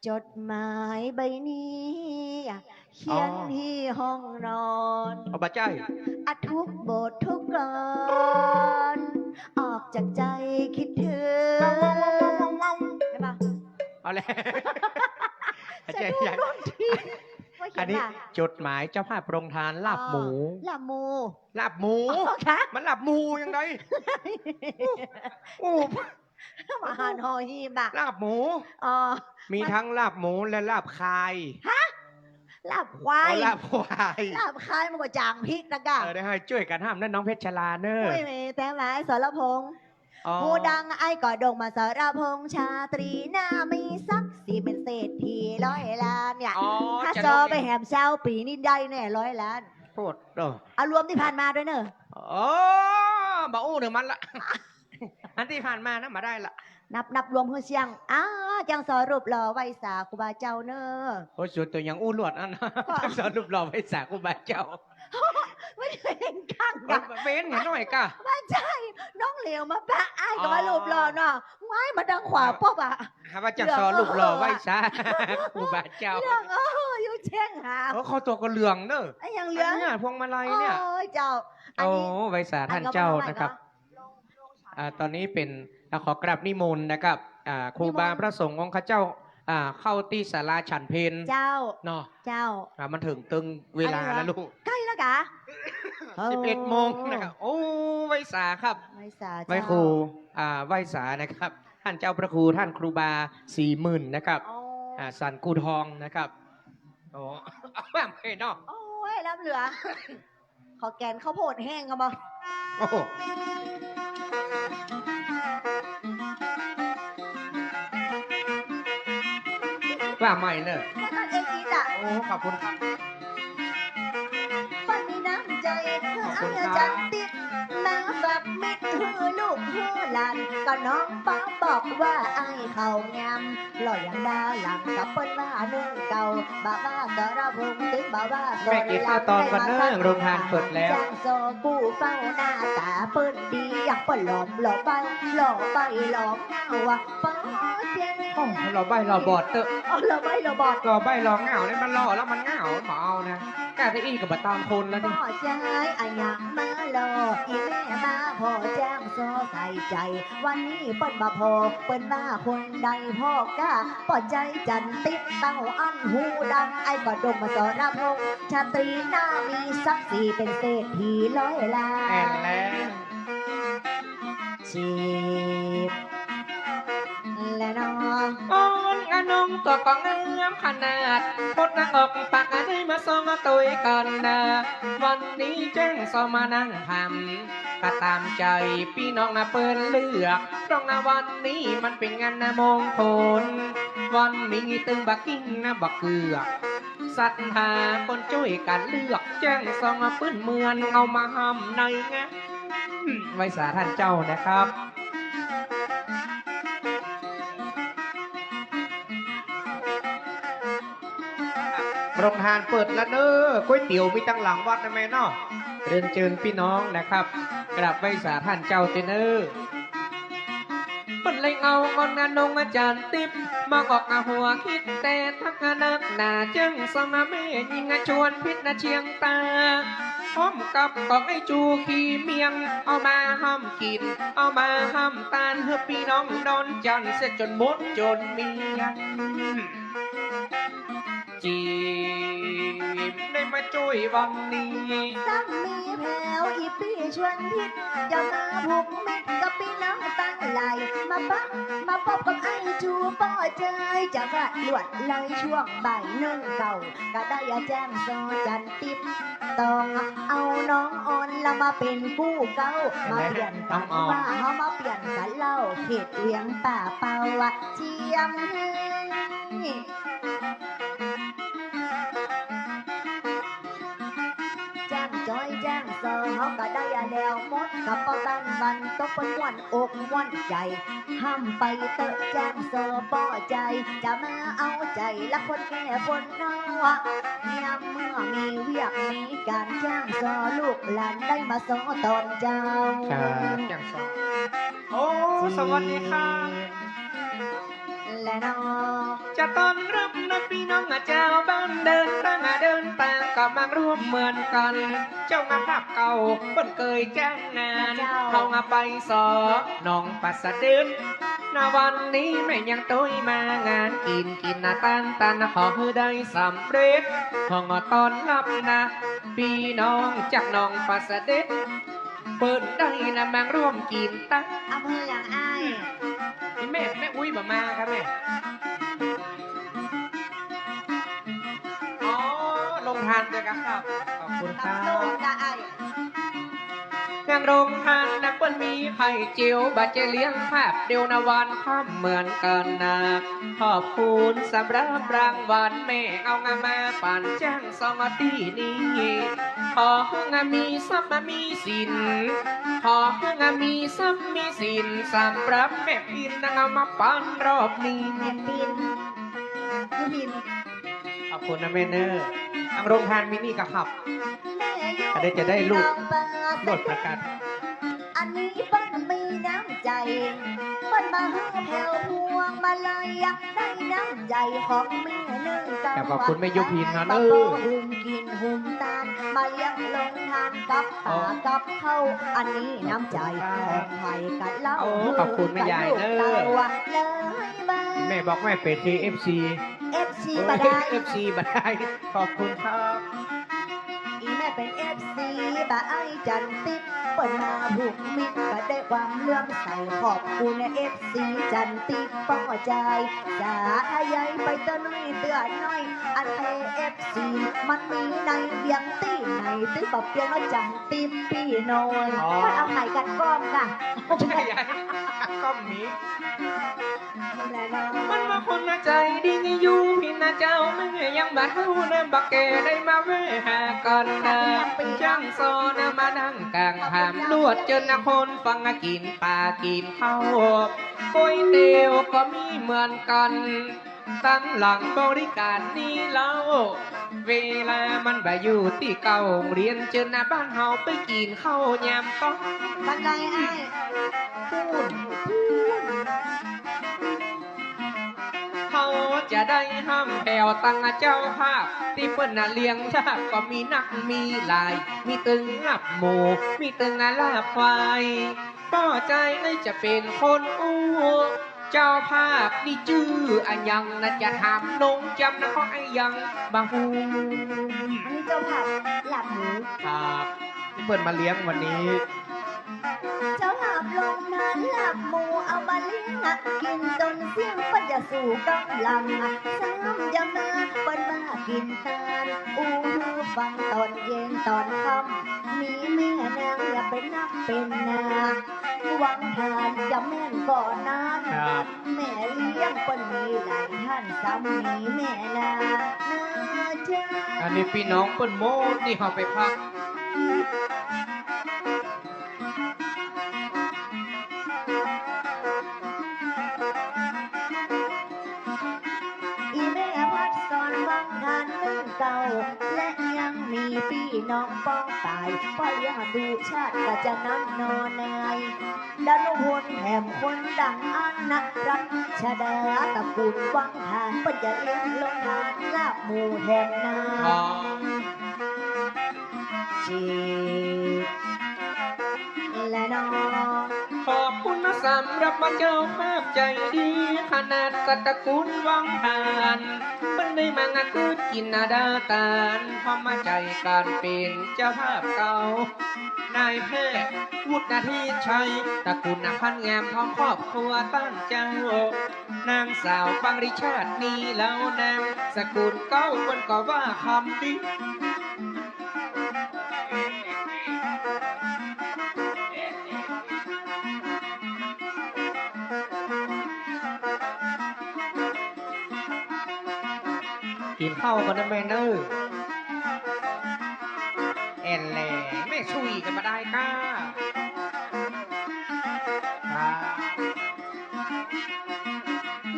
จดหมายใบนี้ เขียน อ๋อ ที่ห้องนอน เอา บ่ใจ้ อะ ทุกบททุกกลอน ออกจากใจคิดถึง ใช่ปะ เอาแล้ว สะดุ้ง ใจ้ โดนที อันนี้ ว่าเขียนมา จดหมายเจ้าภาพโรงทานลาบหมู อ๋อ ลาบหมู ลาบหมู อ๋อ ค่ะ มันลาบหมูยังไง โอ้ มาหาหน่อยบะ ลาบหมู อ๋อ มีทั้งลาบหมูและลาบควาย ฮะ ลาบควาย อ๋อ ลาบควาย ลาบควายมันก็จ๋างพิษนะกะ เออ ได้หื้อจ้วยกั๋นห้ามนะน้องเพชรชลาเน่อ โอ้ย แม่ แต่ว่าไอ้สรพงษ์ อ๋อ ผู้ดังไอ้ก็โด่งมาสรพงษ์ชาตรี หน้ามีศักดิ์ศรีเป๋นเศรษฐีร้อยล้านเนี่ย อ๋อ ถ้า จะ ซอไปแหมเช้าปี๋นี่ได้แน่ร้อยล้าน โพด เออ เอารวมตี้ผ่านมาด้วยเน่อ อ๋อ บ่อู้เน่อมันละ อันตี้ผ่านมานะ บ่ได้ละ นับ นับรวมหื้อเสี้ยง อ้า จังสอรูปหล่อไหว้สาครูบาเจ้าเน่อ โอ้ย สุดตั๋วยังอู้ลวดอัน ก็ จังสอรูปหล่อไหว้สาครูบาเจ้า มันเป๋นกั๋ง มัน กะ เป๋นหยังน้อยกะ บ่ใจ้ น้องเหลียวมาปะอ้ายก็ว่า อ๋อ รูปหล่อเนาะ ว้าย มาตางขวาป๊อบอะ หาว่าจังสอรูปหล่อไหว้สาครูบาเจ้า เหลือง เออ อยู่เชียงหา เออ เข้าตั๋วก็เหลืองเน่อ อะหยังเหลือง อันเนี้ย พวงมาลัยเนี่ย โอ้ย เจ้า อันนี้ โอ้ ไหว้สาต้านเจ้านะครับ อันก็ว่าไงก็ อ่า ต๋อนนี้เป๋น อ่า ขอกราบนิมนต์นะครับ อ่า ครูบา นิมนต์ พระสงฆ์องค์ข้าเจ้า อ่า เข้าตี้ศาลาฉันเพล เจ้า เนาะ เจ้า อ่า มันเถิงตึงเวลาแล้วลูก ใก้แล้วกะ สิบเอ็ดโมงนะครับ โอ้ ไหว้สาครับ ไหว้สา ไหว้ครู เจ้า อ่า ไหว้สานะครับ ต้านเจ้าพระครู ต้านครูบาศรีหมื่นนะครับ อ๋อ อ่า สันกูทองนะครับ โอ้ ว่าไปเนาะ โอ้ย ล้ำเหลือ ขอแกนข้าวโพดแห้งก่อบ่ โอ้โห ว่าใหม่เน่อ แล้วก็เอ็กซ์อีทอะ โอ้ ขอบคุณครับ เปิ้นมีน้ำใจ๋ ขอบคุณครับ หื้ออาจ๋ารย์ติ๊บมาฝากมิตร หื้อลูกหื้อหลาน ก็น้องป๊อปบอกว่าไอ้เขางาม หล่ออย่างดาหลังกับเปิ้นว่านึ่งเก่า บ่าว่าสรพงษ์ตึงบ่าว่าสอนราม แม่กิ๋นข้าวตองก่อนเน่อ โรงทานเปิดแล้ว จ้างซอกู้เฝ้าหน้าต๋าเปิ้นดี อย่างเปิ้นหล่อมหล่อใบ้หล่อใบ้หล่อเงาอะ ป๊อเจียน โอ้ หล่อใบ้หล่อบอดเต๊อะ อ๋อ หล่อใบ้หล่อบอด หล่อใบ้หล่อเงาเนี่ยมันหล่อแล้วมันเงา บ่เอานะ ก้าเก้าอี้ก็บ่ตามคนแล้วนี่ ป้อจายอะหยังมาหล่อ อี่แม่มาผ่อจ้างซอใส่ใจ๋ วันนี้เปิ้นบ่ผ่อ เปิ้นว่าคนใดผ่อก้า ป้อจายจันติ๊บเต้าอั้นฮูดัง ไอ้ก็ดมมาสรพงษ์ ชาตรีหน้ามีศักดิ์ศรี เป๋นเศรษฐีร้อยล้าน แอ่นแล้ว จีบ และน้อง อ่อนอะน้องตั๋วก็งามขนาด พดนางออกปากอะได้มาสองตวยกั๋นนา วันนี้แจ้งซอมานั่งหำ ก็ต๋ามใจ๋ปี้น้องอะเปิ้นเลือก เพราะอะวันนี้มันเป๋นงานอะมงคล วันนี้ตึงบ่ากิ๋นนะบ่าเกือก ศรัทธาคนจ้วยกั๋นเลือก แจ้งซออะปื้นเมืองเอามาหำในงาน ไหว้สาต้านเจ้านะครับ โรงทานเปิดแล้วเน่อ ก๋วยเตี๋ยวมีตังหลังวัดนะแม่เนาะ เรียนเจิญปี้น้องนะครับ กราบไหว้สาต้านเจ้าเต๊อะเน่อ เปิ้นเลยเอาอ่อนอะน้องอาจ๋ารย์ติ๊บ มาออกอะหัวคิดแต่ทักอะนักหนา แจ้งซออะแม่ญิงอะชวนผิดนะเชียงตา พร้อมกับของไอ้จู๋ขี้เมียง เอามาหำกิ๋น เอามาหำตาน หื้อปี้น้องดอนจันทน์เสียจ๋นหมดจ๋นเมียง จีบได้มาจ้วยวันนี้ ซ้ำมีแผวอี่ปี้ชวนผิด จะมาผูกมิตรกับปี้น้องตังหลาย มาปะ มาปบกับไอ้จู๋ป้อจาย จะว่าลวดลายช่วงบ่ายนึ่งเก่า ก็ได้อะแจ้งซอจันติ๊บ ต้องเอาน้องอ่อนละมาเป๋นกู้เก๊า มาเปลี่ยนกั๋น น้องอ่อน ว่าเฮามาเปลี่ยนกั๋นเล่า เขตเวียงป่าเปาอะเจียม แจ้งจอยแจ้งซอเฮาก็ได้อะแล้วหมด กับป้อบ้านบรรตกเปิ้นม่วนอกม่วนใจ๋ หำไปเต๊อะแจ้งซอป้อจาย จะมาเอาใจ๋ละคนแก่คนน้อย ยามเมื่อมีเวียกมีก๋านแจ้งซอลูกหลานได้มาซอตอนเจ๊า ครับ แจ้งซอ โอ้ สวัสดีครับ และน้อง จะต้อนรับนะปี้น้องอะเจ้า บ้านเดินตางอะเดินตางก็มาร่วมเหมือนกั๋น เจ้ามาภาพเก่าเปิ้นเกยจ้างงาน เจ้า เฮาอะไปสอหนองป่าเสด็จ นะวันนี้แม่ยังตวยมางาน กิ๋นกิ๋นนะตานตาน ขอหื้อได้สำเร็จ ห้องต้อนรับนะ ปี้น้องจากหนองป่าเสด็จ เปิ้นได้นะมาร่วมกิ๋นตั๊ก อำเภอหยังอ้าย นี่แม่ แม่อุ๊ยบ่มาครับแม่ อ๋อ โรงทานเดียวกั๋นครับ ขอบคุณครับ ขอบคุณค่ะอ้าย ยังโรงทานนะเปิ้นมีไข่เจียว บ่าจะเลี้ยงภาพเดียวนะวันค่ำเหมือนกั๋นนะ ขอบคุณสำหรับรางวัลแม่เอางามาปั๋นจ้าง สองตี้นี้ ขอหื้อมีทรัพย์มีสิน ขอหื้อมีทรัพย์มีสิน สำหรับแม่ปิ่นนางเอามาปั๋นรอบนี้ แม่ปิ่น ยูพิน ขอบคุณนะแม่เน่อ อังโรงทานมีนี่กะครับ แม่อยู่ อันนี้จะได้ลูก น้องเปิ้น โลดประกาศ อันนี้เปิ้นมีน้ำใจ๋ เปิ้นมาหื้อแผวพวงมาลัย ได้น้ำใจ๋ของแม่นึ่งเก่า ขอบคุณแม่ยุพินนะ เออ บ่าหื้อกิ๋นหื้อตาน มาเลี้ยงโรงทานกับป๋ากับข้าว อันนี้น้ำใจ๋ของใผกะเล่า โอ้ ขอบคุณแม่ยายเน่อ เลยมา แม่บอกแม่เป๋นเอฟซี เอฟซีบ่ได้ เอฟซีบ่ได้ ขอบคุณครับ อี่แม่เป๋นเอฟซีบ่าอ้ายจันติ๊บ เปิ้นมาผูกมิตรก็ได้ความเลื่อมใส ขอบคุณเอฟซีจันติ๊บป้อจาย สาธยายไปเตื้อน้อยเตื้อน้อย อันแท้เอฟซีมันมีในเวียงตี้ไหน ตึงบ่เปียงว่าจันติ๊บปี้น้อย อ๋อ มันเอาไผกัดก้อมก่ะ ใช่ กัดก้อมมี นี่แหละเนาะ มันว่าคนน่ะใจ๋ดีอยู่พินน่ะ เจ้าแม่ยังบ่าเฒ่านะ บ่าแก่ได้มาแวะหากั๋นนะ จ้างซอนะมานั่งก๋างหาม ลวดเจิญนะคนฟังกิ๋นป๋ากิ๋นข้าว ก๋วยเตี๋ยวก็มีเหมือนกั๋น ตังหลังบริก๋านนี้เล่า เวลามันบ่อยู่ตี้เก่า เรียนเจิญนะบ้านเฮาไปกิ๋นข้าวยามก๊อน บันไดอ้าย ปู๊น เฮาจะได้ห้ามแผ่วตังเจ้าภาพ ตี้เปิ้นน่ะเลี้ยงลาบก็มีนักมีหลาย มีตึงลาบหมู มีตึงลาบควาย ป้อใจ๋ไอ้จะเป๋นคนอู้ เจ้าภาพนี่จื้ออะหยังนะ จะถามน้องจำนะ เพราะไอ้ยังบ่ฮู้ อันนี้เจ้าภาพลาบหมู ครับ ตี้เปิ้นมาเลี้ยงวันนี้ เจ้าภาพลงทานลาบหมูเอามาเลี้ยงอะ กิ๋นจ๋นเสี้ยงเปิ้นจะสู้ก๋ำลังอะ ซ้ำจะมาเปิ้นมากิ๋นตาน อู้หื้อฟังต๋อนเย็นต๋อนค่ำ มีแม่นางอย่าเป๋นนักเป๋นหนา วังทานจะแม่นก่อนั้น ครับ แม่เลี้ยงเปิ้นมีหลายต้าน ซ้ำมีแม่นางนะเจ้า อันนี้ปี้น้องเปิ้นหมด ตี้เฮาไปพัก อีแม่พัดสอนวังทานนึ่งเก่า และยังมีปี้น้องป้องปาย ป้อเลี้ยงสู่ชาติก็จะนำนอนนาย ดานุพลแถมคนดังอันนะ รัชดาตระกูลวังทาน เปิ้นจะเลี้ยงลงทานลาบหมูแถมนา อ๋อ จีบ และน้อง ขอบคุณสำหรับเจ้าภาพใจ๋ดี ขนาดกับตระกูลวังทาน เปิ้นได้มางานกู๊ดกิ๋นนาดาตาน พร้อมมาใจ๋ก๋านเป๋นเจ้าภาพเก่า นายแพทย์วุฒิชัย ตระกูลนำพันงามพร้อมครอบครัวต้านเจ้า นางสาวปริชาติ นีเหลานามสกุลเก๊า เปิ้นก็ว่าคำดี กิ๋นข้าวก่อนนะแม่เน่อ แอ่นแหล่ แม่สุยก็บ่ได้ก้า ครับ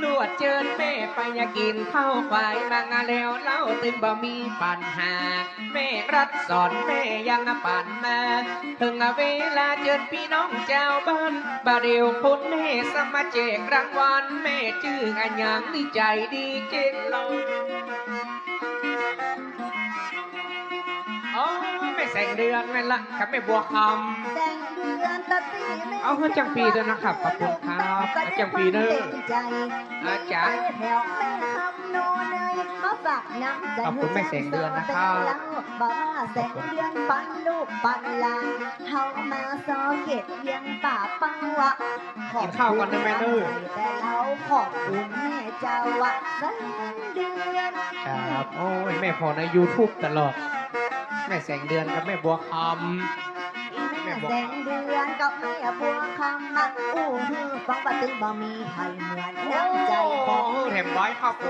ลวดเจิญแม่ไปยากิ๋นข้าวขวายมังแล้วเล่า ตึงบ่มีปัญหา แม่รัฐสอนแม่ยังปันมา เถิงเวลาเจิญปี้น้องจาวบ้าน บ่าเดี่ยวคนแม่สมาแจกรางวัล แม่จื้ออะหยังนี่ใจ๋ดีเจ๊งลง อ๋อ แม่แสงเดือนแม่นละ กับแม่บัวคำ แสงเดือนตะตี้แม่ เอาหื้อจังปี้ด้วยนะครับ ขอบคุณครับ เอาจังปี้เน่อ อาจ๋ารย์ แถวแม่คำโนนาย มาฝากน้ำใจ๋ ขอบคุณแม่แสงเดือนนะครับ บอกว่าแสงเดือนปันลูกปันหลาน เฮามาซอเก็บเวียงป่าปังวะ กิ๋นข้าวก่อนนะแม่เน่อ แต่เฮาขอบคุณแม่เจ้าว่าแสงเดือน ครับ โอ้ย แม่ผ่อในยูทูบตลอด แม่แสงเดือนกับแม่บัวคำ แม่บัวคำ แสงเดือนกับแม่บัวคำมาอู้หื้อฟังว่าตึงบ่มีใผเหมือนน้ำใจ๋ของ โอ้ แถมไว้ครับ แส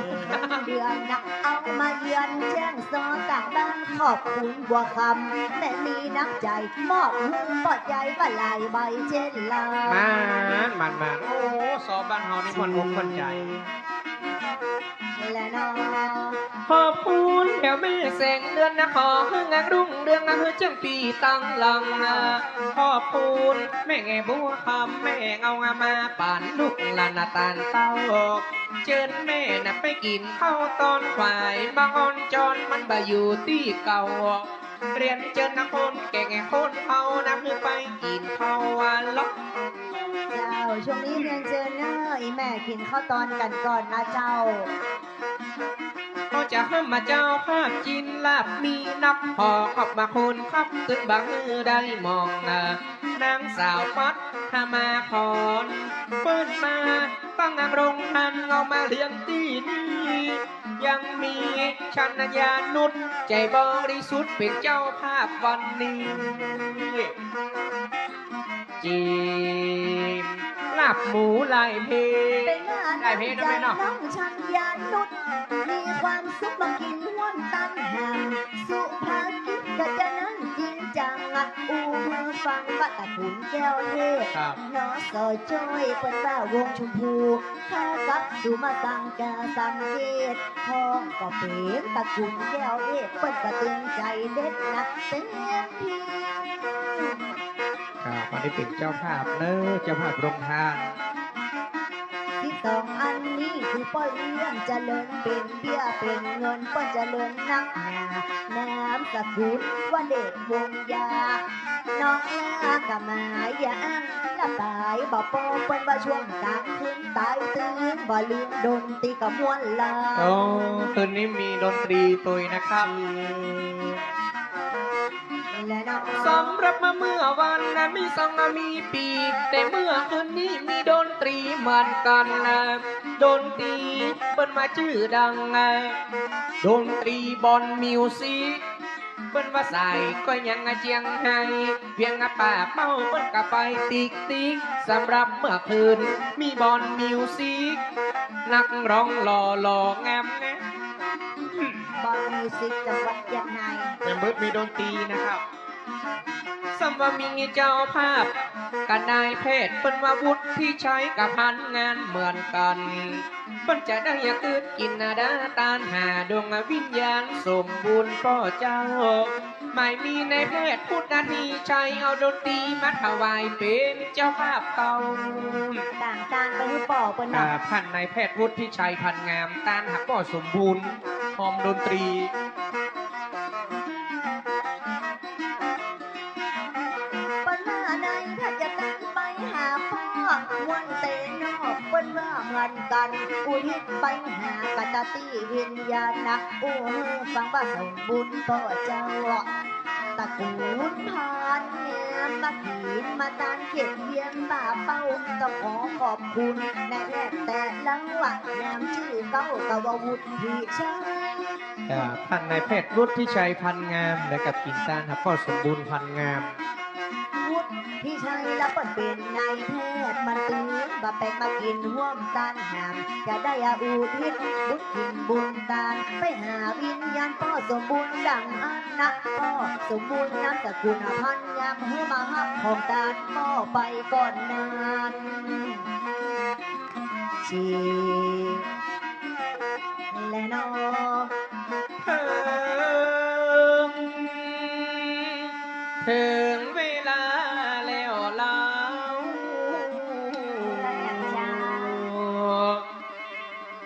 งเดือนนะ เอามาเยือนแจ้งซอตางบ้าน ขอบคุณบัวคำ แม่มีน้ำใจ๋ มอบหื้อป้อใจ๋ว่าหลายใบเจ๊งลง มัน มัน มัน โอ้ ซอบ้านเฮานี่ม่วนอกม่วนใจ๋ และน้อง ขอบคุณเดี๋ยวแม่แสงเดือนนะ ขอหื้องานรุ่งเรืองนะ หื้อเจิ่งปี้ตังหลังนะ ขอบคุณแม่บัวคำ แม่เอามาปันลูกหลานนะตานเต้า เจิญแม่นะไปกิ๋นข้าวตอนขวาย บ่าอ่อนจอนมันบ่อยู่ตี้เก่า เรียนเจิญนะคนแก่คนเฒ่านะ หื้อไปกิ๋นข้าววันละ เจ้า ช่วงนี้เรียนเจิญเน่อ อีแม่กิ๋นข้าวตอนกั๋นก่อนนะเจ้า ก็จะห้ามมาเจ้าภาพกิ๋นลาบมีนัก ขอขอบมาคุณครับ ตึงบ่าหื้อได้มองนะ นางสาวปัทมาพร เปิ้นมาตั้งโรงทาน เอามาเลี้ยงตี้นี่ ยังมีชัญญานุช ใจ๋บริสุทธิ์เป๋นเจ้าภาพวันนี้ จีม ลาบหมูลายเพ เป๋นว่า ลายเพ น้ำใจ นะแม่เนาะ น้องชัญญานุช มีความสุขมากิ๋นฮ่วมตานหาม สุภากิจก็จะนั่งจริงจัง อู้หื้อฟังว่าตระกู๋ลแก้วเทพ ครับ นส จ้อย เปิ้นว่าวงชมพู ข้ากับสูมาสังกาสังเกต พ่องก็เป๋นตระกู๋ลแก้วเทพ เปิ้นก็ตึงใจ๋เด็ดนักเต็มที ครับ อันนี้เป๋นเจ้าภาพเนาะ เจ้าภาพโรงทาน สิบสองอันนี้คือป้อเอี้ยงเจริญ เป๋นเบี้ยเป๋นเงิน ป้อเจริญนักหนา นามสกุลว่าเดชวงศ์ยา น้องลาก็มาอย่างละป๋าย บ่ปอเปิ้นว่าช่วงก๋างคืนต๋าย ตึงบ่ลืมดนตรีก็ม่วนลา โอ้ คืนนี้มีดนตรีตวยนะครับ และเนาะ สำหรับเมื่อวานนะมีสองมีปี แต่เมื่อคืนนี้มีดนตรีเหมือนกั๋นนะ ดนตรีเปิ้นว่าจื้อดังนะ ดนตรีบอนมิวสิก เปิ้นว่าใส่ก็ยังเจียงไฮ้ เวียงป่าเป้าเปิ้นก็ไปติ๊กติ๊ก สำหรับเมื่อคืนมีบอนมิวสิก นักร้องหล่อหล่องามงาม บอนมิวสิกจังหวัดเจียงไฮ้ ยังบ่มีดนตรีนะครับ สำว่ามีเจ้าภาพกับนายแพทย์ เปิ้นว่าวุฒิชัยกับพันงานเหมือนกั๋น เปิ้นจะได้กึ๊ดกิ๋นนาดาตานหาดวงวิญญาณสมบูรณ์ป้อเจ้า หมายมีนายแพทย์พุทธนาทีชัยเอาดนตรีมาถวายเป๋นเจ้าภาพเก่า ต่างตานไปหื้อป้อเปิ้นเนาะ อ่า ท่านนายแพทย์วุฒิชัยพันงาม ตานหาป้อสมบูรณ์ ฮอมดนตรี เปิ้นว่านายแพทย์จะตานไปหาป้อ ม่วนเต๋นอก เปิ้นว่าเหมือนกั๋น อุทิศไปหากะตะตี้วิญญาณนะ อู้หื้อฟังว่าสมบูรณ์ป้อเจ้า ตระกู๋ลพันงาม มากิ๋นมาตานเขตเวียงป่าเป้า ต้องขอขอบคุณนายแพทย์แต่ละว่า นามจื้อเก่าก็ว่าวุฒิชัย อ่า ท่านนายแพทย์วุฒิชัยพันงาม และกับกิ๋นตานหาป้อสมบูรณ์พันงาม วุฒิชัยละเปิ้นเป๋นนายแพทย์ มันตึงบ่แปลกมากิ๋นฮ่วมตานหาม จะได้อุทิศบุญกิ๋นบุญตาน ไปหาวิญญาณป้อสมบูรณ์ดังอั้นนะ ป้อสมบูรณ์นามสกุลพันงาม หื้อมาฮับของตานป้อไปก่อนนั้น จริงแลเนาะ เถิง เถิงเวลาแล้วลาว แล้วเจ้า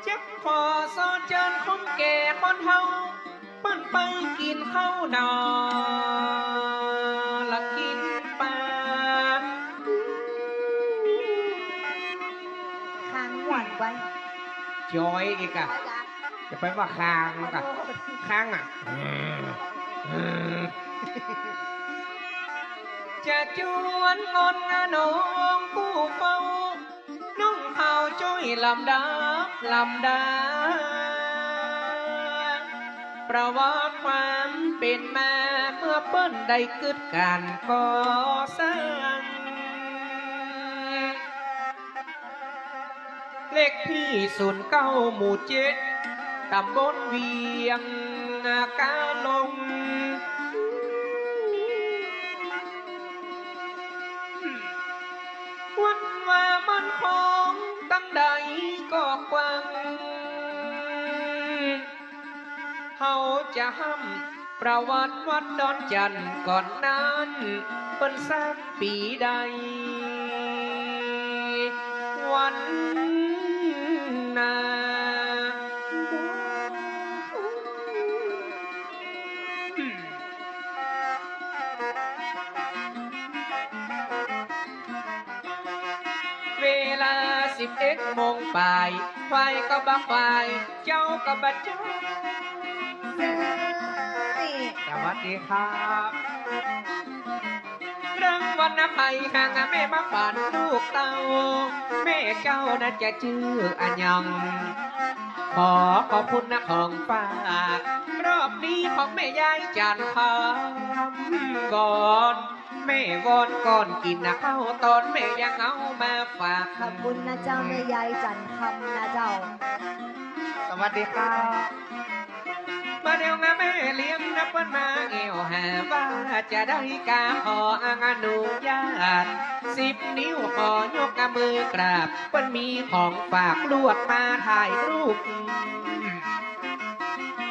จะขอสอเจิญคนแก่คนเฒ่า เปิ้นไปกิ๋นข้าวนอ และกิ๋นป๋า คางม่วนไว้ จ้อยอีกอะ จะไปว่าคางกะ คางอะ จะจวนงอนงาน้องผู้เฝ้า น้องเขาจ้อยลำดับลำดา ประวัติความเป๋นมาเมื่อเปิ้นได้กึ๊ดก๋านก่อสร้าง เลขตี้ศูนย์เก้า หมู่เจ็ด ต๋ำบลเวียงกาหลง วันว่ามันของตังใดก็กว้าง เฮาจะห้ำประวัติวัดดอนจั่นก่อนนั้น เปิ้นสร้างปี๋ใด วันนา เวลาสิบเอ็ดโมงป๋าย ควายก็บ่ควาย เจ้าก็บ่เจ้า สวัสดีครับ เรื่องวันนะไปหาแม่มาปานลูกเต้า แม่เจ้าน่ะจะจื้ออะหยัง ขอขอบคุณนะของฝาก รอบนี้ของแม่ยายจั่นคำก่อน แม่วอนก่อนกิ๋นนะข้าวตอน แม่ยังเอามาฝาก ขอบคุณนะเจ้า แม่ยายจันทร์คำนะเจ้า สวัสดีครับ มาเดี๋ยวนะแม่เลี้ยงนะ เปิ้นมาแอ่วหาว่าจะได้กา ขออนุญาต สิบนิ้วขอยกมือกราบ เปิ้นมีของฝากลวดมาถ่ายรูป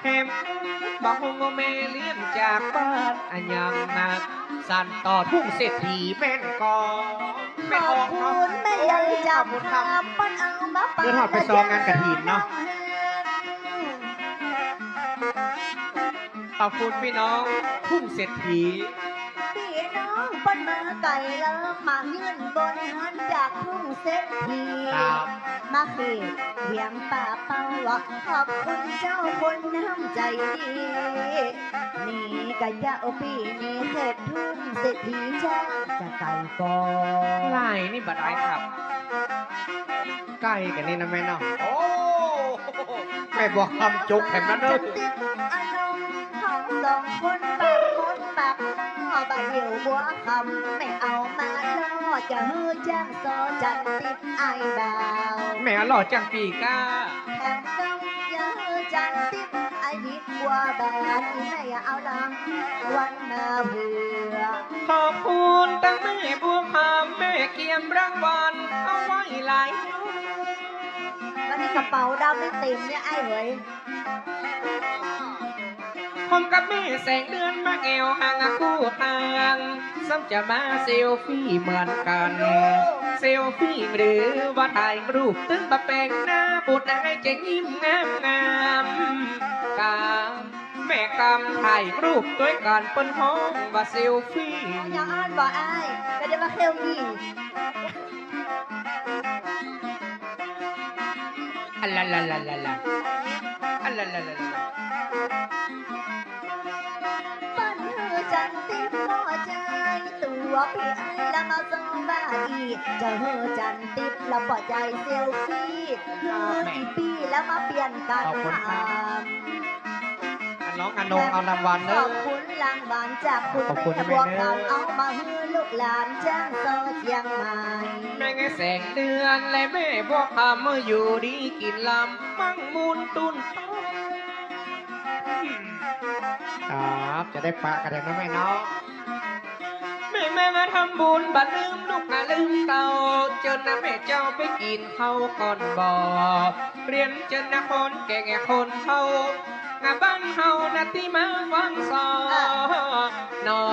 แถมบอกว่าแม่เลี้ยงจากบ้านอะหยังนะ สานต่อทุ่งเศรษฐีแม่นก่อ ขอบคุณแม่ยายจันทร์คำ เปิ้นเอามาฝาก เดี๋ยวถอดไปซองงานกฐินเนาะ ขอบคุณพี่น้องทุ่งเศรษฐี พี่น้องเปิ้นมาไก๋แล้ว มายื่นบนหันจากทุ่งเศรษฐี ครับ มาเขตเวียงป่าเป้า ขอบคุณเจ้าคนน้ำใจ๋ดี นี่กะเจ้าปี้นี่เขตทุ่งเศรษฐีจ้า จะไก๋ก่อ ไก๋นี่บ่ได้ครับ ไก๋กั๋นนี่นะแม่เนาะ โอ้ แม่บัวคำจุกแถมนั้นเนาะ อานงเฮาสองคนปากคนปากหม้อ บ่าเดี่ยวบัวคำแม่เอามาล่อ จะหื้อจ้างซอจันติ๊บอ้ายบ่าว แม่เอาล่อจ้างปี้ก้า แถมต้องจะหื้อจันติ๊บอ้ายนิดบัวบาน แม่อย่าเอารางวัลมาเผื่อ ขอบคุณตังแม่บัวคำ แม่เกียมรางวัลเอาไว้หลาย วันนี้กระเป๋าดำไม่เต็มเนี่ยไอ้เหย ผมกับแม่แสงเดือนมาแอ่วหากู้ตาง ซ้ำจะมาเซลฟี่เหมือนกั๋น เซลฟี่หรือว่าถ่ายรูป ตึงบ่าแป๋งหน้า บุตรอ้ายจะยิ้มงามๆ กา แม่กำถ่ายรูปตวยกั๋น เปิ้นฮ้องว่าเซลฟี่ อย่าอ่านบ่อ้าย ก็เดี๋ยวมาเซลฟี่ อะละละละละละ อะละละละละละ เปิ้นหื้อจันติ๊บบ่ใจ้ตั๋วปี้อ้ายละมาซ้อมบ่าอี้ จะหื้อจันติ๊บละบ่ใจ้เซลฟี่ หื้อปี้ละมาเปลี่ยนกั๋น ขอบคุณครับ ถาม อะน้องอนงเอารางวัลเนอะ ขอบคุณรางวัลจากคุณ ขอบคุณแม่บัวคำ แม่เนอะ เอามาหื้อลูกหลานจ้างซอเจียงใหม่ แม่แสงเดือนและแม่บัวคำ อยู่ดีกิ๋นลำ มั่งมูนตุ้น ครับ จะได้ปะกั๋นแถมนะแม่เนาะ แม่ แม่มาทำบุญบ่าลืมลูกบ่าลืมเต้า เจิญนะแม่เจ้าไปกิ๋นข้าวก่อนบ่ เรียนเจิญนะคนแก่คนเฒ่า งาบ้านเฮานะตี้มาฟังซอ อ่ะ หนอ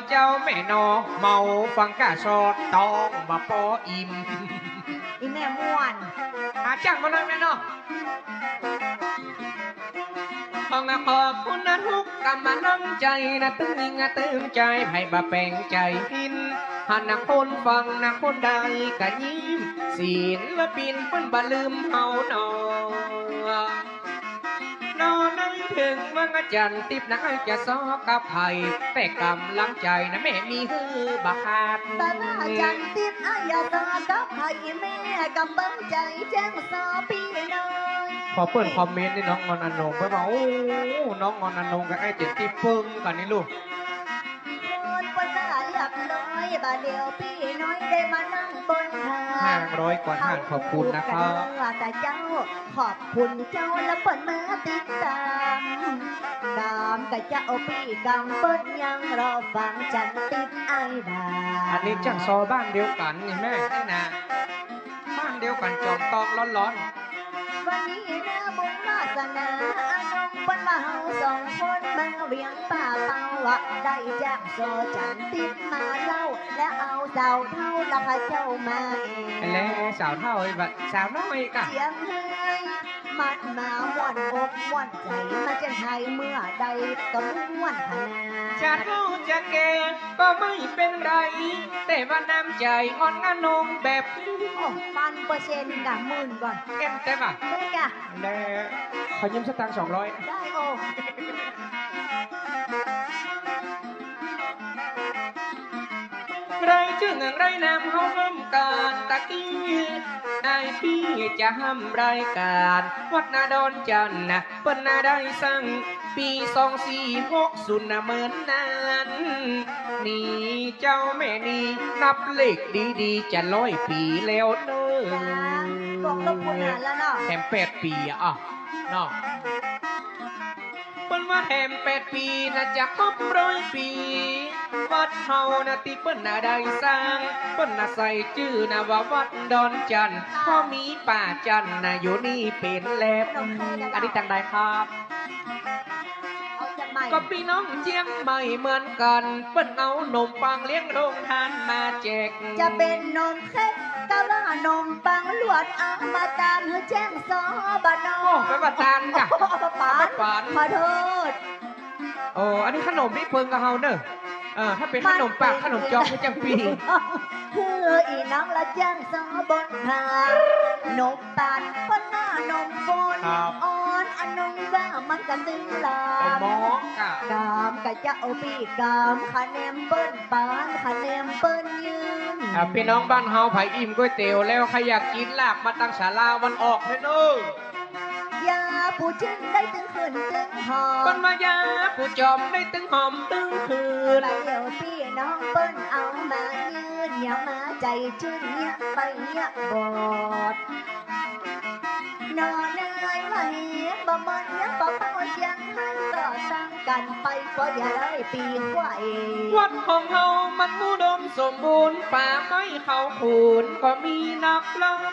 เจ้าแม่หนอ เมาฟังก้าซอ ต้องบ่ปออิ่ม อีแม่ม่วน หาจ้างมาหน่อยแม่เนาะ ขอขอบคุณนะทุกกำลังใจ๋นะ ตึงนะตึงใจ๋ ใผบ่าแป๋งใจ๋หิน หันนะคนฟังนะคนได้กะยิ้ม ศิลปินเปิ้นบ่ลืมเฮาหนอ หนอ ในเถิงเมืองอาจ๋ารย์ติ๊บนะ จะซอกับใผ แต่กำลังใจ๋นะแม่มีหื้อบ่ขาด แต่ว่าอาจ๋ารย์ติ๊บอ้ายอย่าซอกับใผ แม่กำลังใจ๋แจ้งซอปี้น้อย พอเปิ้นคอมเมนต์นี่น้องงอนอนง เปิ้นว่า โอ้ น้องงอนอนงกับไอ้เจ๋งตี้เปิ้งกั๋นนี่ลูก คนเปิ้นว่าเรียบร้อย บ่าเดี่ยวปี้น้อยได้มานั่งบนหาด ห้าร้อยกว่าท่าน ขอบคุณนะครับ แต่เจ้า ขอบคุณเจ้าละเปิ้นมาติดตาม ตามกะเจ้าปี้กำเปิ้นยังรอฟังจันติ๊บอ้ายบ่าว อันนี้จ้างซอบ้านเดียวกั๋นนี่แม่ นี่นะ บ้านเดียวกั๋น จอมตองร้อนๆ วันนี้เนอบุญวาสนา อานงเปิ้นว่าเฮาสองคนมาเวียงป่าเป้าอะ ได้จ้างซอจันติ๊บมาเล่า แล้วเอาสาวเฒ่าละข้าเจ้ามาแอ่ว และสาวเฒ่าไอ้บ่า สาวน้อยกะ เจียงไฮ้ มันมาม่วนอกม่วนใจ๋ มาเจียงไฮ้เมื่อใดก็ม่วนขนาด จะเฒ่าจะแก่ก็ไม่เป็นไร แต่ว่าน้ำใจ๋อ่อนอนงแบบนี้ โอ้ ปันเปอร์เซ็นต์กะหมื่นก่อน เอ็มเต็มอ่ะ ได้กะ และขอยืมสตางค์สองร้อย ได้โอ้ ไรจึงไรนำเฮาร่วมกั๋นตะกี้ ไอ้ปี้จะห้ำรายก๋าน วัดนาดอนจันทน์นะ เปิ้นนาได้สั่ง ปี๋สองสี่หกศูนย์น่ะเหมือนนั้น นี่เจ้าแม่นี่นับเลขดีๆ จะร้อยปี๋แล้วเน่อ จ้า บอกลบคูณหารแล้วเนาะ แถมแปดปี๋อะ เนาะ เปิ้นว่าแถมแปดปี๋น่ะจะครบร้อยปี๋ วัดเฮาน่ะตี้เปิ้นน่ะได้สร้าง เปิ้นน่ะใส่จื้อน่ะว่าวัดดอนจั่น เพราะมีป้าจั่นน่ะอยู่นี่เป๋นแลบ อันนี้ตังใดครับ เอาจากใหม่ ก็ปี้น้องเจียงใหม่เหมือนกั๋น เปิ้นเอาหนมปังเลี้ยงโฮงตานมาแจก จะเป๋นหนมเค้ก กาว่าหนมปังลวด เอามาตานหื้อแจ้ง สบน. โอ้ ไปบ่ตานก่ะ บ่ปาน บ่ปาน ขอโทษ โอ้ อันนี้ขนมปี้เปิงกับเฮาเน่อ เออ ถ้าเป๋นขนมปาก ขนมจ๊อกหื้อแจ้งปี้ คืออีน้องละแจ้ง สบน หนมปัง เปิ้นว่าหนมฝน ครับ อ่อน อันนงว่ามันกะตึงลาม เหมาะก่ะ กามกะจะเอาปี้กาม คะแนนเปิ้นปาน คะแนนเปิ้นยืน อ่ะ ปี้น้องบ้านเฮาใผอิ่มก๋วยเตี๋ยวแล้ว ใผอยากกิ๋นลาบมาตังศาลาวันออกเลยเน่อ ยาปู๋จื้นได้ตึงคืนตึงหอม เปิ้นว่ายาปู๋จอมได้ตึงหอมตึงคืน บ่าเดี่ยวปี้น้องเปิ้นเอามายืน เยียะมาใจ๋จื้น เยียะไปเยียะบอด หน่อเนยไหวบ่หมด เยียะปอเป้าเจียงใหม่ ก็ตั้งกั๋นไป ก็อย่าได้ปี๋ไขว่ วัดของเฮามันอุดมสมบูรณ์ ป่าไม้เขาโขนก็มีนักล้ำ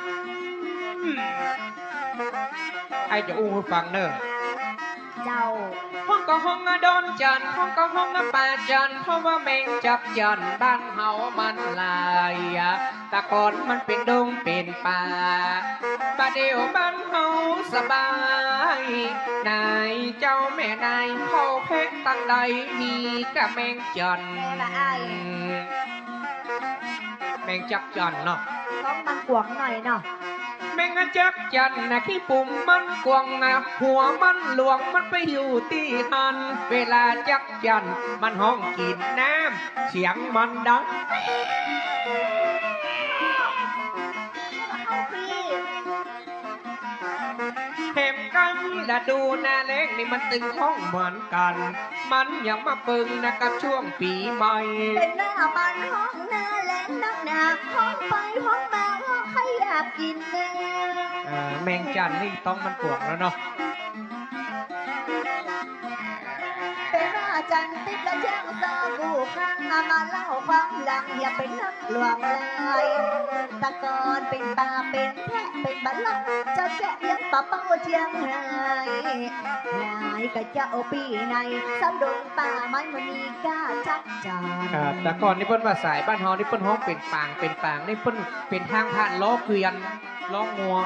ไอ้จะอู้หื้อฟังเน่อ เจ้า ฮ้องก็ฮ้องอะดอนจั่น ฮ้องก็ฮ้องอะป้าจั่น เพราะว่าแมงจักจั่นบ้านเฮามันหลายอะ แต่ก่อนมันเป๋นดงเป๋นป่า บ่าเดี่ยวบ้านเฮาสบาย นายเจ้าแม่นาย เข้าแพะตังใดมีก้าแมงจั่น แม่ละอ้าย แมงจักจั่นเนาะ ฮ้องมันกว้างหน่อยเนาะ แมงจักจั่นน่ะขี้ปุ่มมันกว้างนะ หัวมันหลวงมันไปอยู่ตี้หั้น เวลาจักจั่นมันฮ้องกิ๋นน้ำ เสียงมันดัง แถมกั๋นฤดูหน้าแล้งนี่มันตึงฮ้องเหมือนกั๋น มันยังมาเปิงนะกับช่วงปี๋ใหม่ เป๋นหน้ามันฮ้องหน้าแล้งนักหนา ฮ้องไปฮ้องมาฮ้องใค่อยากกิ๋นแมง อ่า แมงจั่นนี่ต๊องมันกว้างแล้วเนาะ เป๋นว่าจั่นติ๊บละเจียง สองกู้ข้าง เอามาเล่าความหลัง อย่าเป๋นนักหลวงเลย แต่ก่อนเป๋นป่าเป๋นแพะเป๋นบ่าลัก เจ้าแจ๊ะเยียะปอเป้าเจียงใหม่ นายกะเจ้าปี้นาย สำดงป่าไม้มันมีก้าจักจั่น ครับ แต่ก่อนนี่เปิ้นว่าสายบ้านเฮานี่เปิ้นฮ้องเป๋นปาง เป๋นปางนี่เปิ้นเป๋นตางผ่านล้อเกวียน ล้องัว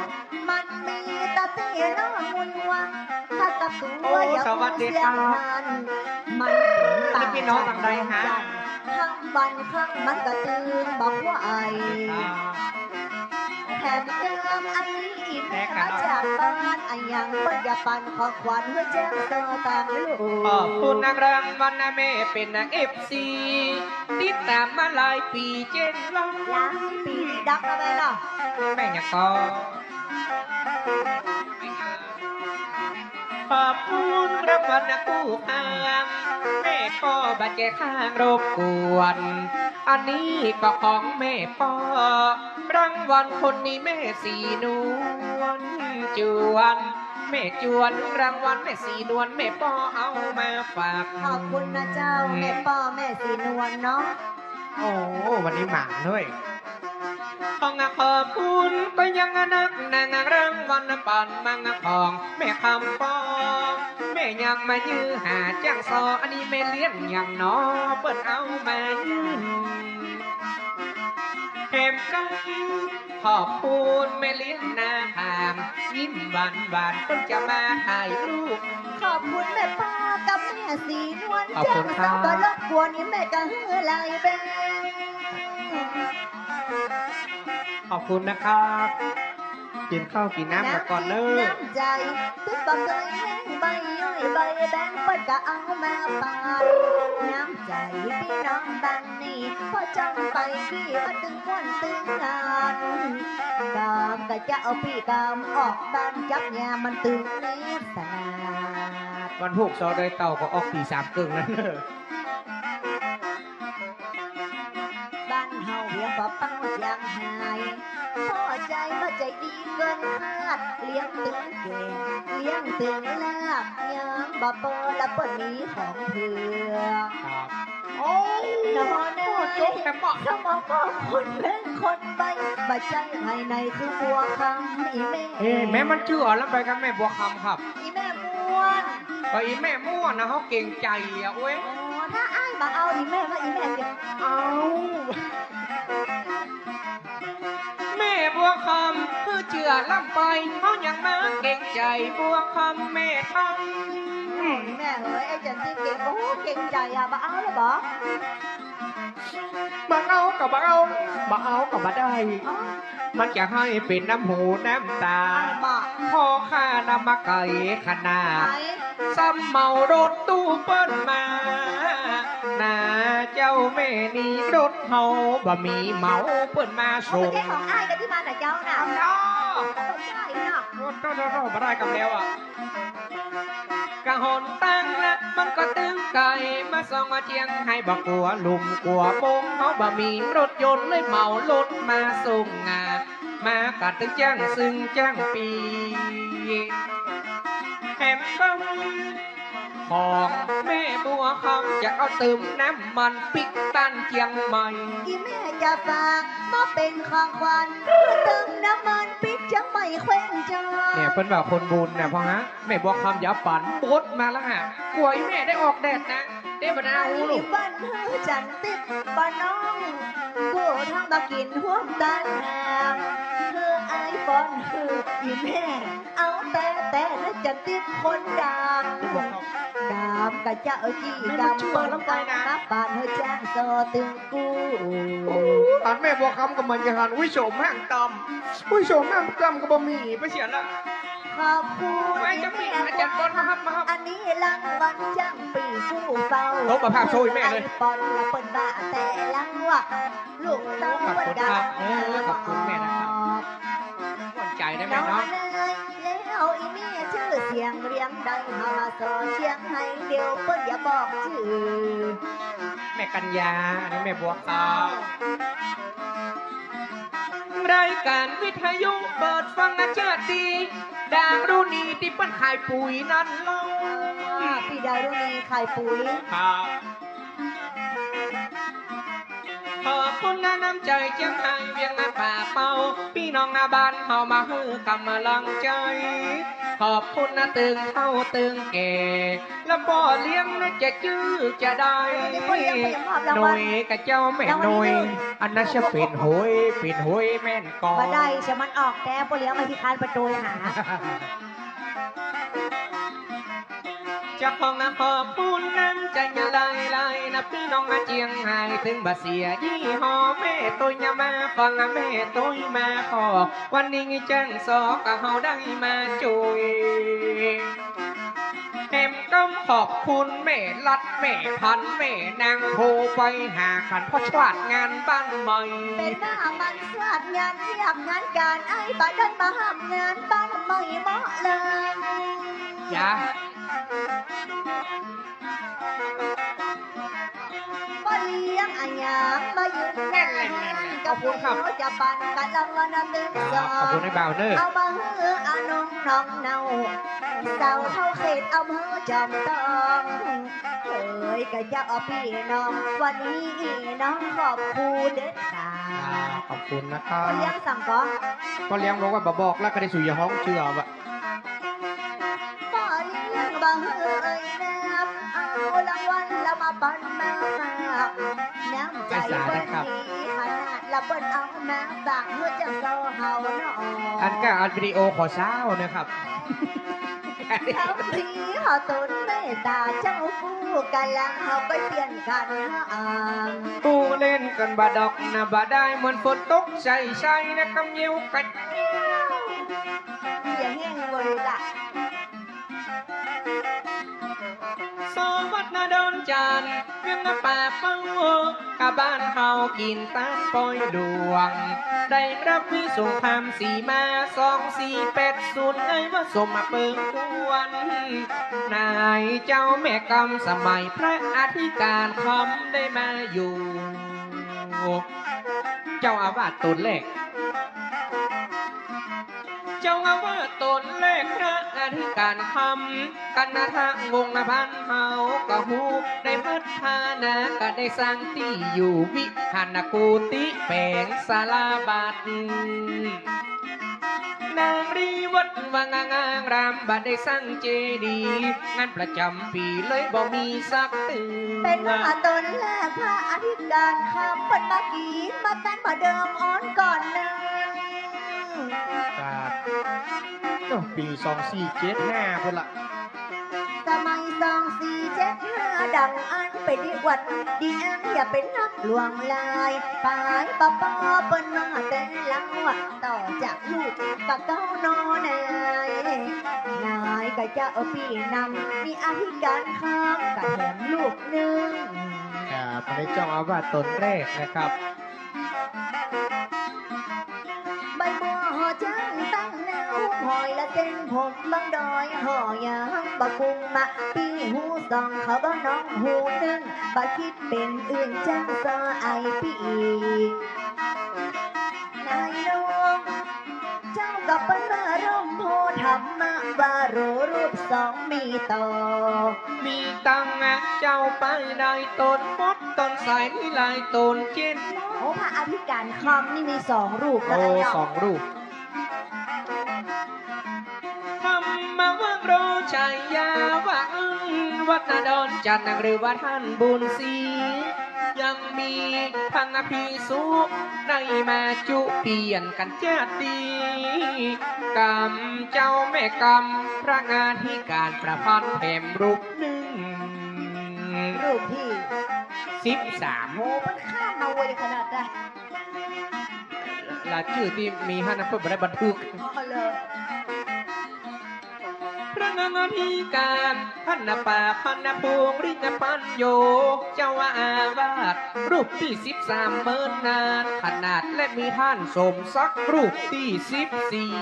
มันมีตะเตียนล้องัว ถ้ากับตั๋ว โอ้ อย่า สวัสดีครับ เสียงหัน มันเป๋นป่า นี่ปี้น้องตังใดฮะ ค่ำวันค่ำมันกะตื่นบ่ไหว ครับ แถมเติมอันนี้อีกแม่มาจากบ้าน อะหยังเปิ้นจะปันของขวัญหื้อแจ้งต่อตางลูก ขอบคุณนะรางวัลนะแม่ เป๋นนะ เอฟซี ติดต๋ามมาหลายปี๋เจ้นละ หลายปี๋ดังเอาไว้ล่ะ แม่หยังก่อ ขอบคุณรางวัลนะกู้ข้าง แม่ก็บ่าแจข้างรบกวน อันนี้ก็ของแม่ป้อ รางวัลคนนี้แม่ศรีนวลจวน แม่จวนรางวัลแม่ศรีนวล แม่ป้อเอามาฝาก ขอบคุณนะเจ้า แม่ป้อแม่ศรีนวลเนาะ โอ้ วันนี้หมานด้วย ต้องขอบคุณก็ยังนักหนารางวัลปันมังของแม่คำปอง แม่ยังมายื้อหาจ้างซอ อันนี้แม่เลี้ยงยังหนอ เปิ้นเอามายื่น แถมกั๋นขอบคุณแม่เลี้ยงนาขาม ยิ้มหวานๆ เปิ้นจะมาถ่ายรูป ขอบคุณแม่ป้อกับแม่ศรีนวล ขอบคุณครับ เจ้าสาวบ่รบกวนนี่แม่กะหื้อหลายแบง ขอบคุณนะครับ กิ๋นข้าวกิ๋นน้ำกั๋นก่อนเน่อ น้ำจิตน้ำใจ๋ ตึ๊บบ่เกยแห้ง ใบย่อยใบแบงเปิ้นกะเอามาปาน น้ำใจ๋ปี้น้องบ้านนี่ พอจ้องไปกี้มาตึงม่วนตึงงาน กามกะจะเอาปี้กามออกบ้านจับยามันตึงนิสนาด วันพูกซอเดยเต่าก็ออกตีสามเกิ่งนั้น บ้านเฮาเวียงป่าเป้าเจียงฮาย พ่อใจ๋บ่ใจ๋ดีเกินคาด เลี้ยงตึงแก่ เลี้ยงตึงลาก ยังบ่ปอละเปิ้นมีของเผื่อ ครับ โอ้ เนาะ โอ้ จบแต่เปาะ สมองก็คนเพ่งคนไป บ่ใจ้ไผไหนคือบัวคำ อีแม่ เอ้ย แม่มันจื้ออะลำใดกับแม่บัวคำครับ อีแม่ม่วน ก็อีแม่ม่วนนะ เฮาเกรงใจ๋อะ โอ้ย อ๋อ ถ้าอ้ายบ่เอาอีแม่ ว่าอีแม่สิเอา แม่บัวคำ คือจื้ออะลำไป เฮายังมาเกรงใจ๋บัวคำแม่ตัง อืม แม่เอ๋ย ไอ้จันทร์ตี้เกรง โอ้ เกรงใจ๋อะ บ่เอาละบ่ บ่เอาก็บ่เอา บ่เอาก็บ่ได้ อ๋อ มันจะหื้อเป๋นน้ำหูน้ำต๋า อ้ายบ่ พ่อข้านำมาไก๋ขนาด ไก๋ ซ้ำเหมารถตู้เปิ้นมา นาเจ้าแม่ นี่รถเฮาบ่มี เหมาเปิ้นมาส่ง โอ้ บ่ใจ้ของอ้ายก็ตี้มาน่ะเจ้าน่ะ อ้าว บ่ใจ้เนาะ โอ้ โธ่ โธ่ โธ่ บ่ได้กำแล้วอะ กะหนตางละมันก็ตึงไก๋ มาส่งมาเจียงฮาย บ่กั๋วลุ่มกั๋วบง เฮาบ่มีรถยนต์ เลยเหมารถมาส่งนา มากั๋นตึงจ้างซึ่งจ้างปี๋ แหมกำ ของแม่บัวคำจะเอาเติมน้ำมันปิ๊กบ้านเจียงใหม่ อีแม่จะฝากมาเป๋นของขวัญ เติมน้ำมันปิ๊กเจียงใหม่แขวงจอก เนี่ยเปิ้นว่าคนบุญน่ะ พ่อฮะ แม่บัวคำอย่าฝันบดมาละฮะ กั๋วอีแม่ได้ออกแดดนะ เตวดาฮู้ลูก บ้านเฮอจันติ๊บ บ่น้อง กู้ทั้งบ่กิ๋นฮ่วมตานหาม เฮออ้ายฟ้อน เฮออีแม่ เอาแต่แต่นะจันติ๊บคนดัง ดามกะเจ้าจี้ดามเปิ้นตามมาปานเฮอจ้างซอตึงกู้ อันแม่บัวคำก็มันจะหัน อุ้ยโฉมแม่งต่ำ อุ้ยโฉมแม่งต่ำก็บ่มีไปเสียละ ขอบคุณ ไม่จะมี แม่ อาจารย์ปอนมาฮับ มาฮับ อันนี้รางวัลจ้างปี๋กู้เฝ้า ลบมาภาพโชว์อีแม่เลย ไอ้ปอนละเปิ้นว่าแต่ละงวด ลูกเต้า ขอบคุณครับ เปิ้นก็ เออ ขอบคุณแม่นะครับ ม่วนใจ๋นะแม่เนาะ น้องเอ๋ย แล้วอีแม่จื้อเสียงเรียงดัง เฮามาสอเจียงฮาย เดี๋ยวเปิ้นอย่าบอกจื้อ แม่กัญญา อันนี้แม่บัวขาว รายก๋านวิทยุเปิดฟังนะจ๊ะตี้ ดารุณีตี้เปิ้นขายปุ๋ยนั่นเล่า อ่า ปี้ดารุณีขายปุ๋ย ครับ ขอบคุณนะน้ำใจ๋เจียงฮายเวียงนาป่าเป้า ปี้น้องนาบ้านเฮามาหื้อก๋ำลังใจ๋ ขอบคุณนะตึงเฒ่าตึงแก่ แล้วป้อเลี้ยงนะจะจื้อจะได้ อันนี้ป้อเลี้ยงไปมอบรางวัล หน่วยกะเจ้าแม่หน่วย รางวัลที่หนึ่ง อันนั้นจะเป๋นหวย เป๋นหวยแม่นก่อ บ่ได้ จะมันออกแต่ป้อเลี้ยงมาขี้คร้านประตูหา เจ้าของนะขอบคุณน้ำใจ๋หลายๆ นะปี้น้องนาเจียงฮาย ตึงบ่เสียยี่ห้อแม่ตุ้ยนะมาฟังนะแม่ตุ้ยมาขอ วันนี้แจ้งซอกะเฮาได้มาจุย แหมกำขอบคุณแม่รัฐ แม่พันธุ์ แม่นางโทรไปหากั๋น เพราะสวาดงานบ้านใหม่ เป๋นหน้ามันสวาดงานเวียกงานก๋าน ไอ้บ่าดันมาฮับงานบ้านใหม่เหมาะเลย จ้ะ ป้อเลี้ยงอะหยังมายืนหน้า แน่นๆๆๆ ขอบคุณครับ จะปันกั๋นรางวัลอันหนึ่ง ครับ สอง ขอบคุณไอ้บ่าวเนอะ เอามาหื้ออาน้องน้องเนา สาวเฒ่าเขตอำเภอจอมตอง เอ๋ย กะเจ้าปี้น้อง วันนี้น้องขอบคุณเด็ดขาด อ่า ขอบคุณนะครับ ป้อเลี้ยงสั่งก่อ ป้อเลี้ยงบอกว่าบ่บอกแล้วก็ได้สู่อย่าฮ้องเจื้อว่ะ ป้อเลี้ยงบ่าเฮอเอ๋ยนะ เอารางวัลละมาปันมาฝาก น้ำใจ๋เปิ้นดีขนาด ละเปิ้นเอามาฝากหื้อเจ้าซอเฮาเนาะ อันก็อัดวิดีโอขอเศร้านะครับ เจ้าพี่ขอตนเมตต๋าเจ้ากู้กะละ เฮาไปเปลี่ยนกั๋นหาอ่าน กู้เล่นกั๋นบ่าดอกนะ บ่าได้เหมือนฝนตกใส่ๆ นะ กำเยียวกั๋น เสียงแห้งเว้ยล่ะ สวัสดีนะดอนจันทร์ เมืองป่าเป้า กะบ้านเฮากิ๋นตานปอยหลวง ได้ฮับวิสงครามสีมา สองสี่แปดศูนย์ ไอ้ว่าสมมาเปิงกวน นายเจ้าแม่กำสมัยพระอธิการคำได้มาอยู่ เจ้าอาวาสต๋นแรก เจ้าอาวาสต๋นแรกพระอธิการคำ คณะทะวงศ์พันธ์เฮาก็ฮู้ ได้พัฒนาก็ได้สร้างตี้อยู่วิหารกุฏิแป๋งศาลาบัด นางรีวัดว่างามงามบ่ได้สร้างเจดีย์ งานประจ๋ำปี๋เลยบ่มีสักเตื้อ เป๋นว่าต๋นแลพระอธิการคำเปิ้นมากิ๋นมาตันมาเดิมอ้อนก่อนเนิ่น ครับ เนาะ ปี๋สองสี่เจ็ดห้าพุ้นละ สมัยสองสี่เจ็ดห้าดังอั้นเป๋นตี้อวดดีอั้นอย่าเป๋นนักหลวงหลาย ป๋ายปะป้อเปิ้นมาแต่ละว่าต่อจากลูกกะเก๊านอนาย นายกะจะเอาปี้นำ มีอธิการคำกะแถมลูกนึ่ง ครับ อันนี้เจ้าอาวาสต๋นแรกนะครับ ใบบัวห่อจ๊างตั้งหน้า หุ้มหอยละเส้นผมบางดอย ห่อยางบ่กุ้งมา ปี้หูสองเขาบ่น้องหูนึ่ง บ่คิดเป๋นอื่นจ๊างซอไอปี้ นายน้อง เจ้ากับเปิ้นมาร่มโพธิ์ธรรมวโร รูปสองมีต่อ มีตังอะเจ้าไปได้ต๋นมดต๋นสายมีหลายต๋นเจ็ด โอ้ พระอธิการคำนี่มีสองรูปนะ โอ้ เนาะ สองรูป ธรรมวโร ชายาว่าอั้น วัดนาดอนจันทร์หรือว่าท่านบุญศรี ยังมีทั้งภิกษุได้มาจุเปลี่ยนกั๋นจาติ กำเจ้าแม่กำพระอธิการประพันธ์แถมรูปนึ่ง รูปตี้ สิบสาม โอ้ มันข้ามมาไวขนาดนั้น ละจื้อตี้มีหั้นนะ เปิ้นบ่ได้บันทึก อ๋อ เหรอ พระอธิการ พันนปา พันนภูมิ ริยปัญโญ เจ้าอาวาส รูปตี้สิบสาม เมินนานขนาด และมีท่านสมศักดิ์ รูปตี้สิบสี่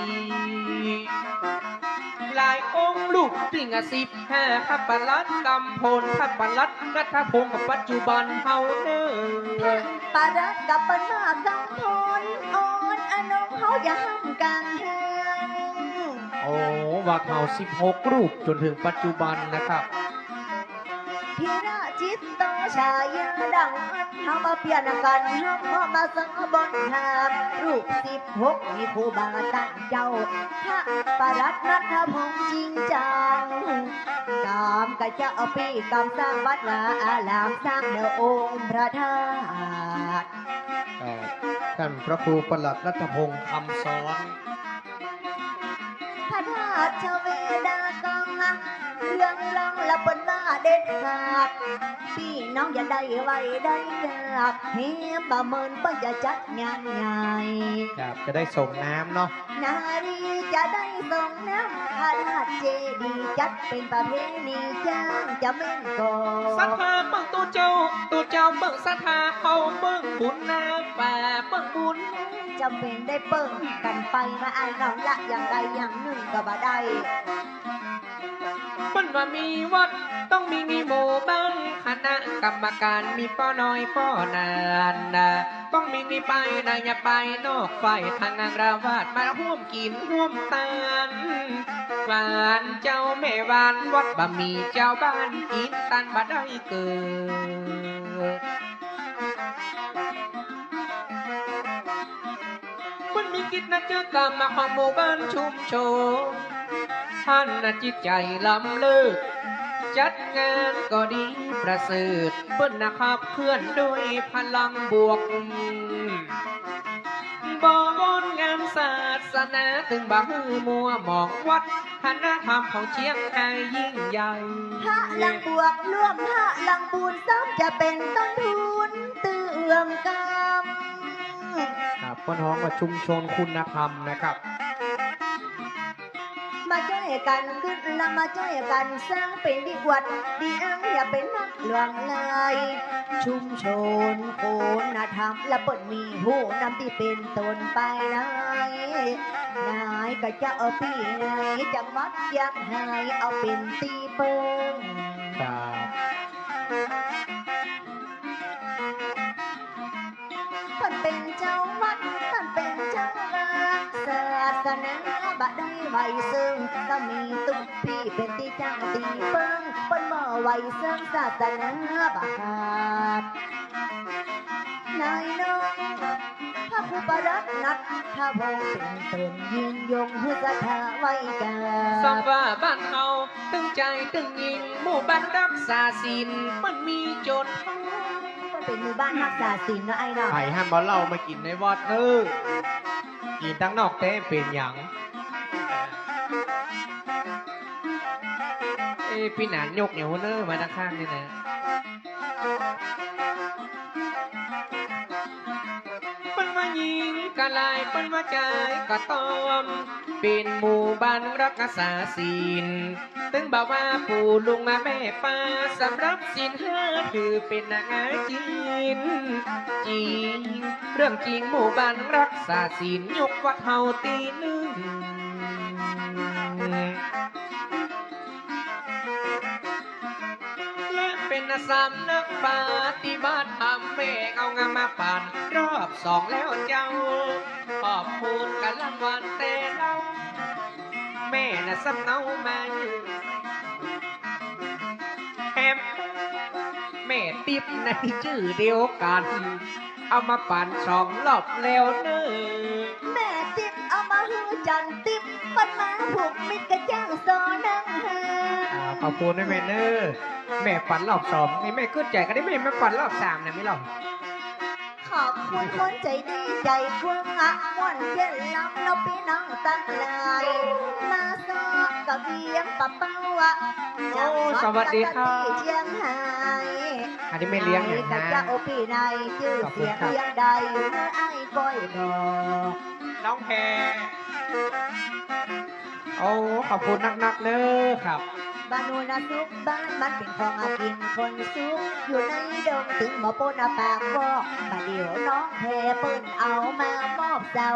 หลายองค์ รูปตี้สิบห้า พระปลัดกำพล พระปลัด นัทพงศ์กับปัจจุบันเฮาเน่อ ปลัดกับเปิ้นมากำพล อ่อนอนงเฮาอย่าห้ามกั๋นแฮง โอ้ วัดเฮาสิบหกรูปจ๋นเถิงปัจจุบันนะครับ ธีระจิตโต ชายาดังอั้น เฮามาเปลี่ยนกั๋น เฮามาสังบนธรรม รูปสิบหก มีครูบาตั้ง เจ้าพระปลัดนัทพงษ์จริงจัง กำกะจะเอาปี้กำสร้างวัดวาอาราม สร้างเนื้อองค์พระธาตุ เอ่อ ท่านพระครูปลัดนัทพงษ์ คำสอน พระธาตุชเวดากอง เรื่องรองละเปิ้นว่าเด็ดขาด ปี้น้องอย่าได้ไหว้ได้กราบ แหมบ่าเมินเปิ้นจะจัดงานใหญ่ ครับ จะได้ส่งน้ำเนาะ นารีจะได้ส่งน้ำพระธาตุเจดีย์ จัดเป๋นประเพณีจ้างจะแม่นก่อ ศรัทธาเปิ้งตุ๊เจ้า ตุ๊เจ้าเปิ้งศรัทธา เขาเปิ้งบุญนา ป่าเปิ้งบุญ จ๋ำเป๋นได้เปิ้งกั๋นไปมา อ้ายน้องละอย่างใดอย่างนึ่งก็บ่ได้ เปิ้นว่ามีวัดต้องมี มีหมู่บ้าน คณะกรรมการ มีป้อน้อยป้อหนานนา ต้องมี มีไปใน อย่าไปนอก ฝ่ายทางอารวาสมาฮ่วมกิ๋นฮ่วมตาน หวานเจ้าแม่หวาน วัดบ่มีเจ้าบ้าน กิ๋นตานบ่ได้เกิด เปิ้นมีกิจกรรมของหมู่บ้านชุมชน ท่านน่ะจิตใจ๋ล้ำเลิศ จัดงานก็ดีประเสริฐ เปิ้นน่ะขับเคลื่อนด้วยพลังบวก บ่วอนงานศาสนา ตึงบ่หื้อมัวหมองวัฒนธรรมของเจียงฮายยิ่งใหญ่ พลังบวกร่วมพลังบุญ ซ้ำจะเป๋นต้นทุนเตื้องกำ ครับ เปิ้นฮ้องว่าชุมชนคุณธรรมนะครับ มาจ้อยกั๋นกึ๊ด ละมาจ้อยกั๋นสร้างเป๋นดีกวัดดีอั้ง อย่าเป๋นนักหลวงเลย ชุมชนคุณธรรม ละเปิ้นมีผู้นำตี้เป๋นต้นไปเลย นายก็จะเอาปี้นายจังหวัดเจียงฮายเอาเป๋นตี้เปิ้ง ครับ เปิ้นเป๋นเจ้าวัด เปิ้นเป๋นเจ้าว่า ศาสนาบ่ได้ไหว้เซิ่ง ถ้ามีตุ๊ปี้เป๋นตี้จั้งตี้เปิ้ง เปิ้นบ่ไหว้เซิ่ง ศาสนาบ่ขาด นายน้อง พระครูประหลัดนัด ถ้าพงเป๋นต้นยิ่งยงหื้อศรัทธาไหว้กราบ สำว่าบ้านเฮา ตึงใจ๋ตึงยิ่ง หมู่บ้านรักษาศีล เปิ้นมีจน เปิ้นเป๋นหมู่บ้านรักษาศีลเนาะไอ้เนาะ ใผห้ามเอาเหล้ามากิ๋นในวัดเน่อ กิ๋นตังนอกแต๊เป๋นหยัง เอ๊ะ ปี้หนานยกเหนียวเน่อ มาตังข้างนี่นะ เปิ้นว่าญิงก็หลาย เปิ้นว่าจายก็ต้อม เป๋นหมู่บ้านรักษาศีล ตึงบ่ว่าปู่ลุงมาแม่ป้า สำหรับศีลห้าถือเป๋นหนังอายจีน จริง เรื่องจริงหมู่บ้านรักษาศีล ยกวัดเฮาตี้นึ่ง และเป๋นสำนักปฏิบัติธรรม แม่เอางามาปั๋นรอบสองแล้วเจ้า ขอบคุณกั๋นละวันแต๊เล่า แม่น่ะสำเนามาอยู่ แถมแม่ติ๊บในจื้อเดียวกั๋น เอามาปั๋นสองรอบแล้วเน่อ แม่ติ๊บเอามาหื้อจันติ๊บ เปิ้นมาผูกมิตรกับจ้างซอนังหา อ่า ขอบคุณนะแม่เน่อ แม่ปั๋นรอบสองนี่แม่กึ๊ดใจ๋ ก็ได้แม่มาปั๋นรอบสามนะ ไม่หรอก ขอบคุณคนใจ๋ดีใจ๋กว้างอะ ม่วนเย็นลำ แล้วปี้น้องตังหลาย มาซอกกะเวียงปะเป้าอะ โอ้ สวัสดีครับ เจียงฮาย อันนี้แม่เลี้ยงนะ นายก็จะโอปี้นาย จื้อเสียงเลี้ยงได้อยู่เน่อ ไอ้ก้อยบอก น้องแพร โอ้ ขอบคุณนักๆ เน่อครับ บ่าหนูนะสุขบ้าน มันเป๋นของอากิ๋นคนสุข อยู่ในดงตึงบ่ปนปากบอก บ่าเดี่ยวน้องแพรเปิ้นเอามามอบเจ้า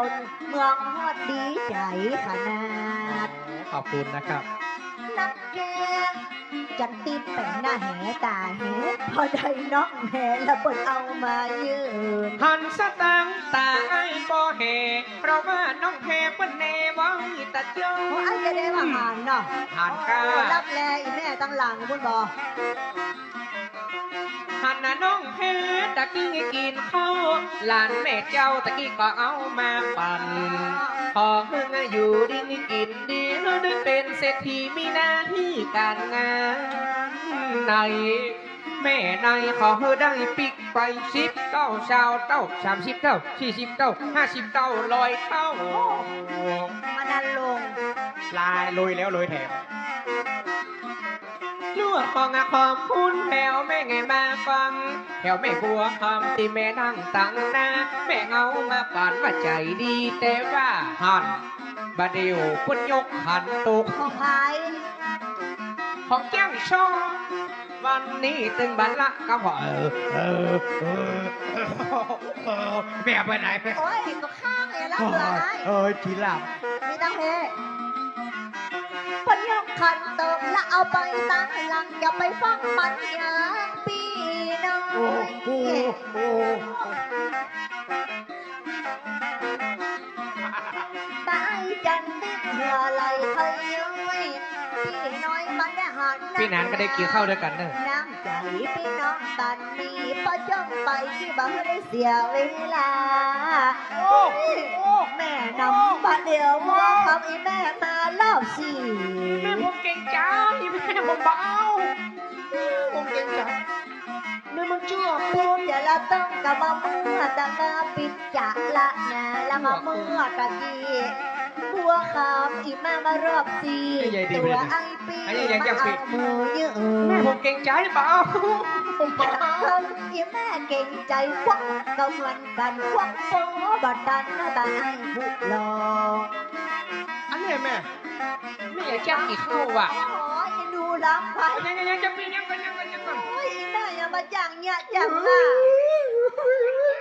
เมืองฮอดดีใจ๋ขนาด ขอบคุณนะครับ นักแก จันติ๊บแป๋งหน้าแหต๋าแห พอได้น้องแหแล้วเปิ้นเอามายื่น หันสตางค์ต๋าไอ้บ่แห เพราะว่าน้องแพรเปิ้นแหน่ไว้ตะเจ้า โอ้ ไอ้จะได้ว่าหันเนาะ หันค่ะ โอ้ รับแลอีแม่ตังหลังปุ้นบ่ หันน่ะน้องแพรตะกี้กิ๋นข้าว หลานแม่เจ้าตะกี้ก็เอามาปั๋น ขอหื้ออยู่ดีกิ๋นดี หื้อได้เป๋นเศรษฐีมีหน้าตี้ก๋านงาน ในแม่ในขอหื้อได้ปิ๊กไปสิบเต้า ซาวเต้า สามสิบเต้า สี่สิบเต้า ห้าสิบเต้า ร้อยเต้า มานั่นลง ลายลุยแล้วลุยแถม ลวกปองอะขอบคุณแถวแม่ไงมาฟัง แถวแม่บัวคำตี้แม่นั่งตังหน้า แม่เงามาปั๋นว่าใจ๋ดี แต่ว่าหัน บ่าเดี่ยวเปิ้นยกขันโตก ของใผ ของเกี้ยงซอ วันนี้ตึงบ่าละก็พอ เออ เออ เออ เออ แม่ไปไหน โอ้ย ก็ข้างเองละ เหลือไอ้ เอ้ย ขี้หลับ มีตังเพ เปิ้นยกขันโตกละเอาไปตังหลัง อย่าไปฟังมันอย่างปี้น้อย โอ้ โอ้ โอ้ บ่ายจันทร์ติดเหื่อไหลเคยย้อย ปี้น้อยมันได้หัน ปี้หนานก็ได้กิ๋นข้าวด้วยกั๋นเน่อ น้ำใจ๋ปี้น้องตันมี ป้อจ้องไปตี้บ่าหื้อได้เสียเวลา โอ้ โอ้ แม่นำบ่าเดี่ยวว่า โอ้ คำอีแม่มารอบสี่ แม่ผมเกรงใจ๋ แม่ผมบ่เอา ผมเกรงใจ๋ แม่มันเจื้อคน ปิดจะละต้องกะบ่าเมื่อ แต่มาปิดจะละนา แล้วมาเมื่อตะกี้ บัวคำอีแม่มารอบสี่ ไอ้ใหญ่ดี ตั๋วไอ้ปี้ ไอ้ใหญ่ยัง ยัง มา ปิด เอามือยืน แม่ผมเกรงใจ๋บ่า ผมบ่เอา อีแม่เกรงใจ๋ควักก็เหมือนกั๋น ควักโป้บ่ตันนะบ่าไอ้ผู้หล่อ อันนี้แม่ แม่จ๋างกิ๋นข้าวว่ะ โอ้ย เอ็นดูล้ำไป ยัง ยัง ยัง จ๋างปี้ ยังก่อน ยังก่อน ยังก่อน โอ้ย อีแม่อย่ามาจ๋างเยียะจ๋างล่ะ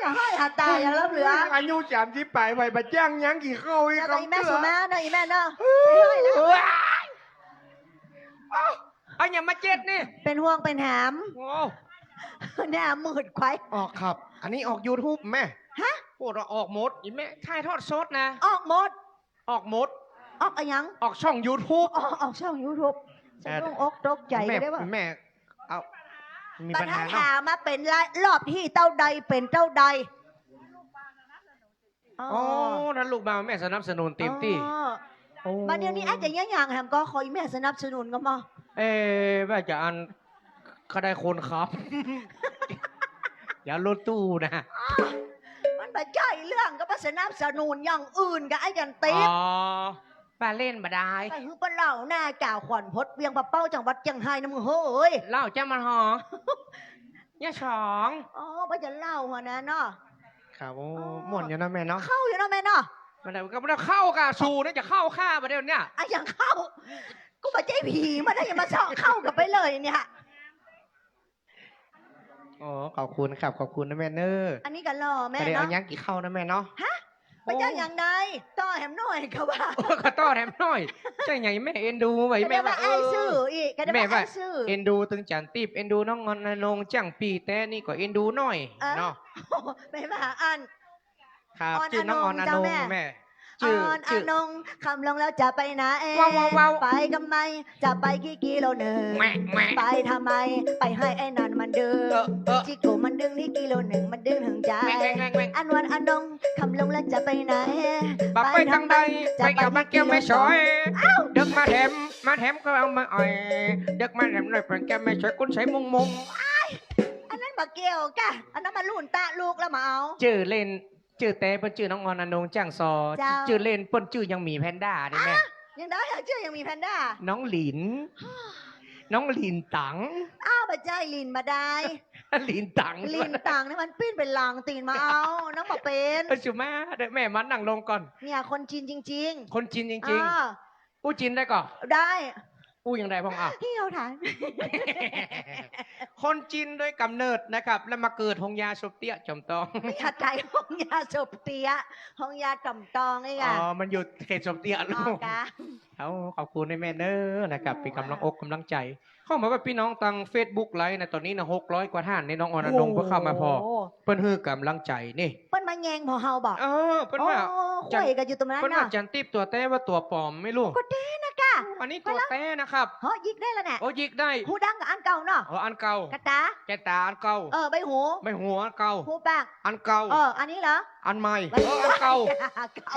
อย่าห้อยหาต๋ายอย่างล้ำเหลือ อายุสามสิบป๋ายไป บ่จ๋างยังกิ๋นข้าวอีก แล้วก็อีแม่ คำเตือน สุมาเนาะ อีแม่เนาะ เออ ไปห้อยแล้ว เออ เอ้า เอาหยังมาเจ็ดนี่ เป๋นห่วงเป๋นแหม โอ้ เนี่ย มืดไขว่ ออกครับ อันนี้ออกยูทูบแม่ ฮะ โอ้ ออกหมด อีแม่ ถ่ายทอดสดนะ ออกหมด ออกหมด ออกอะหยัง ออกช่องยูทูบ อ๋อ ออกช่องยูทูบ เออ สะดุ้งอกตกใจ๋ แม่ ก็ได้ว่า แม่ เอา มีปัญหาเนาะ ปัญหามาเป๋นละ รอบตี้เต้าใดเป๋นเต้าใด อ๋อ อ๋อ ถ้าลูกบ่าวแม่สนับสนุนเต็มตี้ อ๋อ โอ้ บ่าเดี่ยวนี้อาจจะยังยังแหมก็ขออีแม่สนับสนุนก็มา เอ๊ะ ว่าจะอัน ข้าได้คนขับ อย่ารถตู้นะ มันบ่ใจ้เรื่องก็มาสนับสนุนอย่างอื่นก็ไอ้ยันติ๊บ อ๋อ บ่าเล่นบ่ได้ ไปหื้อป้าเหล่าหน้าจ่าขวัญพดเวียงป่าเป้าจังหวัดเจียงไฮ้นะมึงเฮ้ย เหล้าจ้ามันหอ เนี่ยสอง อ๋อ บ่าจะเหล้าหัวนะเนาะ ครับ โอ้ โอ้ ม่วนอยู่เนาะแม่เนาะ เข้าอยู่เนาะแม่เนาะ บ่าได้ก็บ่าได้เข้ากับสูนะ จะเข้าข้าบ่าเดี่ยวเนี่ย อะ ยังเข้า กูบ่ใจ้ผีมาได้ ยังมาเซาะเข้ากันไปเลยเนี่ย อ๋อ ขอบคุณครับ ขอบคุณนะแม่เน้อ อันนี้ก็หล่อแม่ ก็ได้เอา เนาะ ยังกิ๋นข้าวนะแม่เนาะ ฮะ โอ้ บ่ใจ้ยังใด ต่อแหมหน่อยก็ว่า โอ้ ก็ต่อแหมหน่อย ใจ้ไงแม่เอ็นดูไว้ ก็ได้ แม่ว่า ว่า อ้ายซื่อ เออ อีก ก็ได้ แม่ว่า ว่าอ้ายซื่อ เอ็นดูตึงจ๋านติ๊บ เอ็นดูน้องอนอนงจ๋างปี้ แต่นี่ก็เอ็นดูหน่อย เออ เนาะ แม่ว่าอัน ครับ ออน จื้อน้องออนอนง อนอนง เจ้าแม่ แม่ จื้อ ออน จื้อ อนง ค่ำลงแล้วจะไปไหน ว้าว ว้าว ว้าว ไปกับใคร จะไปกี่กิโลเมตร แหมะ แหมะ ไปทำไม ไปหื้อไอ้นั่นมันดึง เออ เออ จิโก้มันดึงที่กิโลหนึ่ง มันดึงถึงใจ๋ แหมะ แหมะ แหมะ แหมะ อันวันอนง ค่ำลงแล้วจะไปไหน บ่าไปตางใด จะไปแอ่วบ้านแก้วแม่สอย อ้าว เดิกมาแถม มาแถมก็เอามาอ่อย เดิกมาแถมหน่อย บ้านแก้วแม่สอย คนใสมุงมุง อ้าย อันนั้นบ่าเกี่ยวกะ อันนั้นมันรุ่นตะลูกแล้วมาเอา จื้อเล่น จื้อแต๊เปิ้นจื้อน้องออนอนงจ๋างซอ เจ้า จื้อเล่นเปิ้นจื้อยังหมีแพนด้านี่แม่ อะ ยังได้อะ จื้อยังหมีแพนด้า น้องหลิน น้องหลินตัง อ้าว บ่ใจ้หลินบ่ได้ หลินตัง หลินตังนี่มันปิ้นเป๋นหลังตี๋นมาเอา น้องบ่าเป๋น เอ้ย สุมาเด้อแม่ มานั่งลงก่อน เนี่ย คนจีนจริงๆ คนจีนจริงๆ อ่า อู้จีนได้ก่อ ได้ อู้ยังได้พ่องอ่ะ เหี่ยวถาม คนจีนโดยก๋ำเนิดนะครับ แล้วมาเกิดโฮงยาสมเตี้ยจอมตอง ไม่อยากต๋ายโฮงยาสมเตี้ย โฮงยาจอมตองนี่ อ๋อ อะ มันอยู่เขตสมเตี้ยลูก อ๋อกะ เอา ขอบคุณนะแม่เน้อนะครับ โอ้ เป๋นก๋ำลังอกก๋ำลังใจ๋ เข้ามาว่าปี้น้องตางเฟซบุ๊กไลฟ์นะ ต๋อนนี้นะ หกร้อยกว่าท่านนี่ น้องออนอนง โอ้โห เปิ้นเข้ามาผ่อ เปิ้นหื้อก๋ำลังใจ๋นี่ เปิ้นมาแยงผ่อเฮาบ่ เออ เปิ้นว่า โอ้ จ๋าน คุยกันอยู่ตรงนั้น เปิ้นว่า น่ะ จ๋านติ๊บตั๋วแต๊ว่าตั๋วป๋อมไม่รู้ ก็แต๊นะกะ อันนี้ตั๋วแต๊นะครับ เฮ้ย หยิกได้แล้วเนี่ย โอ้ หยิกได้ หูดังกับอันเก่าเนาะ เออ อันเก่า กะต๋า กะต๋าอันเก่า เออ ใบหู ใบหูอันเก่า หูปาก อันเก่า เออ อันนี้เหรอ อันใหม่ เออ อันเก่า เก่า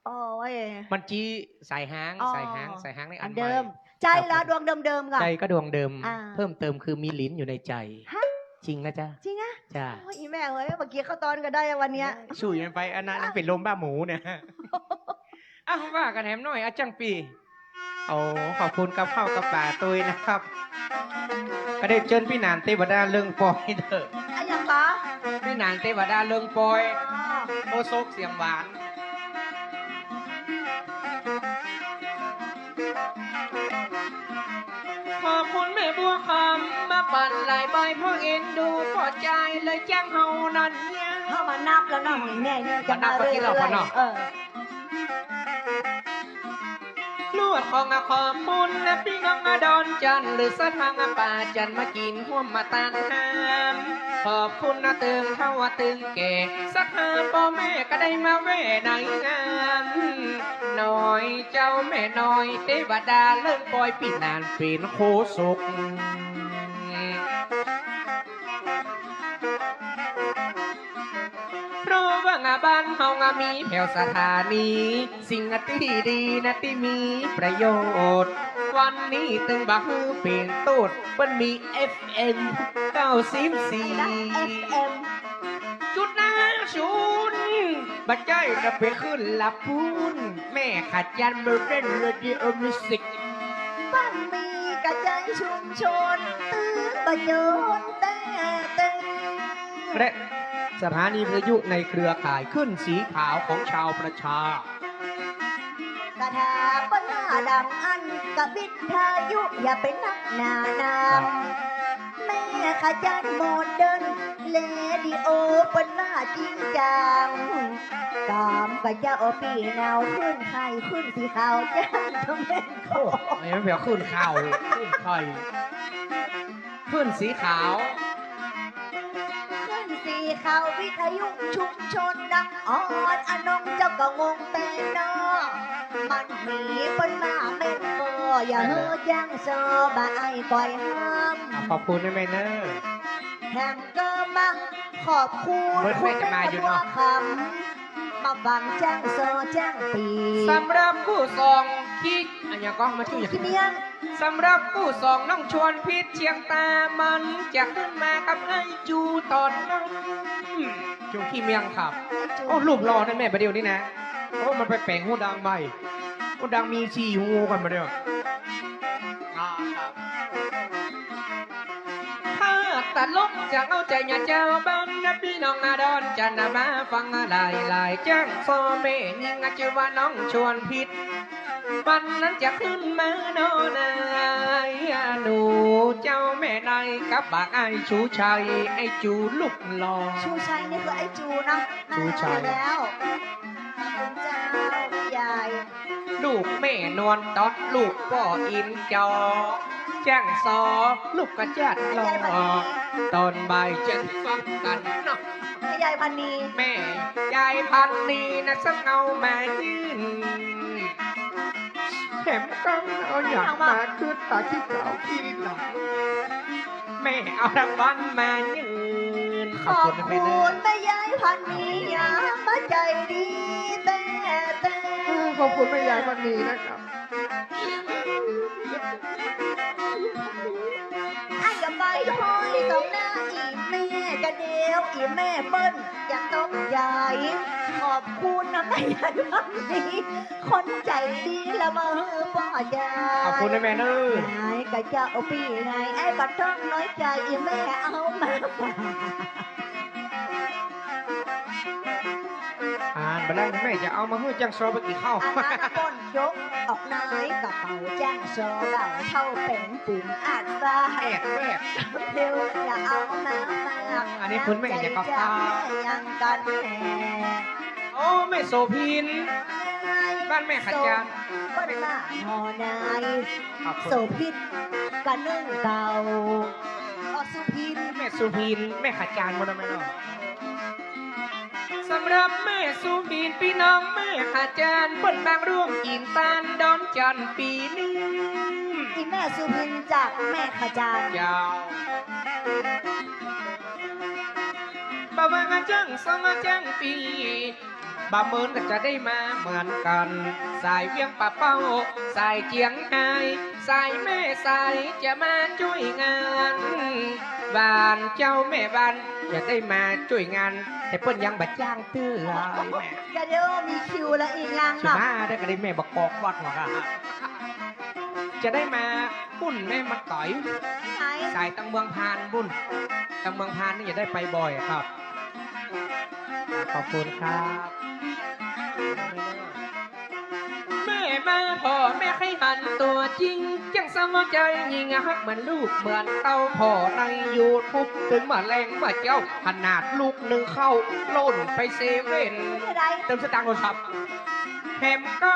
โอ้ย มันจี้สายฮาง อ๋อ สายฮาง สายฮางนี่อันใหม่ อันเดิม ใจ้ละ ครับ ดวงเดิมๆ ก่อน ใจ้ก็ดวงเดิม อ่า เพิ่มเติมคือมีหลินอยู่ในใจ๋ ฮะ จริงนะจ๊ะ จริงอะ จ้ะ โอ้ย อีแม่เฮ้ย เมื่อกี้เข้าตอนก็ได้อะวันเนี้ย สู้ยังไป อันนั้น อ้าว เป๋นลมบ้าหมูเนี่ย อ้าว ว่ากั๋นแหมหน่อย อาจ๋างปี้ โอ้ ขอบคุณกับข้าวกับป๋าตุ้ยนะครับ ก็ได้เจิญปี้หนานเตวดาเลิงปอยเถอะ อะหยังคะ ปี้หนานเตวดาเลิงปอย อ๋อ โอโซกเสียงหวาน ขอบคุณแม่บัวคำมาปั่นหลายใบ เพราะเอ็นดูพอใจ๋เลยจ้างเฮานั้นเนี่ย เฮามานับแล้วเนาะ นี่แม่เนี่ยจะมาเรื่อยๆ มานับเมื่อกี้เราก่อนเนาะ เออ ลวดของขอบคุณนะปี้น้องดอนจันทร์ หรือสะทางป่าจันทร์มากิ๋นฮ่วมมาตานน้ำ ขอบคุณนะตึงเฒ่าตึงแก่ ศรัทธาป้อแม่ก็ได้มาแว่ในงาน น้อยเจ้าแม่น้อย เตวดาเลิงปอย ปี้หนานเป๋นโฆษก เพราะว่างาบ้านเฮางามีแถวสถานี สิ่งตี้ดีนะตี้มีประโยชน์ วันนี้ตึงบ่าหื้อเป๋นโต้ษ เปิ้นมี เอฟเอ็ม เก้าสิบสี่ เอฟเอ็ม จุดห้าศูนย์ บ่ใจ้จะไปขึ้นละปูน แม่ขะจันเมอร์เบนเรดิโอมิวสิก บ้านมีกระจายชุมชน ตื้อประโยชน์แต่ตึง และสถานีวิทยุในเครือข่ายคลื่นสีขาวของชาวประชา ถ้าเปิ้นว่าดังอั้นก็วิทยุอย่าไปนักหนานา แม่ขจารโมเดิร์น เรดิโอเปิ้นว่าจริงจัง กำกะเจ้าปี้นาวขึ้นไข่ขึ้นสีขาวจ้างตำแหน่ง โอ้ อันนี้มันเปียกขึ้นข่าว ขึ้นไข่ ขึ้นสีขาว ขึ้นสีขาววิทยุชุมชนนะ ออนอนงเจ้าก็งงแปลนเนาะ มันมีเปิ้นมาแม่นบ่ อย่าหื้อจ้างซอบ่าอ้ายก้อยห้าม อ่ะ ขอบคุณนะแม่เนอะ แถมก็มาขอบคุณ เปิ้น คุณแม่ แม่จะมาอยู่ บัว เนาะ คำ มาฟังจ้างซอจ้างปี้ สำหรับกู้สองขี้ อะหยังก็มาจุ้ย ขี้เมี้ยง สำหรับกู้สองน้องชวนพิษเชียงตา มันจะขึ้นมากับไอ้จูตอนนั้น จูขี้เมี้ยงครับ ไอ้จู โอ้ รูปหล่อนะแม่ บ่าเดี่ยวนี้นะ โอ้ มันไปแป๋งฮูดังใหม่ ฮูดังมีสี่ฮูก่อนบ่าเดี่ยว อ่า ครับ ถ้าตลกจะเอาใจ๋เนี่ยเจ้า บรรดาปี้น้องนาดอนจะนำมาฟังหลายๆ จ้างซอแม่ญิงจื้อว่าน้องชวนพิษ วันนั้นจะขึ้นมาเนาะนาย หนูเจ้าแม่นายกับบ่าวอ้ายชูชัย ไอ้จูรูปหล่อ ชูชัยนี่คือไอ้จูนะ ชูชัย แล้ว เจ้าใหญ่ ลูกแม่นวลต๊อด ลูกป้ออินจอ จ้างซอ ลูกกระจาดหล่อ ตอนบ่ายจะฟังกั๋นเนาะ ยายพันนี แม่ยายพันนีนะ ซ้ำเอามายื่น แถมก็เอาหยังมาขึ้นตาขี้เก่าขี้หลัง แม่เอารางวัลมายื่น ขอบคุณแม่เนอะ ขอบคุณแม่ยายพันนี ยามาใจ๋ดีแต๊ๆ เออ ขอบคุณแม่ยายพันนีนะครับ ไอ้กะไปห้อยต๋องหน้าอี่แม่กะเดียว อี่แม่เปิ้นอย่าตกใจ๋ ขอบคุณนะแม่ยายพันนี คนใจ๋ดีละมาหื้อป้อใจ๋ ขอบคุณนะแม่เนอะ นายกะเจ้าปี้นาย ไอ้บ่ต้องน้อยใจ๋ อี่แม่เอามาฝาก อ่านบ่ได้นะแม่ จะเอามาหื้อจ้างซอไปกิ๋นข้าว อันนั้นน่ะป้นยกออกนายกระเป๋าจ้างซอ บ่าวเฒ่าแป๋งปุ๋มอาดฟ้า แอบแวบ เดี๋ยวจะเอามาฝาก อันนี้คุณแม่จะกลับบ้าน แม่ยังกั๋นแน่ โอ้ แม่โสภิน บ้านแม่ขจาร เปิ้นว่าหน่อนาย ครับผม โสภินกะนึ่งเก่า อ๋อ สุภิน แม่สุภิน แม่ขจารหมดแล้วแม่เนาะ สำหรับแม่สุภิน ปี้น้องแม่ขจาร เปิ้นมาร่วมกิ๋นตานดอนจันทร์ปี๋นึ่ง อี่แม่สุภินจากแม่ขจาร เจ้า บ่าว่าจ้างซอจ้างปี้ บ่าเมินก็จะได้มาเหมือนกั๋น สายเวียงป่าเป้า สายเจียงฮาย สายแม่สายจะมาจ้วยงาน บ้านเจ้าแม่บ้านจะได้มาจ้วยงาน แต่เปิ้นยังบ่จ้างเตื้อ แม่ กะเดี๋ยวมีคิวละอี่ยัง สิ เนาะ มาได้กะได้แม่บ่กอกวัดหรอกอะ จะได้มา ปุ้นแม่มันก๋อย ไหน สายตังเมืองพานปุ้น ตังเมืองพานนี่จะได้ไปบ่อยครับ ขอบคุณครับ แม่มาผ่อแม่ใค่หันตั๋วจริง จั้งสำเอาใจ๋ ยิ่งฮักเหมือนลูกเหมือนเต้า ผ่อในยูทูบ ตึงเมื่อแลงเมื่อเจ๊า ขนาดลูกนึ่งข้าว ล่นไปเซเว่น เติมสตางค์โทรศัพท์ แถมก็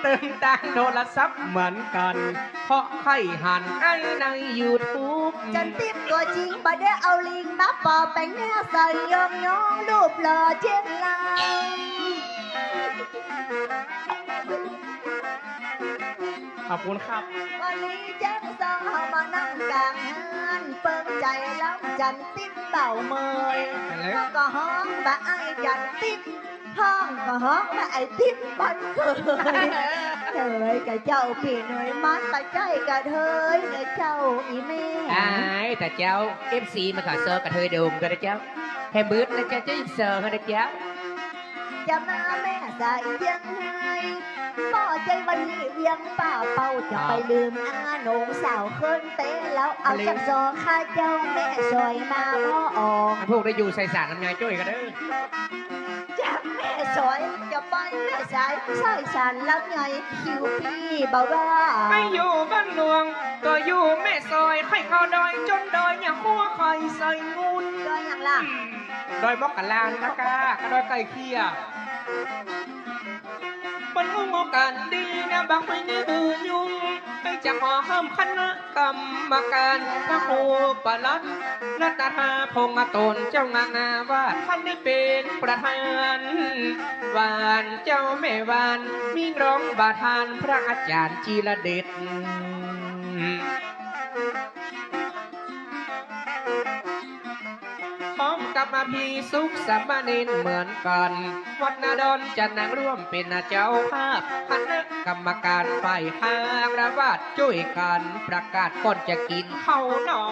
เติมตังค์โทรศัพท์เหมือนกั๋น เพราะใค่หันไอ้ในยูทูบ จันติ๊บตั๋วจริง บ่ได้เอาลิงก์มาปอแป๋งแน่ใส่ยองยอง รูปหล่อเจ้นลาย ขอบคุณครับ วันนี้เจ้นซองเฮามานั่งก๋างฮาน เปิ้งใจ๋ลำจันติ๊บเบาเมย แล้วก็ฮ้องบ่าอ้ายจันติ๊บ ฮ้องก็ฮ้องว่าไอ้ติ๊บบ้านเขย เขยกะเจ้าปี้หน่วย มันบ่ใจ้กะเทยเน่อเจ้าอี่แม่ อ้ายต๋าเจ้า เอฟซี มาขอซอกะเทยโดมก็ได้เจ้า แฮมบึดนะเจ้า เจ้าอีกซอก็ได้เจ้า จะมาแม่สายเจียงฮาย ป้อใจ๋วันนี้เวียงป่าเป้า จะไปลืมอาหนงสาวเคิ่นเต๊แล้ว เอาจักซอข้าเจ้าแม่สอยมาอ้อออก พวกได้อยู่ใส่สารน้ำยายจ้วยก็ได้ แม่สอย จะไปแม่สาย สายสันลำใหญ่ คิวปี้บ่ว่า ไปอยู่บ้านหลวง ก็อยู่แม่สอย ใค่เข้าดอย จ๋นดอย อย่าหัวใค่ใส่งุ่น ดอยหยังล่ะ ดอยมอกกะลานี่นะก้า ก็ดอยใก้เคียง เปิ้นอู้หมู่กั๋นดีนะ บ่ามีหื้อยุ่ง ใค่จะขอเฮิ่มคณะกรรมการ พระครูปลัด รัตนาพงษ์อตุล เจ้าคณะว่า ต้านได้เป๋นประธาน หว่านเจ้าแม่หว่าน มีรองประธาน พระอาจ๋ารย์จิรเดช พร้อมกับอภิสุขสามเณรเหมือนกั๋น วัดนาดอนจะนั่งร่วมเป๋นเจ้าภาพ คณะกรรมการฝ่ายคารวาสจ้วยกั๋นประกาศก่อนจะกิ๋นข้าวนอ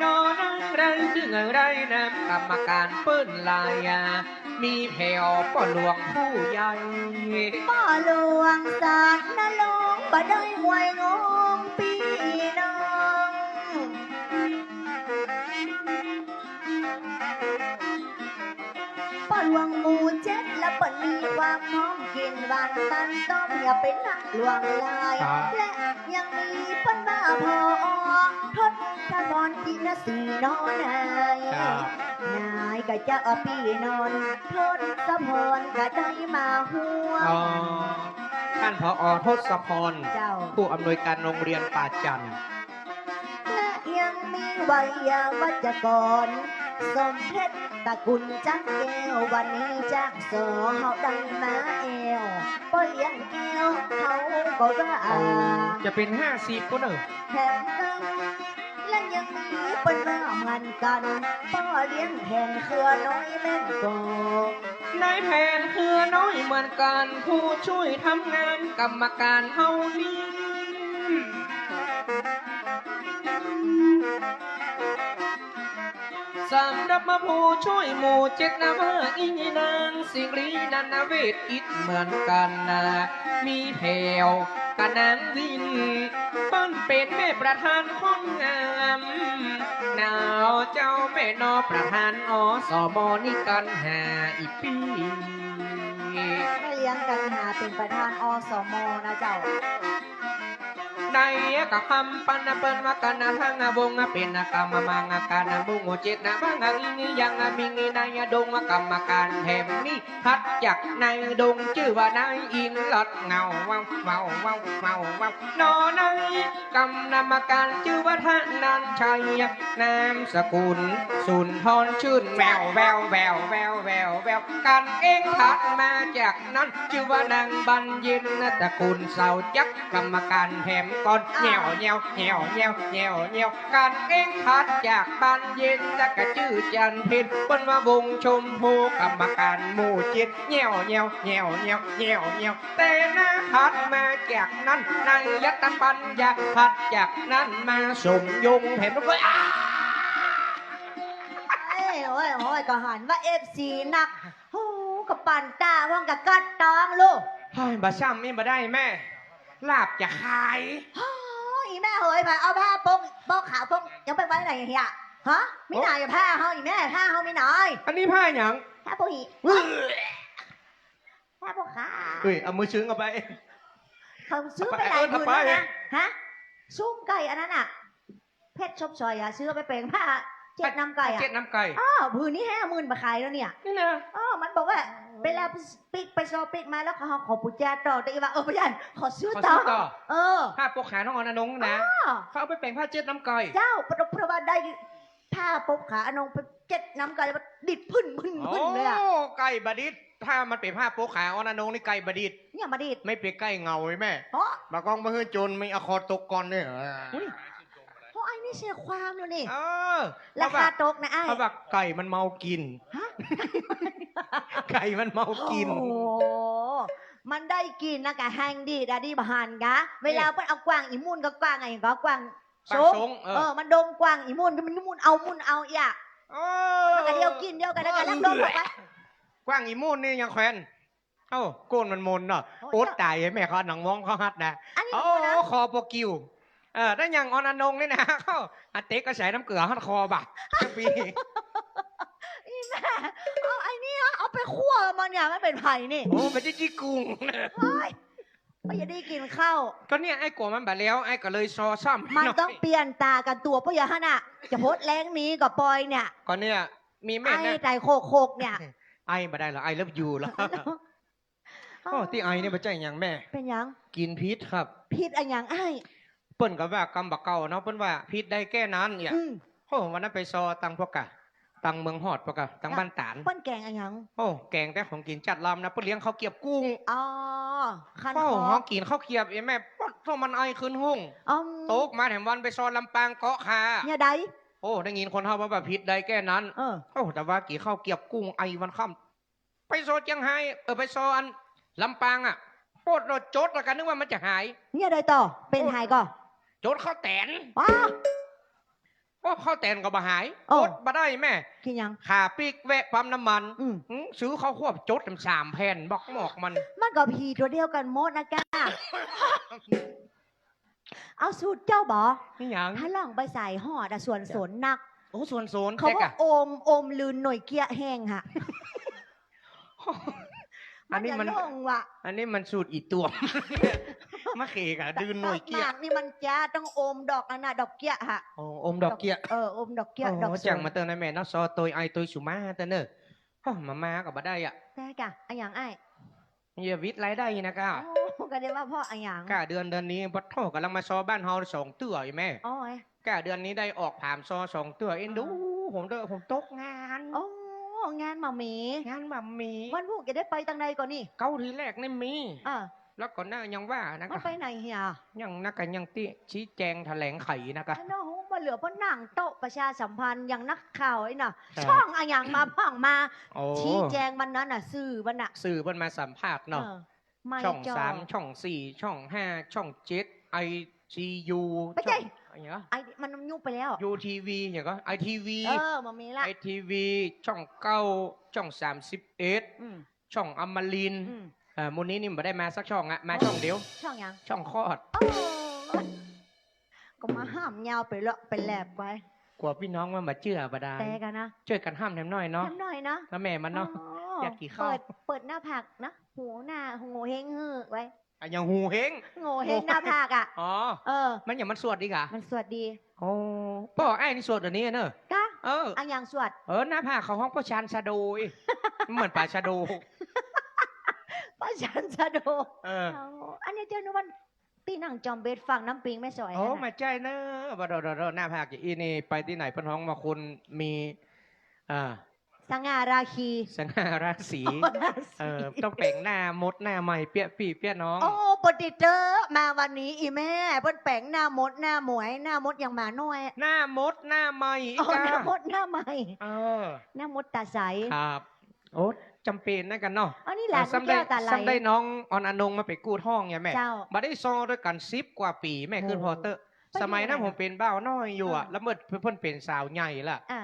นอนังไรจึงไรนำกรรมการเปิ้นหลาย มีแผ่วป้อหลวงผู้ใหญ่ ป้อหลวงสันนรงค์ บ่ได้หวยงงปี้น้อง ป้อหลวงหมู่เจ็ด ละเปิ้นมีความพร้อม กิ๋นหวานตันต้ม อย่าไปนักหลวงหลาย ครับ และยังมีเปิ้นว่า ผอ.ทศพร กินสีน้อยนาย ครับ นายก็จะเอาปี้นอน ทศพรก็ได้มาฮ่วม อ๋อ ต้าน ผอ.ทศพร เจ้า ผู้อำนวยการโรงเรียนป่าจั่น และยังมีไวยาวัจกร สมเพชรตระกูลจันแก้ว วันนี้จากสอเฮาได้มาแอ่ว ป้อเลี้ยงแก้ว เขาก็ว่า อ๋อ จะเป๋นห้าสิบปุ้นเน่อ แถมเอิ้น และยังมีเปิ้นว่าเหมือนกั๋น ป้อเลี้ยงแผนเครือน้อยแม่นก่อ นายแผนเครือน้อยเหมือนกั๋น ผู้จ้วยทำงานกรรมการเฮานี้ สำหรับมาผู้จ้วยหมู่เจ็ดนะว่า อี่นางสิรินันทเวชอิตเหมือนกั๋นนะ มีแผ่วกับนางวิน เปิ้นเป๋นแม่ประธานคนงาม หนาวเจ้าแม่นอ ประธาน อสม นี่กั๋นหาอี่ปี้ แม่เลี้ยงกั๋นหาเป๋นประธาน อสม นะเจ้า ได้กระทำปันนะเปิ้นว่ากั๋นนะ ตังวงเป๋นกรรมการนะ หมู่เจ็ดนะ ว่างั่งนี้ยังมีในดงกรรมการแถมนี้ ถัดจากนายดงจื้อว่านายอินทร์ลัด เงาเว้า เว้าเว้า เว้าเว้า นอ นายกรรมการจื้อว่าธนัญชัย นามสกุลสุนทรชื่น แววแวว กั๋นเองถัดมาจากนั้น จื้อว่านางบรรเย็น ตระกูลเสาจักร กรรมการแถมก่อน อ้าว แง่วแง่ว แง่วแง่ว แง่วแง่ว กั๋นเองถัดจากบรรเย็น แล้วก็จื้อจันเพ็ญ เปิ้นว่าวงชมพู กรรมการหมู่เจ็ด แง่วแง่ว แง่วแง่ว แง่วแง่ว แต่นะถัดมาจากนั้น นายยัตปัญญา ถัดจากนั้นมาสมยงแถมก่อน อ้า โอ้ย โอ้ย โอ้ย ก็หันว่าเอฟซีนัก โห ก็ปั่นต๋าพ่องก็กัดตองลูก เฮ้ย บ่าซ้ำนี่บ่ได้แม่ ลาบจะคาย โอ้ย อีแม่เหย ไปเอาผ้าโป๊ก โป๊กขาวโป๊ก ยังไปไว้ไหนเหีย ฮะ มีไหนผ้าเฮา อีแม่ ผ้าเฮามีไหน อันนี้ผ้าหยัง ผ้าปูหี เฮ้ย ผ้าปูขา เฮ้ย เอามือชึ้งเข้าไป เขาซื้อไปหลายหมื่นแล้วนะ เอาไป เอาไป ฮะ ซุ่มไก่อันนั้นน่ะ เพชรชมสอยอะ ซื้อไปแป๋งผ้าเจ็ดน้ำไก่อะ เจ็ดน้ำไก่ อ้าว ผืนนี้ห้าหมื่นบ่ขายแล้วเนี่ย นี่นะ เออ มันบอกว่า เวลาปิ๊กไปซอปิ๊กมาแล้วเขาขอปูจาต่อ แต่อีว่า เออ บ่ใช่ ขอซื้อต่อ ขอซื้อต่อ เออ ผ้าโป๊กขาน้องออนอนงนะ อ้อ เขาเอาไปแป๋งผ้าเจ็ดน้ำไก่ เจ้า เพราะ เพราะว่าได้ผ้าโป๊กขาออนอนงไปเจ็ดน้ำไก่ แล้วมันดิดพึ่นพึ่นพึ่นเลยอะ โอ้ ไก่บ่ดิด ถ้ามันเป๋นผ้าโป๊กขาออนอนงนี่ไก่บ่ดิด เนี่ยบ่ดิด ไม่เป๋นไก่เหงาไอ้แม่ เพราะ บ่ากองบ่หื้อโจรมีอะคอตกก่อนเนี่ย อุ๊ย เพราะไอ้นี่เสียความอยู่นี่ เออ ราคาตกนะไอ้ เขาว่าไก่มันเมากิ๋น ฮะ ไก่มันเมากิ๋น โอ้โห มันได้กิ๋นนะกะแฮงดีดอะดีบ่หันกะ เวลาเปิ้นเอากว้างอี่มุ่นก็กว้างอะหยังก็กว้าง กว้างสูง เออ เออ มันดมกว้างอี่มุ่น มันมุ่นเอามุ่นเอาเอี้ย เออ มันก็เดียวกิ๋นเดียวกั๋นนะ กะลักดมออกไป กว้างอี่มุ่นนี่ยังแขวน เอ้า โก้นมันมนเนาะ โอ้ย โอ๊ดต๋าย แม่เขาหนังม้องเขาฮัดนะ อันนี้ โอ้ นะ คอปอกิ่ว เออ ถ้าอย่างออนอนงนี่นะ เขาอาเต็กก็ใส่น้ำเกลือฮัดคอบ่ะ จักปี๋ อีแม่ ตาขั้วมันเนี่ยมันเป๋นใผนี่ โอ้ มันจะจี้กุง โอ๊ย มันจะได้กิ๋นข้าว ก็เนี่ย ไอ้กั๋วมันบ่าแล้ว ไอ้ก็เลยซอซ้ำ มันต้องเปลี่ยนต๋ากั๋นตั๋ว เปิ้นอย่างหั้นน่ะ จะโพสต์แรงนี้ก็ปอยเนี่ย ก็เนี่ย มีแม่ ไอ้ นะ ไตโคกๆ เนี่ย ไอ้บ่ได้เหรอ ไอ้เลิฟยูเหรอ โอ้ ตี้ไอเนี่ยบ่ใจ้หยังแม่ เป๋นหยัง กิ๋นผิดครับ ผิดอะหยังอ้าย เปิ้นก็ว่ากำบ่าเก่าเนาะ เปิ้นว่าผิดได้แก้นั้นเนี่ย อืม โอ้ วันนั้นไปซอตังพวกกะ ตังเมืองฮอดพวกกะ ตังบ้านต๋าน เปิ้นแก๋งอะหยัง โอ้ แก๋งแต่ของกิ๋นจั๊ดลำนะ เปิ้นเลี้ยงข้าวเกี๊ยบกุ้ง อ๋อ คัน โอ้ คอ เฮากิ๋นข้าวเกี๊ยบเองแม่ ป๊อดโธ่ มันไอขึ้นฮุ่ง อ๋อ ตกมาแถมวันไปซอลำปางเกาะคา เนี่ยใด โอ้ ได้ยินคนเฮาว่าผิดได้แก้นั้น เออ โอ้ แต่ว่ากิ๋นข้าวเกี๊ยบกุ้งไอวันค่ำ ไปซอเจียงฮาย เออ ไปซออันลำปางอะ ป๊อดโธ่ จดแล้วกั๋น นึกว่ามันจะหาย เนี่ยใดต่อ เป๋นหายก่อ จดข้าวแต๋น ว้า โอ้ ข้าวแต๋นก็บ่หาย โอ้ อดบ่ได้แม่ กิ๋นหยัง ขาปิ๊กแวะปั๊มน้ำมัน อืม หืม ซื้อข้าวควบจดสามแผ่น บอกหมอกมัน มันก็ผีตั๋วเดียวกั๋นหมดนะก้า เอาสูตรเจ้าบ่ มีหยัง ถ้าลองไปสายฮอดอะ สวนสนนัก โอ้ สวนสน เขาว่า แต่กะ อม อมลื่นหน่วยเกี้ยแห้งฮะ อันนี้มัน มันจะลงว่ะ อันนี้มันสูตรอี่ตวม มาเขกะ ลื่นหน่วยเกี้ย หมากนี่มันจ้า ต้องอมดอกนั่นน่ะ ดอกเกี้ยฮะ อ๋อ อมดอกเกี้ย ดอก เออ อมดอกเกี้ย โอ้ ดอกสน จังมาเติมนะแม่เนาะ ซอตวยไอตวยสุมาเติมเนอะ ฮะ มามาก็บ่ได้อะ แต่กะ อะหยังอ้าย เนี่ยวิดรายได้นะก้า โอ้ ก็ได้ว่าเพราะอะหยัง ก้าเดือน เดือนนี้ ป๊อดโธ่ ก๋ำลังมาซอบ้านเฮาสองเตื้ออยู่แม่ อ๋อ ก้าเดือนนี้ได้ออกผามซอสองเตื้อ เอ็นดู อ๋อ ผมเต๊อะ ผมตกงาน โอ้ งานบ่มี งานบ่มี วันพุธจะได้ไปตังใดก่อนี่ เก๊าทีแรกนี่มี อ่า แล้วก่อนหน้ายังว่านะ มันไปไหนเหีย ยังนะกะ ยังตี้ ชี้แจงแถลงไขนะกะ ไอ้น้องบ่เหลือ เพราะนั่งโต๊ะประชาสัมพันธ์อย่างนักข่าวไอ้น่ะ ครับ ช่องอะหยังมาพ่องมา โอ้ ชี้แจงวันนั้นน่ะ สื่อมันน่ะ สื่อมันมาสัมภาษณ์เนาะ เออ ไม่ ช่อง จอ สาม ช่อง สี่ ช่อง ห้า ช่อง เจ็ด ไอซียู ไม่ใช่ ช่อง อะไรวะ ไอ้มันยุบไปแล้ว ยูทีวี อย่างก็ ไอทีวี เออ มันมีละ ไอทีวี ช่องเก้า ช่อง สามสิบเอ็ด อืม ช่องอมรินทร์ อืม เอ่อ มื้อนี้นี่บ่ได้มาสักช่องอะ มา โอ้ ช่องเดียว ช่องหยัง ช่องคลอด โอ้ ก็มาห้ามยาวไปเลาะไปแหลบไว้ กั๋วปี้น้องมันบ่าเจื้อบ่ได้ แต่กะนะ จ้วยกั๋นห้ามแถมหน้อยเนาะ แถมหน้อยนะ นะแม่มันเนาะ อ๋อ อยากกิ๋นข้าว เปิด เปิดหน้าผากนะ หูหน้า โงเห้งหื้อไว้ อะ อย่างโงเห้ง โงเห้งหน้าผากอะ อ๋อ เออ มันอย่างมันสวดดีกะ มันสวดดี โอ้ ป้ออ้ายนี่สวดเดี๋ยวนี้เนอะ กะ เออ อะหยังสวด เออ หน้าผากเขาฮ้องป้อชานชาโดย เหมือนป๋าชาโด ป้อชานชาโด เออ อ๋อ อันนี้เจ้านุวันตี้นั่งจอมเบสฟังน้ำปิงแม่สอย โอ้ หั้นน่ะ มาใจ้เนอะ บ่ดอดอดอ หน้าผากอย่างอี้นี่ ไปตี้ไหนเปิ้นฮ้องว่าคนมี อ่า สง่าราคี สง่าราศี อ๋อ ราศี เออ ต้องแป๋งหน้ามดหน้าใหม่เปี้ยปี้เปี้ยน้อง โอ้ ปะติเต๊อะ มาวันนี้อี่แม่ เปิ้นแป๋งหน้ามดหน้าหมวย หน้ามดอย่างหมาน้อย หน้ามดหน้าใหม่ อ๋อ อีกา หน้ามดหน้าใหม่ เออ หน้ามดต๋าใส ครับ โอ้ จ๋ำเป๋นนะกั๋นเนาะ อันนี้หลาน เออ ซ้ำได้ แก้วต๋าไหล ซ้ำได้น้องออนอนงมาเป๋นกู้ท้องไงแม่ เจ้า บ่ได้ซอตวยกั๋นสิบกว่าปี๋ แม่ โอ้ ขึ้นผ่อเต๊อะ สมัยนั้นผมเป๋นบ่าวน้อยอยู่อะ เออ แล้วเมื่อเปิ้นเป๋นสาวใหญ่ละ อ่า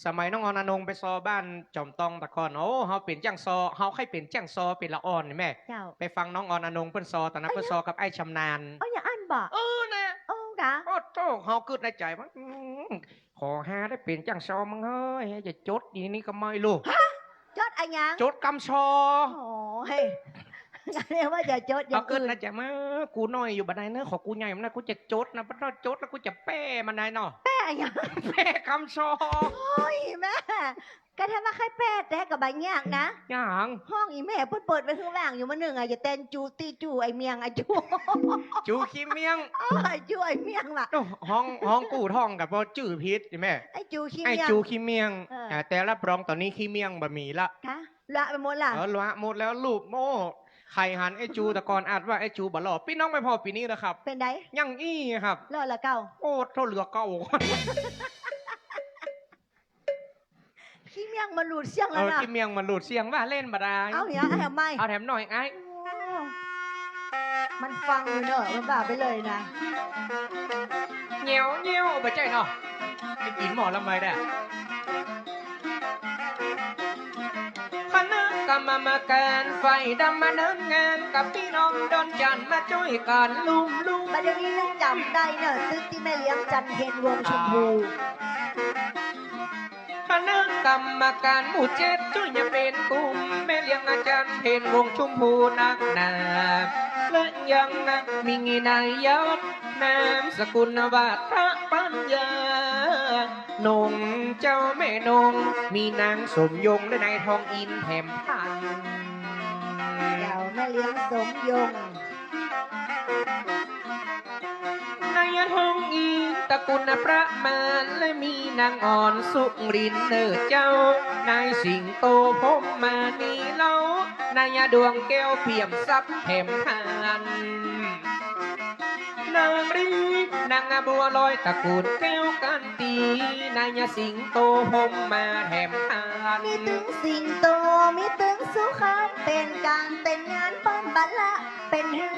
สมัยน้องออนอนงไปซอบ้านจอมตองตะก่อน โอ้ เฮาเป๋นจ้างซอ เฮาใค่เป๋นจ้างซอเป๋นละอ่อนนี่แม่ เจ้า ไปฟังน้องออนอนงเปิ้นซอ ต๋อนนั้นเปิ้นซอกับอ้ายชำนาญ เอ้ย อย่างอั้นบ่ เออ นะ โอ้ กะ โอ้โธ่ เฮากึ๊ดในใจ๋ว่า อืม ขอฮาได้เป๋นจ้างซอมั่งเฮ้ย จะจดอีนี่ก็ไม่ฮู้ ฮะ จดอะหยัง จดกำซอ โอ้ย เรียกว่าจะจดอย่างอื่น เฮากึ๊ดในใจ๋ว่า กูน้อยอยู่บ่ได้เนอะ ขอกูใหญ่มานะ กูจะจดนะ บ่าถ้าจดแล้วกูจะแป้มันได้เนาะ แป้อะหยัง แป้กำซอ โอ้ย แม่ กะถ้าว่าใค่แป้แต๊กะบ่ยากนะ หยัง ฮ้องอี่แม่เปิ้นเปิดไว้ข้างล่างอยู่มื้อนึ่งอะ อย่าแตนจูตี้จูไอ้เมียงอะจู จูขี้เมียง อ๋อ ไอ้จูไอ้เมียงว่ะ โอ้ ฮ้อง ฮ้องกู้ท้องกะป้อจื้อผิดแม่ ไอ้จูขี้เมียง ไอ้จูขี้เมียง เออ อ่า แต่รับรองต๋อนนี้ขี้เมียงบ่มีละ คะ ละไปหมดละ เออ ละหมดแล้วลูก โอ้ ใผหันไอ้จูตะก่อนอัดว่าไอ้จูบ่หล่อ ปี้น้องไปผ่อปี๋นี้นะครับ เป๋นใด อย่างอี้ครับ หล่อละเก่า โอ้ เฒ่าเหลือเก่า ขี้เมียงมันหลุดเสี้ยงแล้วนะ เออ ขี้เมียงมันหลุดเสี้ยง ว่าเล่นบ่ได้ เอาเหีย เอาแถมใหม่ เอาแถมหน้อยอ้าย โอ้ มันฟังอยู่เนอะ มันบ่าไปเลยนะ เงี้ยวเงี้ยว บ่ใจ้เนาะ ไปกิ๋นหม้อลำไยได้ คณะกรรมการฝ่ายดำเนินงานกับปี้น้องดอนจันทน์มาจ้วยกั๋นลุ่มๆ บ่าเดี๋ยวนี้ยังจ๋ำได้เนอะ ตึกตี้แม่เลี้ยงจันทน์เพ็ญ วงชมพู คณะกรรมการหมู่เจ็ด จ้วยเป๋นกุม แม่เลี้ยงอาจ๋ารย์เพ็ญ วงศ์ชุมพู นักหนา และยังมีนายยอด นามสกุลว่า ตะปัญญา นงเจ้าแม่นง มีนางสมยง และนายทองอินแถมพัน เจ้าแม่เลี้ยงสมยง นายทองอินตระกูลประมาณ และมีนางอ่อนสุรินเน่อเจ้า นายสิงโตพรหมมานีเล่า นายดวงแก้วเปี่ยมทรัพย์แถมพัน นางรี นางบัวลอยตระกูลแก้วกันตี นายสิงโตพรหมมาแถมพัน มีตึงสิงโต มีตึงสุขันต์ เป๋นก๋านเป๋นงานป้อมบาละ เป๋นแห่ง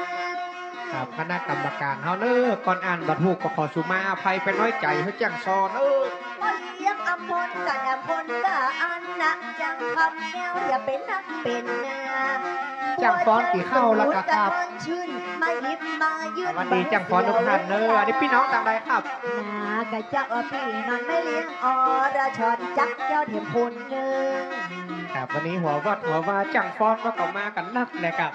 ครับ คณะกรรมการเฮาเน่อ ก่อนอ่านบ่ถูกก็ขอสุมาอภัยไปน้อยใจ๋เฮาจ้างซ้อนเน่อ ป้อเลี้ยงอำพลกับอำพลก็อันนะ จ้างคำแก้วอย่าเป๋นนักเป๋นหนา จ้างฟ้อนกี่เข้าละครับ ป้อเจ้าสมุทรกับนวลชื่น มาหยิบมายื่น สวัสดีจ้างฟ้อนทุกท่านเน่อ อันนี้ปี้น้องตางใดครับ หนากะเจ้าปี้น้องแม่เลี้ยงอรชร จักแก้วแถมคนเน่อ ครับ วันนี้หัววัดหัววาจ้างฟ้อนก็มากั๋นนักนะครับ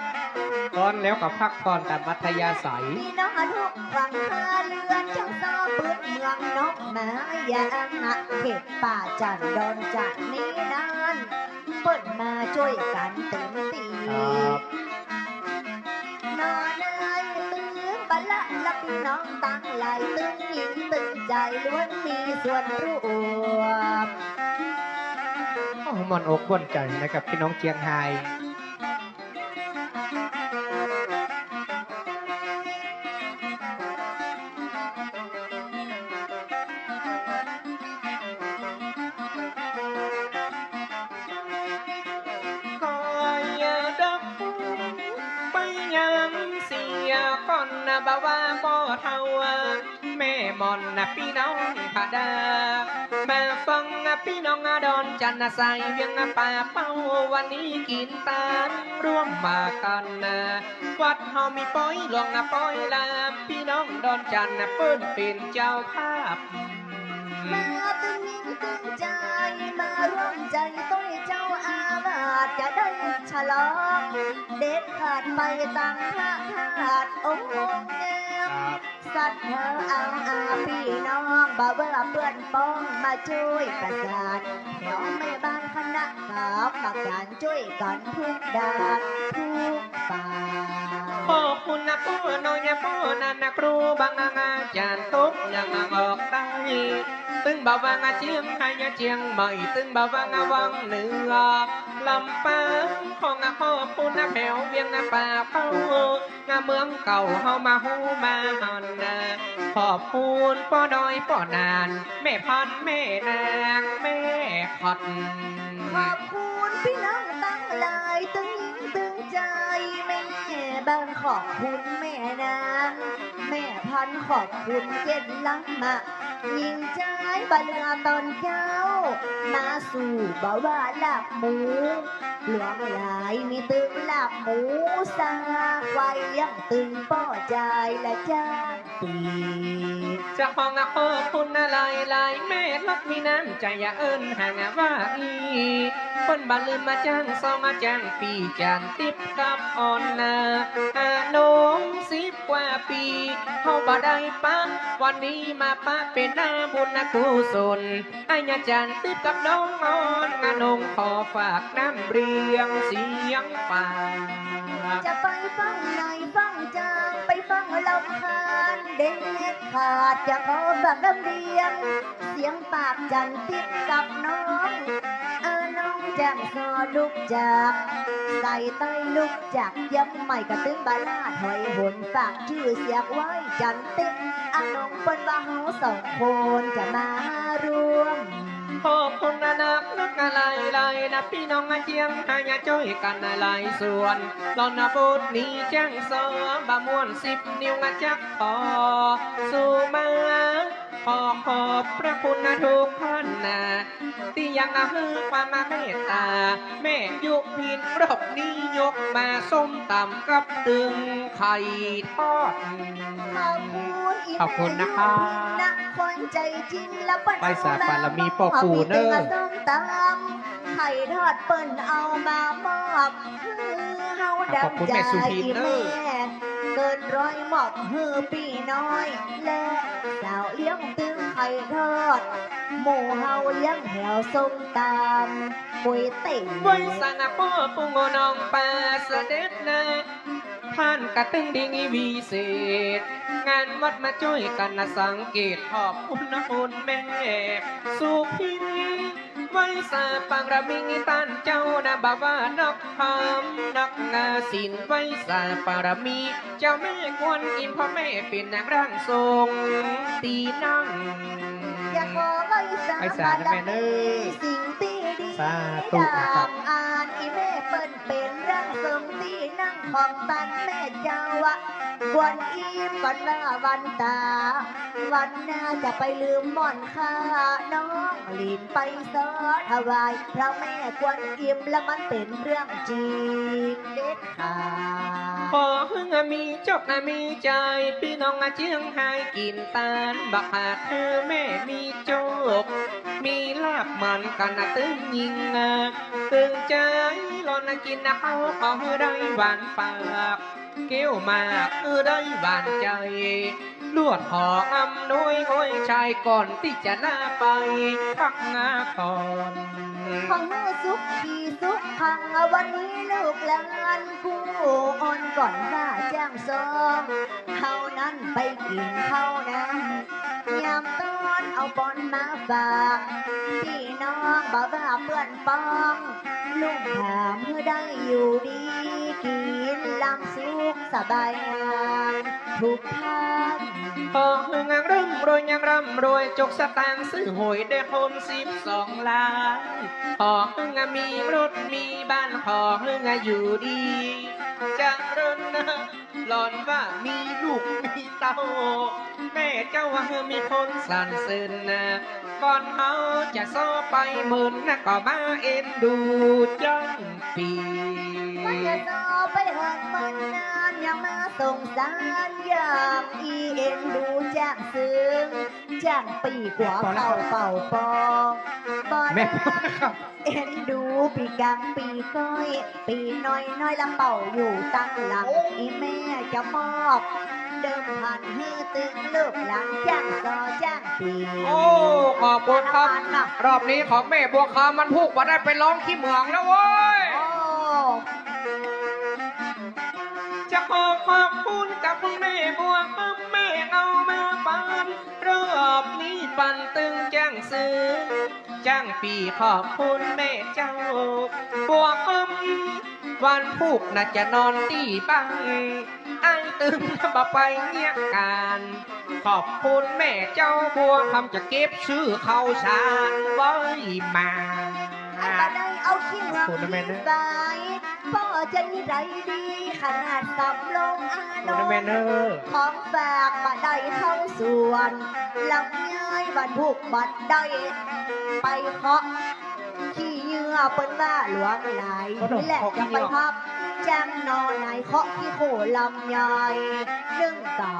ฟ้อนแล้วก็พักผ่อนต๋ามอัธยาศัย ปี้น้องทุกฝั่งคาเรือน จ้างซ้อปื๊ดเมืองนอกมา อย่าอาหะเขตป่าจันดอนจันนี้นั้น เปิ้นมาจ้วยกั๋นเต๋มตี้ ครับ นอเน่อตึงบาละละปี้น้องตังหลาย ตึงหญิงตึงจายล้วนมีส่วนร่วม โอ้ ม่วนอกม่วนใจ๋นะครับ ปี้น้องเจียงฮาย ก็อย่าดับไปยังเสียก่อนนะ บ่าวว่าบ่าวเฒ่า แม่หม่อนนะปี้น้องผาดา มาฟังนะปี้น้องดอนจันทร์นะ สายเวียงนะป่าเป้า วันนี้กิ๋นตางร่วมมากั๋นนะ วัดเฮามีปอยหลวงนะปอยหลาม ปี้น้องดอนจันทร์นะเปิ้นเป๋นเจ้าภาพ มาตึงหญิงตึงจาย มาร่วมใจ๋ตวยเจ้าอาวาส จะได้ฉลอง เด็ดขาดไปตางพระธาตุองค์งาม ครับ สัตว์เฮาอาอาปี้น้อง บ่าวว่าเปื้อนป้อง มาจ้วยประสาน แถวแม่บ้านคณะกรรมการ จ้วยกั๋นทุกด้านทุกฝ่าย ขอบคุณนะป้อน้อยนะป้อนันนะ ครูบางอาจ๋ารย์ตกยังออกใต้ ตึงบ่าวว่าเจียงฮายเจียงใหม่ ตึงบ่าวว่าวังเหนือลำปาง ของขอบคุณนะแถวเวียงนะป่าเป้า งาเมืองเก่าเฮามาฮู้มาหันนะ ขอบคุณป้อน้อยป้อนาน แม่พันธุ์แม่นางแม่ขอด ขอบคุณปี้น้องตังหลาย ตึงหญิงตึงจาย แม่บ้านขอบคุณแม่นางแม่พันธุ์ ขอบคุณเจ๊นลังมา หญิงจายบ่เหลือต๋อนเจ๊า มาสู่บ่าวว่าลาบหมู หลวงหลายมีตึงลาบหมู ซาควายเลี้ยงตึงป้อจายละจ้าปี้ เจ้าของขอบคุณหลายๆ แม่รักมีน้ำใจ๋อย่าเอิ้นห่างว่าอี้ เปิ้นบ่ลืมมาจ้างซองมาจ้างปี้จ๋ารย์ติ๊บกับอ่อนนะ อาน้องสิบกว่าปี้ เฮาบ่ได้ปะ วันนี้มาปะเป๋นหน้าบุญนะกุศล อาจ๋ารย์ติ๊บกับน้องอ่อน อาน้องขอฝากน้ำเรียงเสียงปาก จะไปฟังไหนฟังจาง ไปฟังลำคาญเด็ดขาด จะขอฝากน้ำเรียงเสียงปากจ๋ารย์ติ๊บกับน้อง อาน้องแจ่มซอลุกจาก ใส่ใต้ลุกจากเจียงใหม่ กะตึงบ่าล่าถอยหน ฝากจื้อเสียงไว้จ๋ารย์ติ๊บ อาน้องเปิ้นว่าเฮาสองคนจะมาร่วม ขอบคุณนะนักนักหลายๆ นะปี้น้องเจียงฮายจ้วยกั๋นหลายส่วน ลอนนะบทนี้แจ้งสอบ่ม่วนสิบนิ้วนะจักขอสู่มา ข ขอขอบพระคุณนะทุกท่านนะ ตี้ยังหื้อความเมตต๋า แม่ยุพินรอบนี้ยกมาส้มต๋ำกับตึงไข่ทอด ขอบคุณ ขอบคุณนะครับ คนใจ๋จิ๋ง แล้วเปิ้น ไหว้สาบารมีป้อปู่เน่อ เอามาเป๋นตึงส้มต๋ำ ไข่ทอดเปิ้นเอามามอบ หื้อเฮา ขอบคุณแม่สุพินเน่อ ดำใจ๋แม่ เกินร้อยมอบหื้อปี้น้อย และสาวเลี้ยงตึงไข่ทอด หมู่เฮาเลี้ยงแถวส้มต๋ำ ก๋วยเตี๋ยว ไหว้สานะป้อปู่น้องปาเสด็จนะ ผ่านกระตึงดีวิเศษ งานวัดมาจ้วยกั๋นนะสังเกต ขอบคุณนะคุณแม่สุพิน ไหว้สาบารมีต้านเจ้านะ บ่าว่านักธรรมนักงาศีล ไหว้สาบารมีเจ้าแม่กวนอิม เพราะแม่เป๋นนางร่างทรงตี้นั่ง อยากขอไหว้สา ไหว้สานะแม่เน่อ สิ่งตี้ดี สาธุนะครับ ตางอันอีแม่เปิ้นเป๋นร่างทรงตี้นั่งของต้านแม่เจ้าอะ กวนอิม วันหน้าวันต๋า วันหน้าจะไปลืมหม่อนข้า น้องหลินไปสอถวายพระแม่กวนอิม แล้วมันเป๋นเรื่องจริงเด็ดขาด ขอหื้อมีโจคมีชัย ปี้น้องเจียงฮายกิ๋นตาน บ่ขาดหื้อแม่มีโจคมีลาภ หมานกั๋นนะตึงยิ่งนะ ตึงใจ๋ หลอนนะกิ๋นนะข้าว ขอหื้อได้หวานปาก แก้วมากหื้อได้หวานใจ๋ ลวดขออำนวยอวยชัย ก่อนตี้จะลาไปพักงาก่อน ขอหื้อสุขีสุขัง วันนี้ลูกหลานกู้อ่อน ก่อนว่าจ้างซอง เฮานั้นไปกิ๋นข้าวน้ำ ยามต้อนเอาปอนมาฝาก ปี้น้องบ่าว่าเปื้อน ป้อง ลุงถามหื้อได้อยู่ดี กิ๋นลำสุขสบายงามทุกท่าน ขอหื้อร่ำรวยยังร่ำรวย จกสตางค์ซื้อหวยได้ครบสิบสองล้าน ขอหื้อมีรถมีบ้าน ขอหื้ออยู่ดีเจริญนะ หลอนว่ามีลูกมีเต้า แม่เจ้าว่าหื้อมีคนสรรเสริญนะ ก่อนเฮาจะซ้อไปเมินนะ ก็มาเอ็นดูจ้างปี้ ก็จะซ้อไปเหินเมินนาน ยังมาสงสารยามอี เอ็นดูจ้างซึ่ง จ้างปี้กั๋วข้าวเป่าปอง บ่ แม่ เอ็นดูปี้กลางปี้ก้อย ปี้น้อยๆ ละเป่าอยู่ตังหลัง อีแม่จะมอบเดิมพันหื้อตึงลูกหลานจ้างซ้อจ้างปี้ โอ้ ขอบคุณครับ รอบนี้ของแม่บัวคำมันผูกบ่ได้ไปร้องขี้เหมืองแล้วเว้ย โอ้ จะขอขอบคุณกับแม่บัวคำ แม่เอามาปัน รอบนี้ปันตึงจ้างซึ่ง จ้างปี้ ขอบคุณแม่เจ้าบัวคำ วันผูกน่าจะนอนตี้บ้าน อ้ายตึงบ่ไปเยียะก๋าน ขอบคุณแม่เจ้าบัวคำ จะเก็บซื้อข้าวสารไว้มา อันบ่ได้เอาขี้เหมือง ขอบคุณนะแม่เนอะ ขี้ทราย ป้อจะนิสัยดีขนาดสำโรงอานนท์ ขอบคุณนะแม่เนอะ ของฝากบ่ได้เข้าสวน ลำไยวันผูกบ่ได้ไปเคาะขี้เหยื่อ เปิ้นว่าหลวงหลาย ขนม นี่แหละ เคาะขี้เหยื่อ จะไปพับ จ้างหน่อไหนเคาะขี้โค่ลำไยนึ่งเต๋า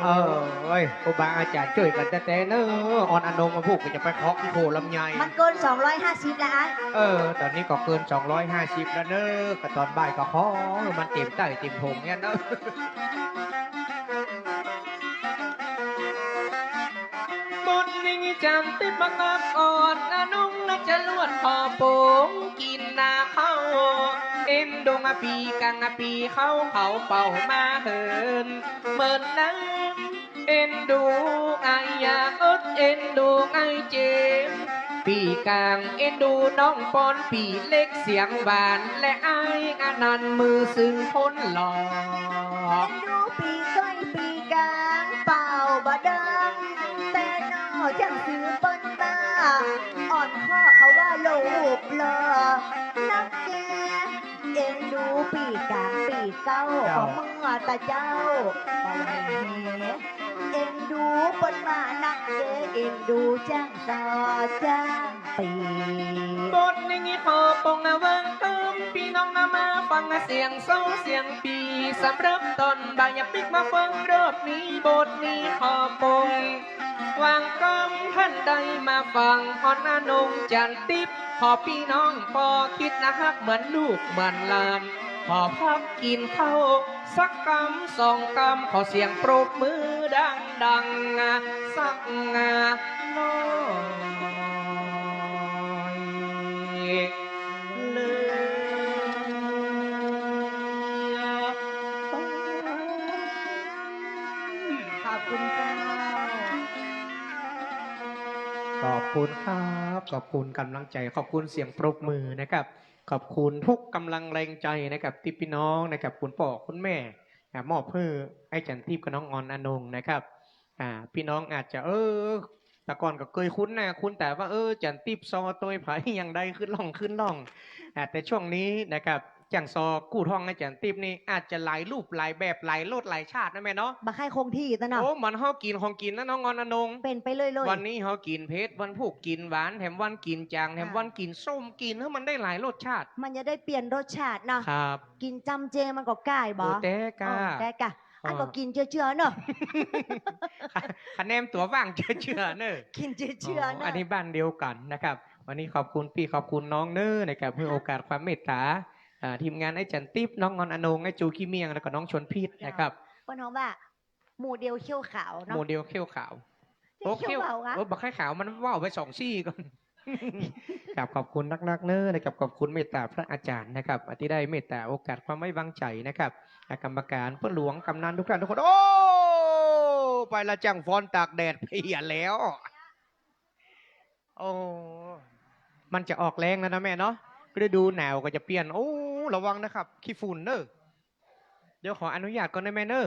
เออ เอ้ย ครูบาอาจ๋ารย์จ้วยกั๋นแต๊ๆ เน่อ อ่อนอนงมาผูกก็จะไปเคาะขี้โค่ลำไย มันเกินสองร้อยห้าสิบแล้วไอ้ เออ ต๋อนนี้ก็เกินสองร้อยห้าสิบแล้วเน่อ ก็ต๋อนบ่ายก็ขอมันเต๋มใต้เต๋มโผงเนี่ยเน่อ บทนี้จันติดมากับอ่อนอนง น่าจะลวดขอปงกิ๋นนาข้าว เอ็นดูปี้กลางปี้เข้า เข้าเป่ามาเหินเมินน้ำ เอ็นดูอ้ายยาเอิด เอ็นดูอ้ายเจมส์ ปี้กลางเอ็นดูน้องปอน ปี้เล็กเสียงหวาน และอ้ายอนันต์มือซึ่งคนหล่อ เอ็นดูปี้ก้อยปี้กลางเป่าบ่ดัง แต่หน่อจ้างซึ่งเปิ้นว่า อ่อนข้อเขาว่ารูปหล่อ นักแก่ เอ็นดูปี้กลางปี้เก๊า เจ้า ก็เมื่อตะเจ้า บ่ไหวแฮ เอ็นดูเปิ้นมานักเด้ เอ็นดูจ้างซอจ้างปี บทนี้ขอปงวางกำ ปี้น้องมาฟังเสียงโซ่เสียงปี๋ สำหรับต๋อนบ่ายอย่าปิ๊กมาฟังรอบนี้ บทนี้ขอปงวางกำ ต้านได้มาฟังอ่อนอนงจันทร์ติ๊บ ขอปี้น้องปอคิดนะฮักเหมือนลูกเหมือนหลาน ขอพักกิ๋นข้าวสักกำสองกำ ขอเสียงปรบมือดังๆ สักหน่อย เลย ขอบคุณเจ้า ขอบคุณครับ ขอบคุณก๋ำลังใจ๋ ขอบคุณเสียงปรบมือนะครับ ขอบคุณทุกก๋ำลังแรงใจ๋นะครับ ตี้ปี้น้องนะครับ คุณป้อคุณแม่ อ่า มอบหื้อไอ้จันทร์ติ๊บกับน้องอ่อนอนงนะครับ อ่า ปี้น้องอาจจะ เออ แต่ก่อนก็เกยคุ้นหน้าคุ้นต๋าว่า เออ จันทร์ติ๊บซอตวยใผ อย่างใดขึ้นล่องขึ้นล่อง อ่า แต่ช่วงนี้นะครับ จ้างซอกู้ท้องไอ้จันทร์ติ๊บนี่ อาจจะหลายรูปหลายแบบ หลายรสหลายชาตินะแม่เนาะ บ่ใค่คงตี้ต๋ะเนาะ โอ้ เหมือนเฮากิ๋นของกิ๋นนะน้องอ่อนอนง เป๋นไปเรื่อยๆ วันนี้เฮากิ๋นเผ็ด วันพูกกิ๋นหวาน แถมวันกิ๋นจ๋าง แถม อ่า วันกิ๋นส้ม กิ๋นหื้อมันได้หลายรสชาติ มันจะได้เปลี่ยนรสชาติเนาะ ครับ กิ๋นจำเจมันก็ก้ายบ่ โอ้ แต๊ก้า อ๋อ แต๊ก้า อันก็กิ๋นเจื้อๆ เนอะ คะแนนตั๋วว่างเจื้อๆ เนอะ กิ๋นเจื้อๆ เนอะ อันนี้บ้านเดียวกั๋นนะครับ วันนี้ขอบคุณปี้ขอบคุณน้องเนอะนะครับ หื้อโอกาสความเมตต๋า อ่า ทีมงานไอ้จันทร์ติ๊บ น้องอ่อนอนง ไอ้จูขี้เมี่ยง แล้วก็น้องชวนพิษนะครับ เปิ้นฮ้องว่า หมู่เดียวเขี้ยวขาวเนาะ หมู่เดียวเขี้ยวขาว เขี้ยวขาวอะ โอ้ บ่ใค่ขาว มันเว้าไปสองซี่ก่อน ครับ ขอบคุณนักๆ เนอะนะครับ ขอบคุณเมตต๋าพระอาจ๋ารย์นะครับ ตี้ได้เมตต๋าโอกาสความไว้วางใจ๋นะครับ อ่ะ กรรมการ ป้อหลวง กำนัน ทุกท่านทุกคน โอ้ ไปละจ้างฟ้อนตากแดดเพี้ยแล้ว โอ้ มันจะออกแล้งแล้วนะแม่เนาะ ฤดูหนาวก็จะเปลี่ยน โอ้ ระวังนะครับ ขี้ฝุ่นเนอะ เดี๋ยวขออนุญาตก่อนนะแม่เนอะ